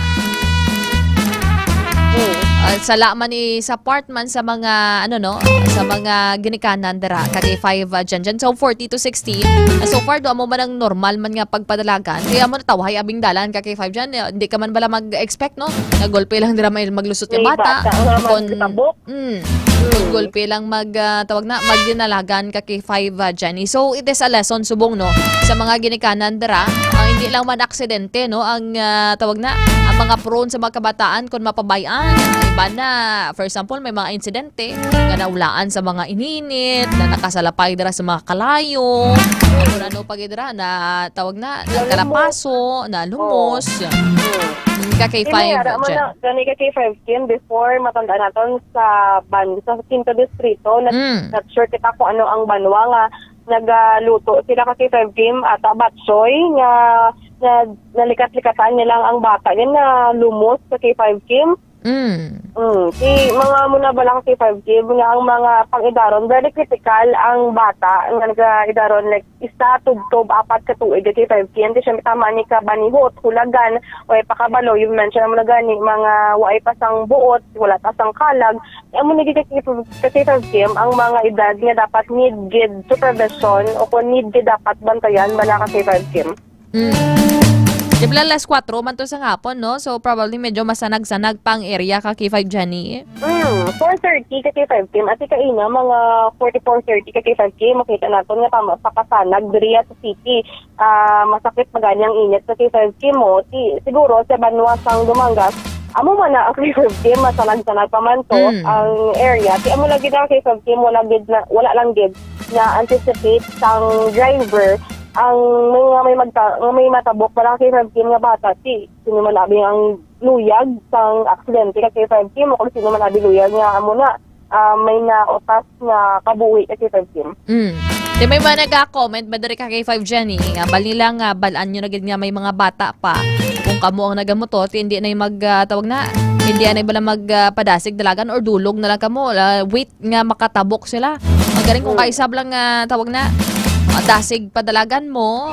Mm. Ah, sala man ni sa part man sa mga, ano, no, sa mga ginikanan dira, ka K five, ah, dyan, dyan. So, forty to sixty. Ah, so far, do, amo man ang normal man nga pagpadalagan. Kaya mo natawahay abing dalan ka K five dyan. Eh, hindi ka man bala mag-expect, no? Nga golpe lang dira may maglusot yung May bata. bata nga Kon- magtabok. Mm. Kung gulpi lang mag, ah, tawag na, magdinalagan ka K five, ah, Jenny. So, it is a lesson subong, no, sa mga ginikanan dira. Ang hindi lang man aksidente, no, ang, ah, tawag na, ang mga prone sa mga kabataan kung mapabayaan. Iba na, for example, may mga insidente nga naulaan sa mga ininit, na nakasalapay dira sa mga kalayo. Kung ano pa gid dira, na tawag na, nagkalapaso, na lumos. Mm, ka K five, Jenny. Gani ka K five Kim, before, matandaan naton sa ban-, sa Quinto Distrito, not, Mm. not sure kita kung ano ang banwa nga nagaluto sila ka K five Kim, ata batchoy, nga, nga nalikat-likatan nilang ang bata, yun na lumos sa K five Kim. Mm. Mm. Si mga muna ba lang K five Kim, nga ang mga pang-idaron, very critical ang bata, nga nag-idaron, like, isa, tubtob, apat ka tuig, ka K five Kim. Di siya tama ni ka banihot, hulagan, o ay pakabalo, you mentioned mo na gani, mga waay pa sang buot, wala pa sang kalag. Amo na gid ka K five Kim, ang mga edad nga dapat need gid supervision o kung need gid dapat bantayan, bala ka K five Kim. Mm. Di ba, alas kwatro man to sa hapon, no? So, probably medyo masanag-sanag pa ang area ka K five Jenny. Mm, four thirty ka K five Kim. Ati kaina, mga forty-four thirty ka K five Kim, makita naton nga tama, pakasanag diri sa city. Ah, masakit pa gani ang init sa K five Kim mo. Ti, siguro, sa banwa sang Dumangas, amo man na ang K five Kim, masanag-sanag pa man to Mm. ang area. Ti, amo lagi na ang K five Kim, wala gid na, wala lang gid na anticipate sang driver ang mga may magta-, nga may matabok pa lang K five Kim nga bata. Ti, sino man abi ang luyag sang aksidente ka K five Kim o kung sino man abi luyag nga amo na, ah, may nautas nga kabuhi ka K five Kim. Mm. Di may mga naga-comment ba diri ka K five Jenny? Nga bali lang nga balaan nyo na gid nga may mga bata pa. Kung kamo ang nagamotor, ti hindi na yung mag, ah, tawag na, hindi na bala mag, ah, padasig dalagan or dulog na lang kamo. Ah, wait nga makatabok sila. Magaling kung Mm. kaisab lang nga tawag na, ah, dasig padalagan mo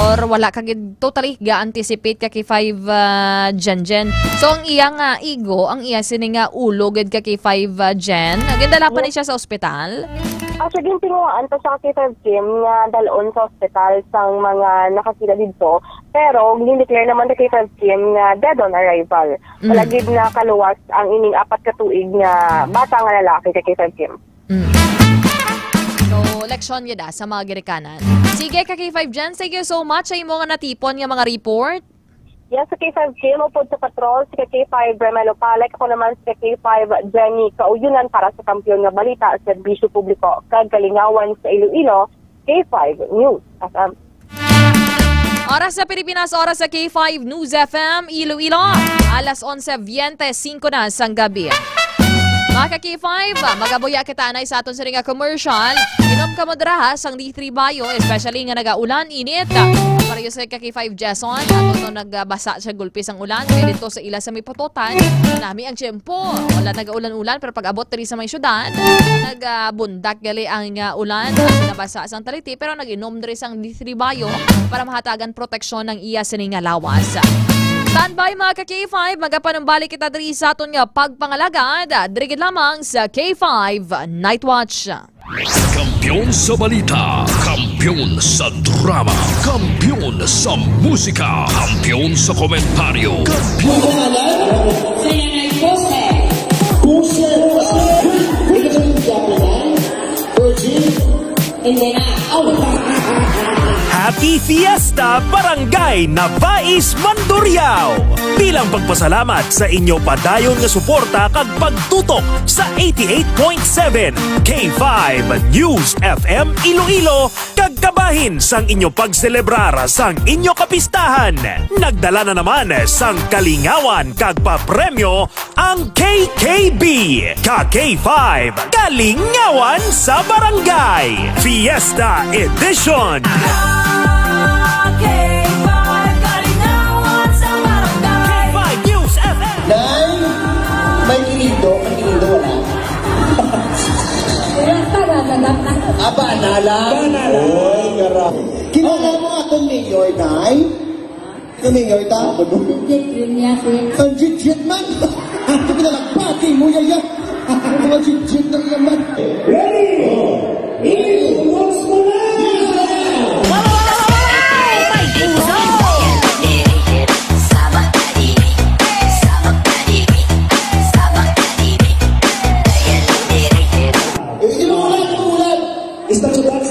or wala ka gid totally ga-anticipate ka K five, ah, Jenjen. So, ang iya nga igo, ang iya sini nga ulo gid ka K five, ah, Jen. Gindala pa ni Yes. siya sa ospital? Actually, gintinguhaan pa siya ka K five Kim nga dalon sa ospital sang mga nakakita didto, pero gin-declare naman sa K five Kim nga dead on arrival. Mm. Wala gid nakaluwas ang ining apat ka tuig nga bata nga lalaki ka K five Kim. Mm. So, leksyon yun, ah, sa mga ginikanan. Sige, ka K five Jen, thank you so much sa imo nga natipon nga mga report. Yes, sa K five Kim, upod sa patrol, si ka K five Remelo Palek, ako naman si ka K five Jenny Kauyunan para sa Kampiyon nga Balita, Serbisyo Publiko, kag Kalingawan sa Iloilo, K five News F M. Oras sa Pilipinas, oras sa K five News F M Iloilo, alas onse biyente singko na sang gabi. Mga ka K five, magabuya kita anay sa aton sini nga commercial. Inom kamo dira, ha, sang D three Bio, especially nga nagaulan, init. Pareho sa ka K five Jason, ato to nagbasa siya gulpi sang ulan. Kaya dito sa ila sa may putotan, nami ang tiyempo. Wala nagaulan-ulan, pero pag abot diri sa may syudad, nagbundak gali ang, ah, ulan. Nabasa sang taliti, pero nag-inom diri sang D three Bio para mahatagan proteksyon ang iya sini nga lawas. Standby, mga ka K five, magapanumbalik kita diri sa aton nga pagpangalagad, diri gid lamang sa K five Night Watch. Kampiyon sa balita, kampiyon sa drama, kampiyon sa musika, kampiyon sa komentaryo, kampiyon. Ang pangalan? Sa nanay ko, sir. Puso. Ikaw ang japanan? Virgin? Hindi na. Oh. Happy Fiesta, Barangay Nabais, Mandurriao! Bilang pagpasalamat sa inyo padayon nga suporta kag pagtutok sa eighty-eight point seven K five News F M Iloilo, kag kabahin sang inyo pagselebrar sang inyo kapistahan, nagdala na naman sang kalingawan kag papremyo ang K K B, ka K five, Kalingawan sa Barangay, Fiesta Edition. K five News F M. Nay, may kinindo, may kinindo, wala. Wala pa, wala na. Aba, na lang. Wala na. Oy, gara-, kilala mo akong mayor, Nay? Ano nga ito? Ang jit-jit man! Ito pinalagbati mo, yaya! Ang mga jit-jit na iyan man! Ready? Ibuhos mo na! Eh, inuulan, inuulan! Isang sugat.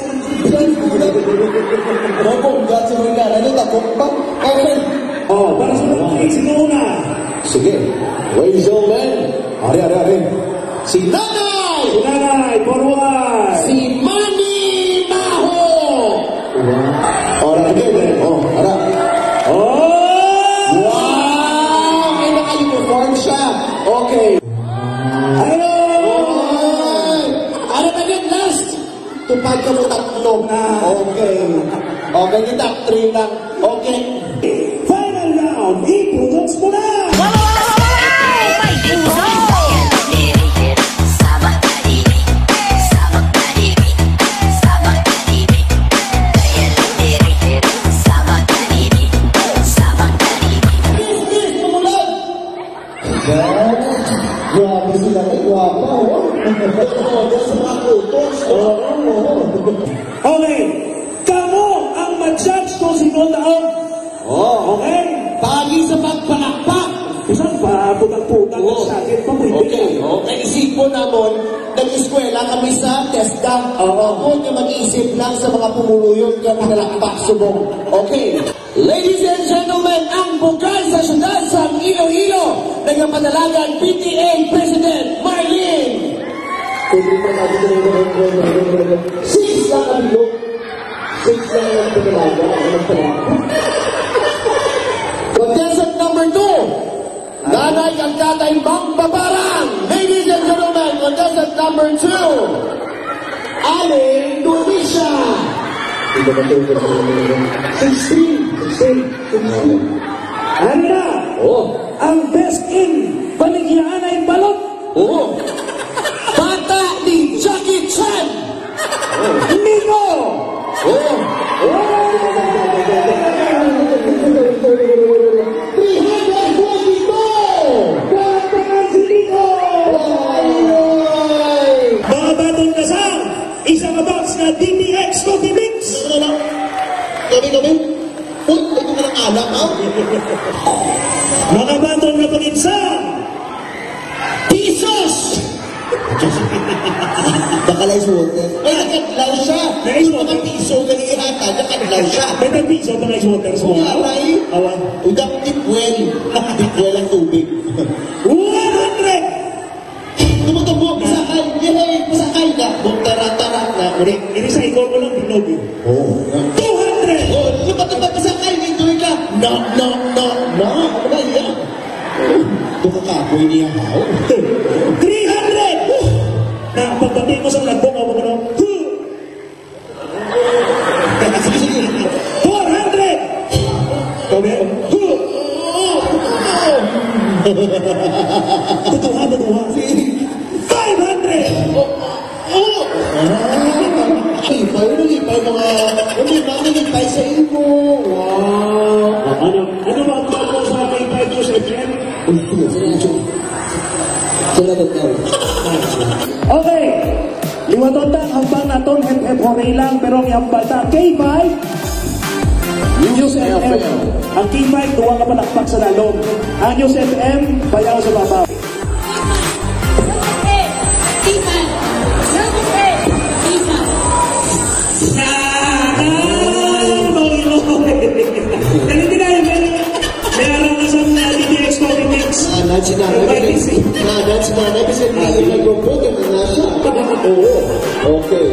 Mabongga sa mga ano, takot pa. Okay. Oh, para sa mga sino na? Sige. Ladies and gentlemen. Ari, ari, ari. Si Nanay! Si Nanay, forward! Si Mami Maho! Wow. Oh, ara, sige, sige. Oh, ara. Oh! Wow! Ay, naka-uniform siya. Okay. Hello! Ay! Ano na yun? Last! Tupad ka mo tatlo. Ah. Okay. Okay, kita, three lang. Okay. Final round, iputoks mo na! Wow! May puso! Kiss, kiss, tumulag! Grabe sila, eh, gwapa, oh. Oo, sa mga kutos. Oo, oo. Okay. Kamo ang ma-judge kung sino taon. Oh. Okay? Pagi sa pagpalakpak. Bisan pa, putak-putak ang Oo. Sakit pa, pwede. Okay, okay. Isipon namon, nag-eskwela kami sa TESDA. Oo. Ako nga mag-iisip lang sa mga pumuluyon nga pinalakpak subong. Okay. Ladies and gentlemen, ang bukal sa siyudad sang Iloilo, nagapadalagan P T A President Marlene. Six lang ang bilog. Six lang ang padalagan. Ano pala? Contestant number two. Nanay kag Tatay Magbabarang. Ladies and gentlemen, contestant number two, Aling Dulisa. Sixteen. Sixteen. Sixteen. Ano na? Oh. Ang best in Baligya Anay Balot. Oh. Bata ni Jackie Chan. Nico! Oh! Three hundred forty-two! Palakpakan si Nico! Ay! Mga baton ka sa isa Kami, kami. Uy, ito ka ng alak, ha? Mga baton nga panginsan! Pisos! Baka lang ice water. Ay, nakadlaw siya. May ice water. Yung mga piso, ganihatag, nakadlaw siya. May tag-piso pa nga ice water sa mga. Wala, eh. Awa. Udak, tipwel. Tipwel ang tubig. One hundred! Tumutubo, pasakay. Yehey, pasakay na. Butara-tara na. Uri, iri sa ikon mo lang, bilog, eh. Oh. Two hundred! Oh, lupa-lupa, pasakay. Enjoy ka. No, no, no, no. Ano ba yan? Ito ka kapoy niya, haw? Three hundred! Na, pagpati mo sa lagbong, ako, ano? Four hundred! Kami, tutuha, tutuha. Five hundred! Lipay, lipay, mga, hindi, mga lipay sa imo. Wow. Ano, ano ba ang tawag sa K five News F M? Salamat, Carl. Okay. Liwaton ta ang hambal naton, hep, hep, hooray lang, pero ang hambal ta, K five, News F M. Ang K five, duwa ka palakpak sa dalom. Ang News F M, bayaw sa babaw. Sana! Panginoon! Dali, dali, dali. May araw na sa mga D T X Coffee Mix. Ah, that's not, that's not, that's not, that's not, Oo. Okay.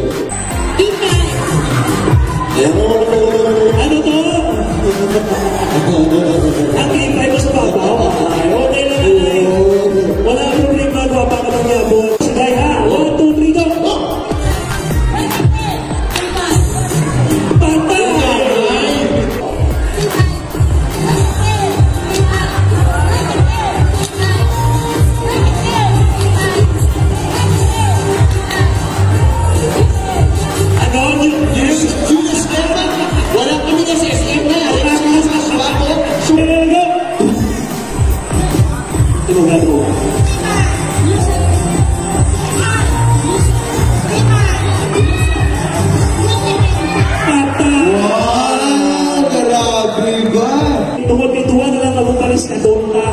Ano to? Ang K five mo sa babaw. Ay, okay lang yan. Wala ang problema, gwapa ka lang niya, boy. Sige, ha? One, two, three, go. Patay! Ano? Yung, yung, yung S M na? Wala kami na sa S M na. Wala kami sa Subaco. Subaco. Tulog na, tulog. Wow! Grabe ba? Tungod kay duwa na lang ang vocalist na doon ka.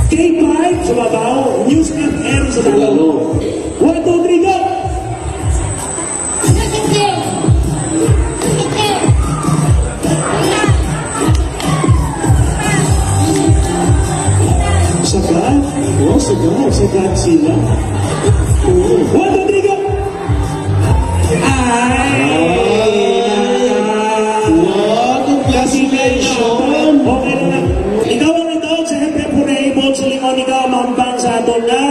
K five sa babaw, News F M sa dalom. One, two, three, go! Sagad? Oh, sagad. Sagad sila. Oh. One, two, three, go! Ay! Wow, congratulations! Okay na lang. Ikaw ang nagdaog sa Hep Hep Hooray, Ibon sa Lingon, ikaw ang mahambal sa aton nga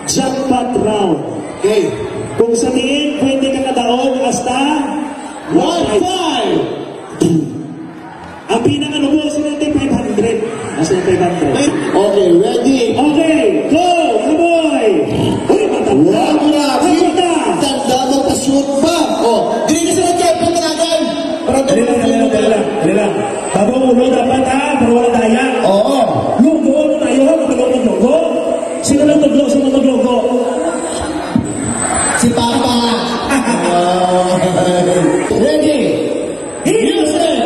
jackpot round. Okay. Kung sa diin, pwede ka kadaog hasta one five. Ang pinakalubo, sino yung five hundred? Asa yung five hundred? Okay, ready? Okay, go! Ano, boy? Uy, matanda! Wow, grabe! Matanda! Tanda mo, pa-shoot pa! Oh, dili ka sa nagkaya panagan! Para Dali lang, dali lang, dali lang, dali lang. Bago ang ulo, dapat, ha? Para wala daya. Oo. Lugo, ano tayo, ha? Kapag ako maglugo? Sino lang tudlo? Sino maglugo? Si Papa. Ready? Music!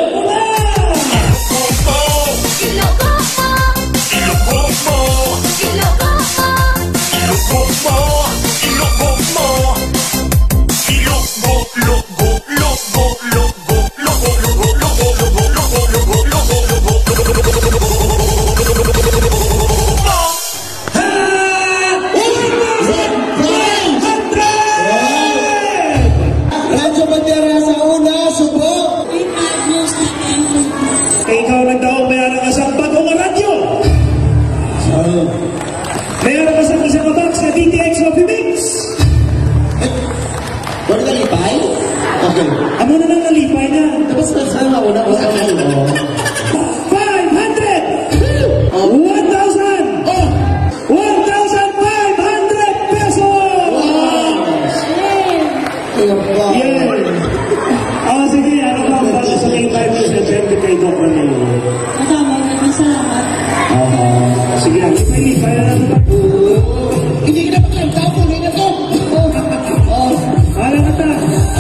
Radyo Bandera sa una, subo. Kay ikaw nagdaog, may ara ka sa bago nga radyo. May ara ka sa isa ka box nga D T X Coffee Mix. Wala nalipay? Okay. Amo na lang nalipay na. Tapos na sa una ko sa ano. Five hundred! Oh. One thousand! Oh! One thousand five hundred pesos! Wow! Kaya pa. Yeah. Oh, sige, ano pa ang bago sa may five percent kay Doc Ramiro? Madamo, maraming salamat. Aha. Sige, ang lipay-lipay na lang. Hindi ka na magkanta, puloy na to. Oh. Wala ka ta.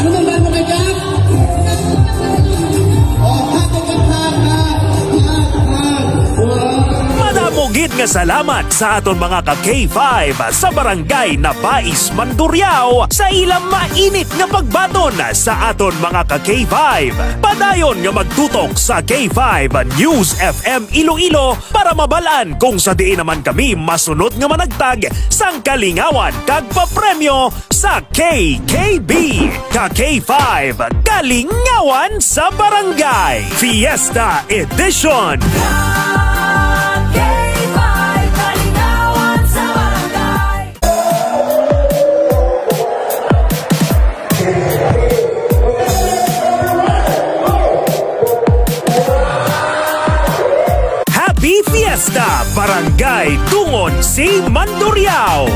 Ano bang bago kay Jack? Salamat sa aton mga ka K five sa Barangay Nabais, Mandurriao, sa ilang mainit nga pagbaton sa aton mga ka K five. Padayon nga magtutok sa K five News F M Iloilo para mabalaan kung sa diin naman kami masunod nga managtag sang kalingawan kag papremyo sa K K B, ka K five, Kalingawan sa Barangay, Fiesta Edition. Ka K five, Kalingawan sa Barangay. Happy Fiesta, Barangay Dungon C, Mandurriao!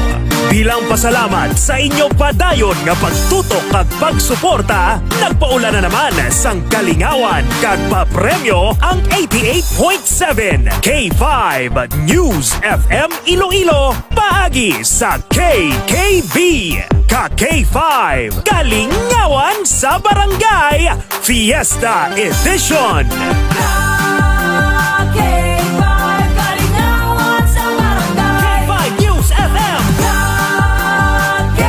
Bilang pasalamat sa inyo padayon nga pagtutok kag pagsuporta, nagpaula na naman sang kalingawan kag papremyo ang eighty-eight point seven K five News F M Iloilo, paagi sa K K B, ka K five, Kalingawan sa Barangay, Fiesta Edition. Ka K five, Kalingawan sa Barangay. K five News F M. Ka K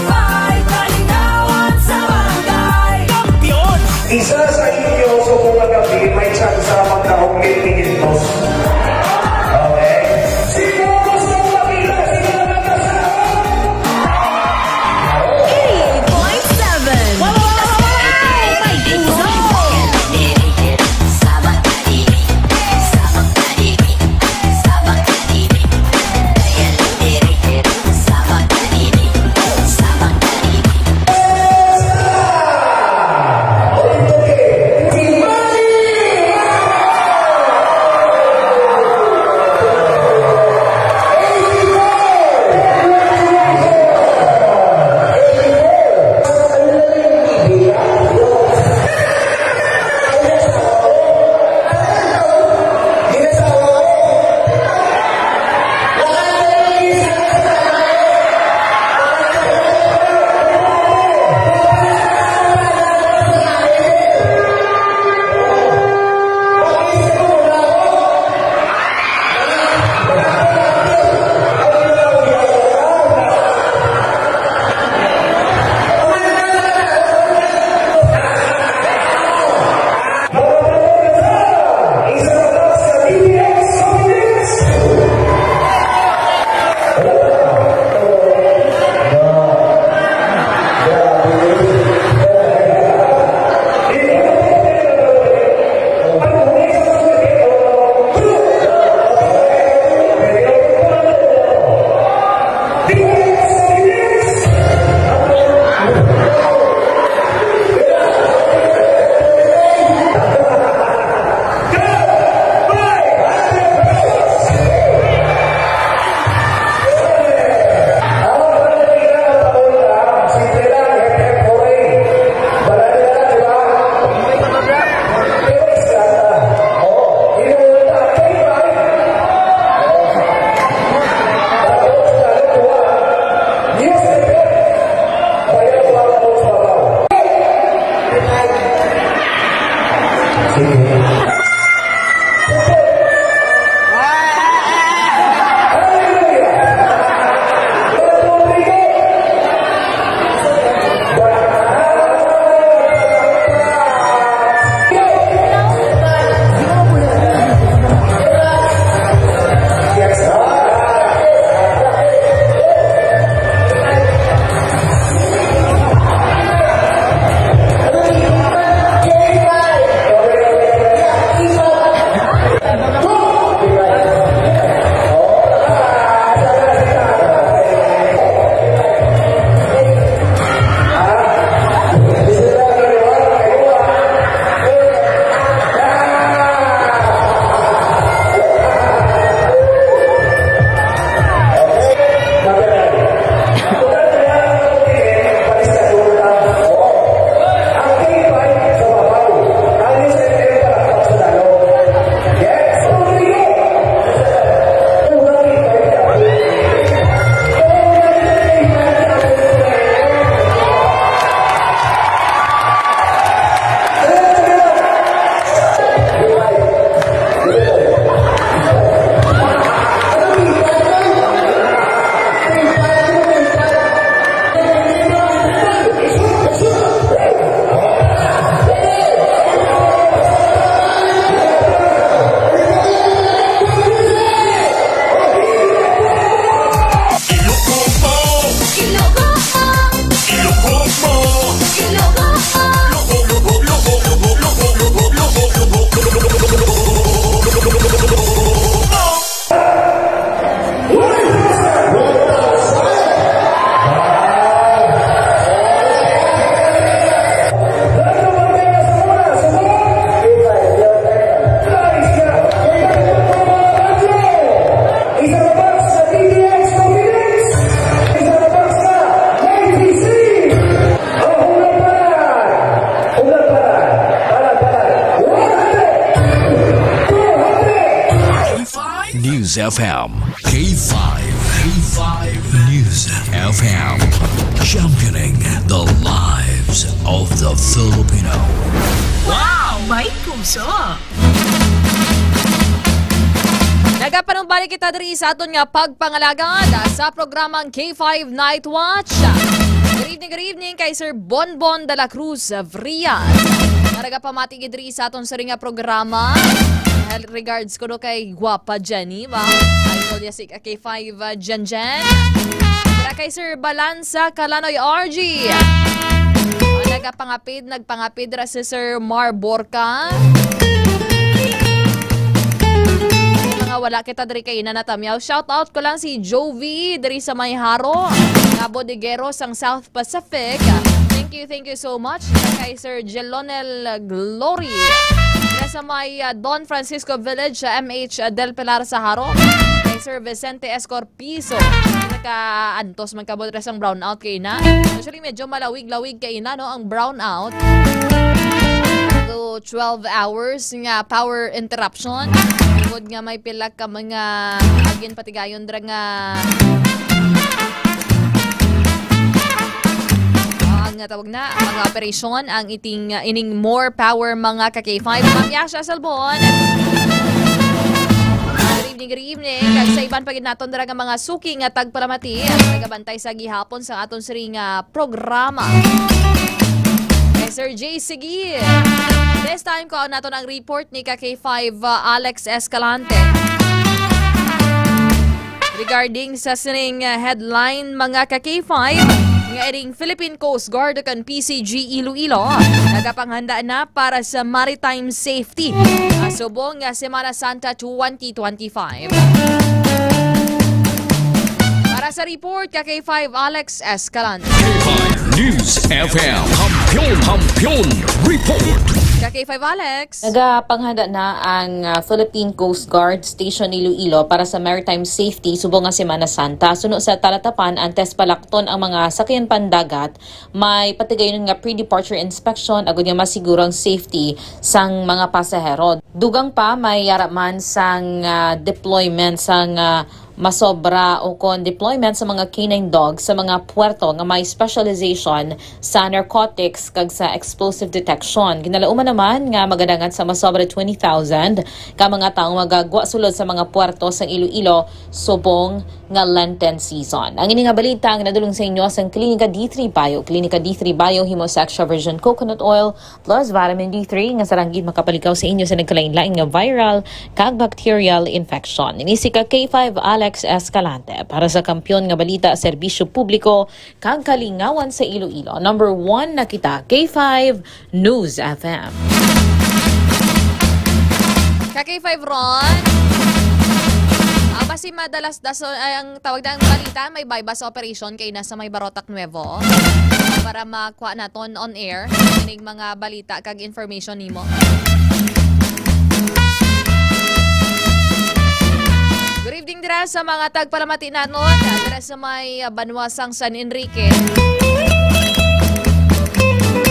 five, Kalingawan sa Barangay. Kampiyon. Isa sa inyo subong nga gabi may tsansa magkahugit ni Gintos. Okay? Sino gusto mo makita? Sino ang nagkasama? Eighty-eight point seven. F M. K five. K five News F M. Championing the lives of the Filipino. Wow! May puso! Nagapanumbalik kita diri sa aton nga pagpangalagad sa programang K five Night Watch. Good evening, good evening kay Sir Bonbon de la Cruz Frias. Nga nagapamati gid diri sa aton siring nga programa. Regards kuno kay Gwapa Jenny, ba? Idol niya si K five, uh, Jen Jen. Dira kay Sir Balansa Kalanoy R G. Ang nagapangapid, nagpangapid ra si Sir Mar Borca. Mga wala kita diri kay ina natamyaw. Shout out ko lang si Jovi diri sa may Haro, nga bodeguero sang South Pacific. Thank you, thank you so much kay Sir Jelonel Glory. Dira sa may, uh, Don Francisco Village, sa M H Del Pilar sa Haro. Kay Sir Vicente Escorpiso. Naka-antos man kabot ra sang brownout kay ina. Actually, medyo malawig-lawig kay ina, no, ang brownout. So, twelve hours nga power interruption. Tungod nga may pila ka mga agin patigayon dira nga ang tawag na, mga operasyon, ang iting, uh, ining More Power, mga ka K five. Ma'am Yasha Salbon. Good evening, good evening. Kag sa iban pa gid naton dira nga mga suki nga tagpalamati, ang nagabantay sa gihapon sa aton siring nga programa. Kay Sir J Sige. This time, kuha naton ang report ni ka K five, uh, Alex Escalante. Regarding sa sining, uh, headline, mga ka K five, nga ining Philippine Coast Guard kan P C G Iloilo nagapanghanda na para sa maritime safety, uh, subong nga Semana Santa twenty twenty-five. Para sa report, ka K five Alex Escalante. K five News F M. Kampiyon, Kampiyon Report. Ka K five Alex. Nagapanghanda na ang, ah, Philippine Coast Guard Station Iloilo para sa maritime safety subong nga Semana Santa. Suno sa talatapan, antes palakton ang mga sakyan pandagat, may patigayon nga pre-departure inspection agud nga masiguro ang safety sang mga pasahero. Dugang pa, may yara man sang, ah, deployment sang, ah, masobra o kon deployment sa mga canine dogs sa mga puerto nga may specialization sa narcotics kag sa explosive detection. Ginalauman naman nga magadangat sa masobra twenty thousand ka mga tawo magagwa sulod sa mga puerto sang Iloilo subong nga Lenten season. Ang ini nga balita ang nadulong sa inyo sang Klinika D three Bio. Klinika D three Bio, himo sa extra virgin coconut oil, plus vitamin D three nga sarang gid makapalikaw sa inyo sa nagkalain-lain nga viral kag bacterial infection. Ini si ka K five Alex Escalante para sa Kampiyon nga Balita, Serbisyo Publiko kag Kalingawan sa Iloilo. Number one na kita, K five News F M. Ka K five Ron, ah, basi madalas dason, ay, ang tawag na ang balita, may buy-bust operation kay nasa may Barotac Nuevo para makuha naton on air ining mga balita kag information nimo. Good evening dira sa mga tagpalamati nanon dira sa may, ah, banwa sang San Enrique.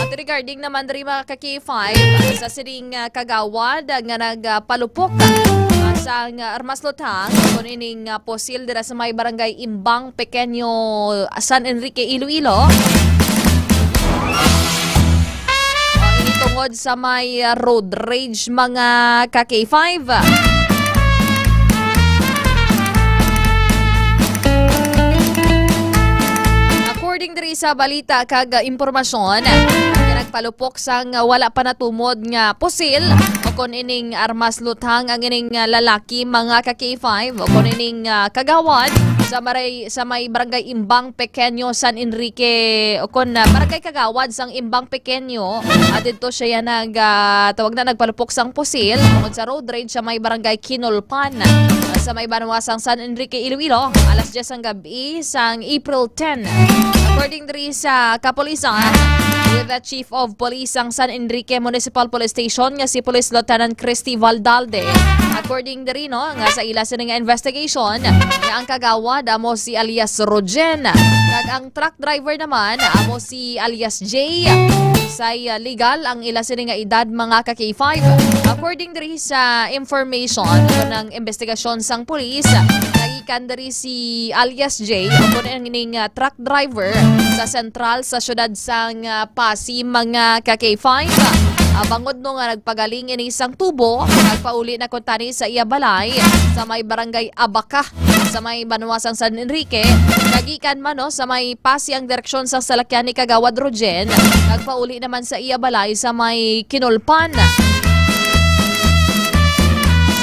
At regarding naman diri, mga ka K five, sa sining, ah, kagawad, ah, nga nagpalupok, ah, sang, ah, armas luthang kon ining, ah, pusil dira sa may barangay Imbang Pequeño, San Enrique, Iloilo. O, ini tungod sa may, ah, road rage, mga ka K five. According diri sa balita kag, ah, impormasyon, nga nagpalupok sang, ah, wala pa natumod nga pusil o kon ining armas luthang ang ining, ah, lalaki, mga ka K five, o kon ining, ah, kagawad sa maray-, sa may barangay Imbang Pequeño, San Enrique, o kon, ah, barangay kagawad sang Imbang Pequeño, ah, didto siya nag, ah, tawag na, nagpalupok sang pusil tungod sa road rage sa may barangay Kinulpan, ah, sa may banwa sang San Enrique, Iloilo, alas diyes sang gab-i sang April ten. According diri sa kapulisan, with the Chief of Police sang San Enrique Municipal Police Station nga si Police Lieutenant Christy Valdalde, according diri, no, nga sa ila sini nga investigation, nga ang kagawad amo si alias Rogen, nga Ang truck driver naman, amo si alias J. Say, ah, legal ang ila sini nga edad, mga ka K five. According diri sa information ng investigasyon sang pulis, nagikan diri si alias J, amo na ang ining, ah, truck driver sa sentral sa siyudad sang, ah, Passi, mga ka K five. Ah, bangod no nga nagpagaling ini sang tubo, nagpauli na kuntani sa iya balay sa may barangay Abaca, sa may banwa sang San Enrique, nagikan man, no, sa may Passi ang direksyon sa salakyan ni Kagawad Rogen, nagpauli naman sa iya balay sa may Kinulpan.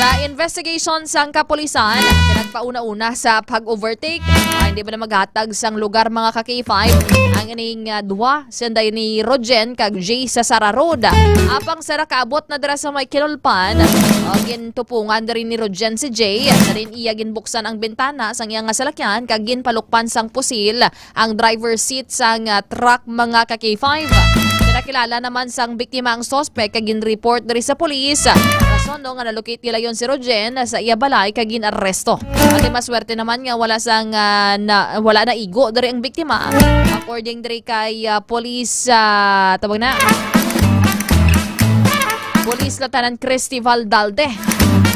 Sa investigation sang kapulisan, pinagpauna-una sa pag-overtake, ah, hindi ba na maghatag sang lugar, mga ka K five, ang ining, ah, duha, sinday ni Rogen kag Jay sa Sara Road. Apang sa nakaabot na dira sa may Kinulpan, ah, gintupungan diri ni Rogen si Jay. Sa rin iya ginbuksan ang bintana sang iya nga salakyan kag ginpalukpan sang pusil ang driver seat sang, ah, truck, mga ka K five. Pinakilala naman sang biktima ang suspect kag gin-report diri sa pulis. Rason, no, nga nalukit nila yon si Rogen sa iya balay kag gin-aresto. Ate, maswerte naman nga wala sang, ah, na, wala na igo diri ang biktima. According diri kay, ah, police, ah, tawag na, Police Lieutenant Christy Valdalde.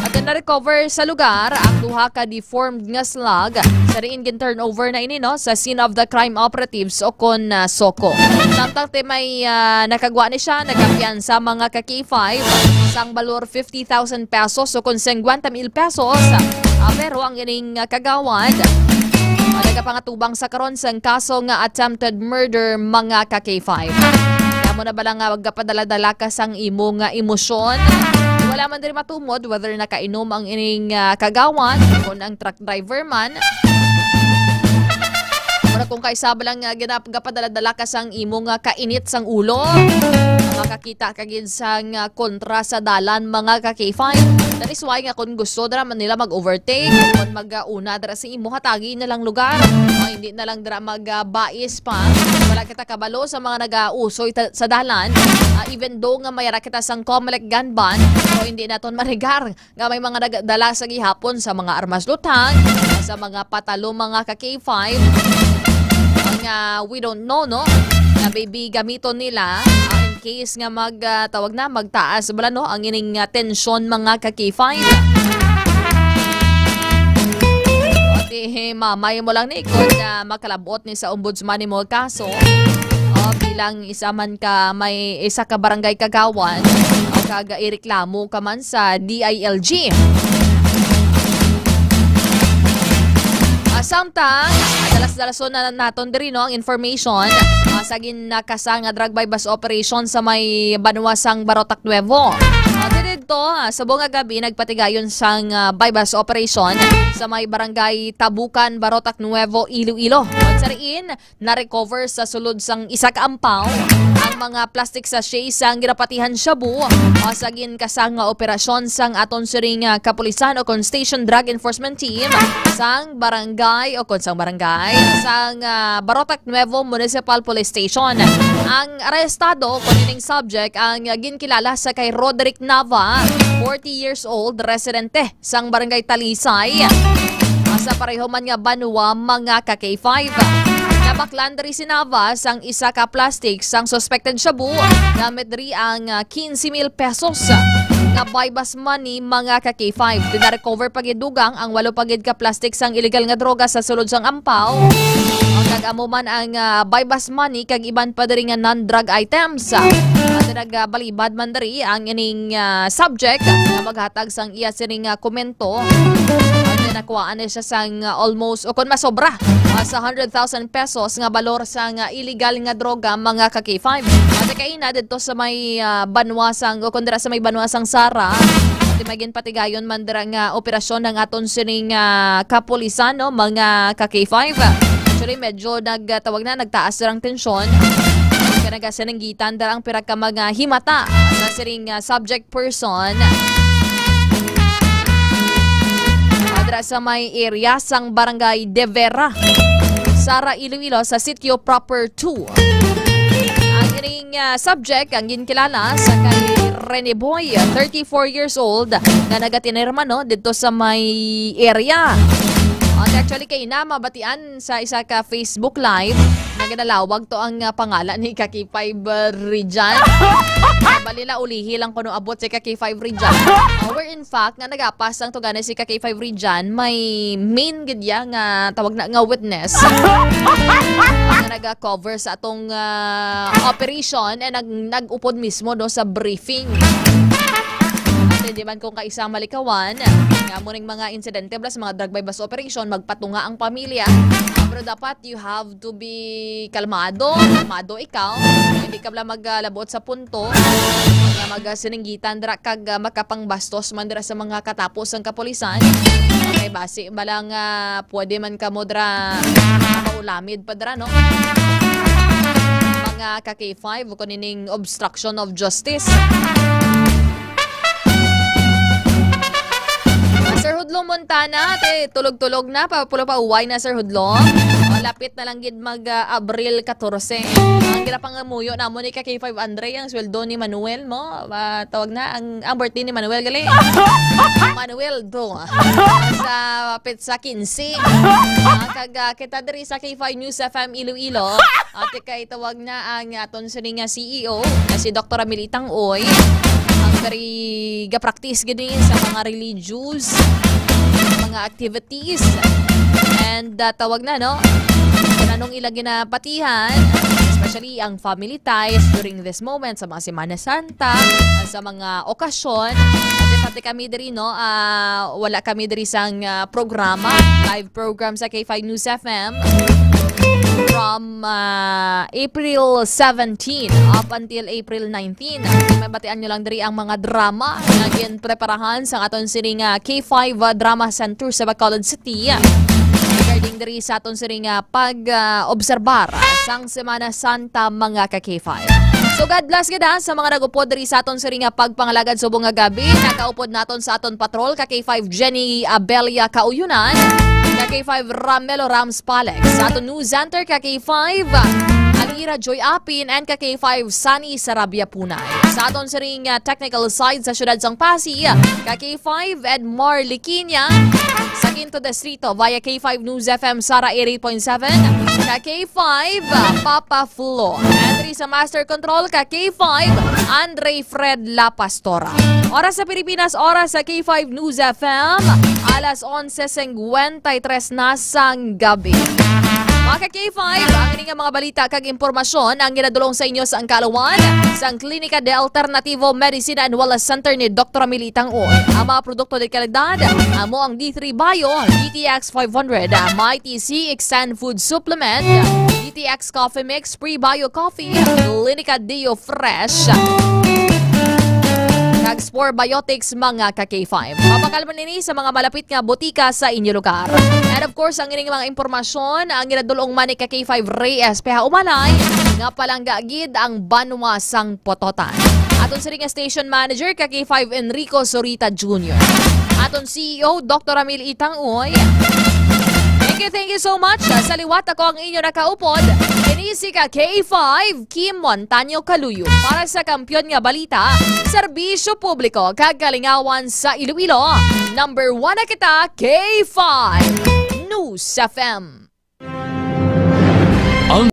At na-recover sa lugar ang duha ka deformed nga slug. Sa diin gin-turnover na ini, no, sa scene of the crime operatives o kon, ah, SOCO. Samtang ti may, ah, nakagwa ni siya, nagkapiyansa, mga ka K five, sang balor fifty thousand pesos o kon singkwenta mil pesos. Ah, pero ang ining, ah, kagawad, ah, nagapangatubang sa karon sang kaso nga attempted murder, mga ka K five. Amo na bala nga magkapadala-dala ka sang imo nga emosyon. Wala man diri matumod whether nakainom ang ining, ah, kagawad o kon ang truck driver man. Mura kung kaisa ba lang nga ginap-, gapadala-dala ka sang imo nga kainit sang ulo. Makakita ka gid sang, ah, kontra sa dalan, mga ka K five. That is why nga kung gusto dira man nila mag-overtake, kung mag-una dira sa imo, hatagi na lang lugar. O hindi na lang dira mag, ah, bais pa. Wala kita kabalo sa mga nag-uusoy ta-, sa dalan. Ah, even though nga may ara kita sang Comelec gun ban, pero hindi naton marigar nga may mga nagdala sa gihapon sa mga armas luthang, sa mga patalo, mga ka K five, nga we don't know, no? Nga maybe gamiton nila, ah, in case nga mag, ah, tawag na, magtaas bala, no, ang ining, ah, tensyon, mga ka K five. Ate, mamay mo lang ni kung, ah, makalabot ni sa ombudsman ni mo kaso. O, bilang isa man ka, may isa ka barangay kagawad, o kag ireklamo ka man sa D I L G. Ah, samtang, dalas-dalason na naton diri, no, ang information, ah, sa ginakasa nga drug buy-bust operation sa may banwa sang Barotac Nuevo. Ah, diri dito, ah, subong nga gabi, nagpatigayon sang, ah, buy-bust operation sa may barangay Tabukan, Barotac Nuevo, Iloilo. At sa riin, na-recover sa sulod sang isa ka ampaw ang mga plastic sachet sang ginapatihan shabu, ah, sa ginkasa nga operasyon sang aton siring nga kapulisan o kon Station Drug Enforcement Team sang barangay o kon sang barangay sang, ah, Barotac Nuevo Municipal Police Station. Ang arestado o kon ining subject ang ginkilala sa kay Roderick Nava, forty years old, residente sang Barangay Talisay, ah, sa pareho man nga banwa, mga ka K five. Nabaklan diri si Nava sang isa ka plastic sang suspected shabu, gamit diri ang, ah, quince mil pesos nga buy-bust money, mga ka K five. Gina-recover pa gid dugang ang walo pa gid ka plastic sang illegal nga droga sa sulod sang ampaw. Ang kag-amo man ang, ah, buy-bust money kag iban pa diri nga non-drug items. At nagabalibad man diri ang ining, ah, subject nga maghatag sang iya sining, ah, komento. At nakuhaan na siya sang, ah, almost, o kon masobra, ah, sa hundred thousand pesos nga balor sang, ah, illegal nga droga, mga ka K five. At kaina dito sa may, ah, banwa sang, o kon dira sa may banwa sang Sara, at may ginpatigayon man dira nga operasyon ng aton sining, ah, kapulisan, no, mga ka K five. Actually, medyo nagtawag na, nagtaas ang tensyon. Kaya nagasinanggitan dira ang pira ka mga himata sa siring, ah, subject person. Adra sa may area sang Barangay De Vera, Sara, Iloilo, sa Sitio Proper two. Ang ining, ah, subject ang ginkilala sa kay Rene Boy, thirty-four years old, nga nagatinirman, no, dito sa may area. At actually, kay na mabatian sa isa ka Facebook Live na ginalawag to ang, ah, pangalan ni ka K five Region. Bali na ulihi lang kuno abot si ka K five Region. Uh, where in fact, nga nagapas ang tugana si ka K five Region, may main gid ya nga tawag na nga witness nga naga-cover sa atong, ah, operation and nag nag-upod mismo do sa briefing. At hindi man kung kaisa malikawan, nga mo ning mga insidente bala sa mga drug buy bust operation, magpatunga ang pamilya. Pero dapat you have to be kalmado, kalmado ikaw. Hindi ka bala maglabot sa punto nga magsininggitan dira kag, ah, makapangbastos man dira sa mga katapo sang kapulisan. Kay basi bala nga pwede man kamo dira maulamid pa dira, no? Mga ka K five, kung nining obstruction of justice. Sir Hudlong Montana, te, tulog-tulog na, pa, pulo pa uway na, Sir Hudlong. O, lapit na lang gid mag, ah, Abril katorse. Ang ginapangamuyo namo ni ka K five Andre, ang sweldo ni Manuel mo. Ah, tawag na, ang, ang birthday ni Manuel, gali. Manuel, do. Sa petsa quince. Ah, kag, ah, kita diri sa K five News F M Iloilo. Ate kay tawag na ang aton sini nga C E O, na si Doktor Amilitang Oy. Ang very ga-practice gid ni sa mga religious, mga activities. And, ah, tawag na, no? Kung anong ilang ginapatihan, especially ang family ties during this moment sa mga Semana Santa, sa mga okasyon. Pati, pati kami diri, no? Ah, wala kami diri sang, ah, programa, live program sa K five News F M from, ah, April seventeen up until April nineteen. Mabatian nyo lang diri ang mga drama nga ginpreparahan sa aton sining, ah, K five, ah, Drama Center sa Bacolod City. Regarding diri sa aton sining, ah, pag, ah, obserbar sang Semana Santa, mga ka K five. So, God bless gid, ha, sa mga nagupod diri sa aton sining, ah, pagpangalagad subong nga gabi. Nakaupod naton sa aton patrol ka K five Jenny Abelia Kauyunan, ka K five Ramelo Rams Palex, sa aton news center ka K five Alira Joy Apin, and ka K five Sunny Sarabia Punay. Sa aton sining, ah, technical side sa siyudad sang Passi, ka K five Edmar Liquiña, sa Quinto Distrito via K five News F M Sara eighty-eight point seven, ka K five Papa Flo. And diri sa Master Control ka K five Andre Fred La Pastora. Oras sa Pilipinas, oras sa K five News F M, alas onse cincuenta y tres na sang gabi. Mga ka K five, ang ini nga mga balita kag impormasyon ang ginadulong sa inyo sa ang kaalawan sang Klinika de Alternativo Medicina and Wellness Center ni Doktor Amilitang Oy. Ang mga produkto de kalidad, amo ang D three Bio, D T X five hundred, Mighty C X ten Food Supplement, D T X Coffee Mix, Prebio Coffee, Klinika Dio Fresh, kag Spore Biotics, mga ka K five. Mapakalman ini sa mga malapit nga botika sa inyo lugar. And of course, ang ining mga impormasyon ang ginadulong man ni ka K five Reyes Peha Umalay nga palangga gid ang banwa sang Pototan. Aton sining nga station manager ka K five Enrico Sorita Junior. Aton C E O, Doktor Amil Itang Uy. Thank you, thank you so much. Sa liwat, ako ang inyo nakaupod. Ini si ka K five, Kim Montaño Kaluyo. Para sa Kampiyon nga Balita, Serbisyo Publiko, kag Kalingawan sa Iloilo. Number one na kita, K five News F M.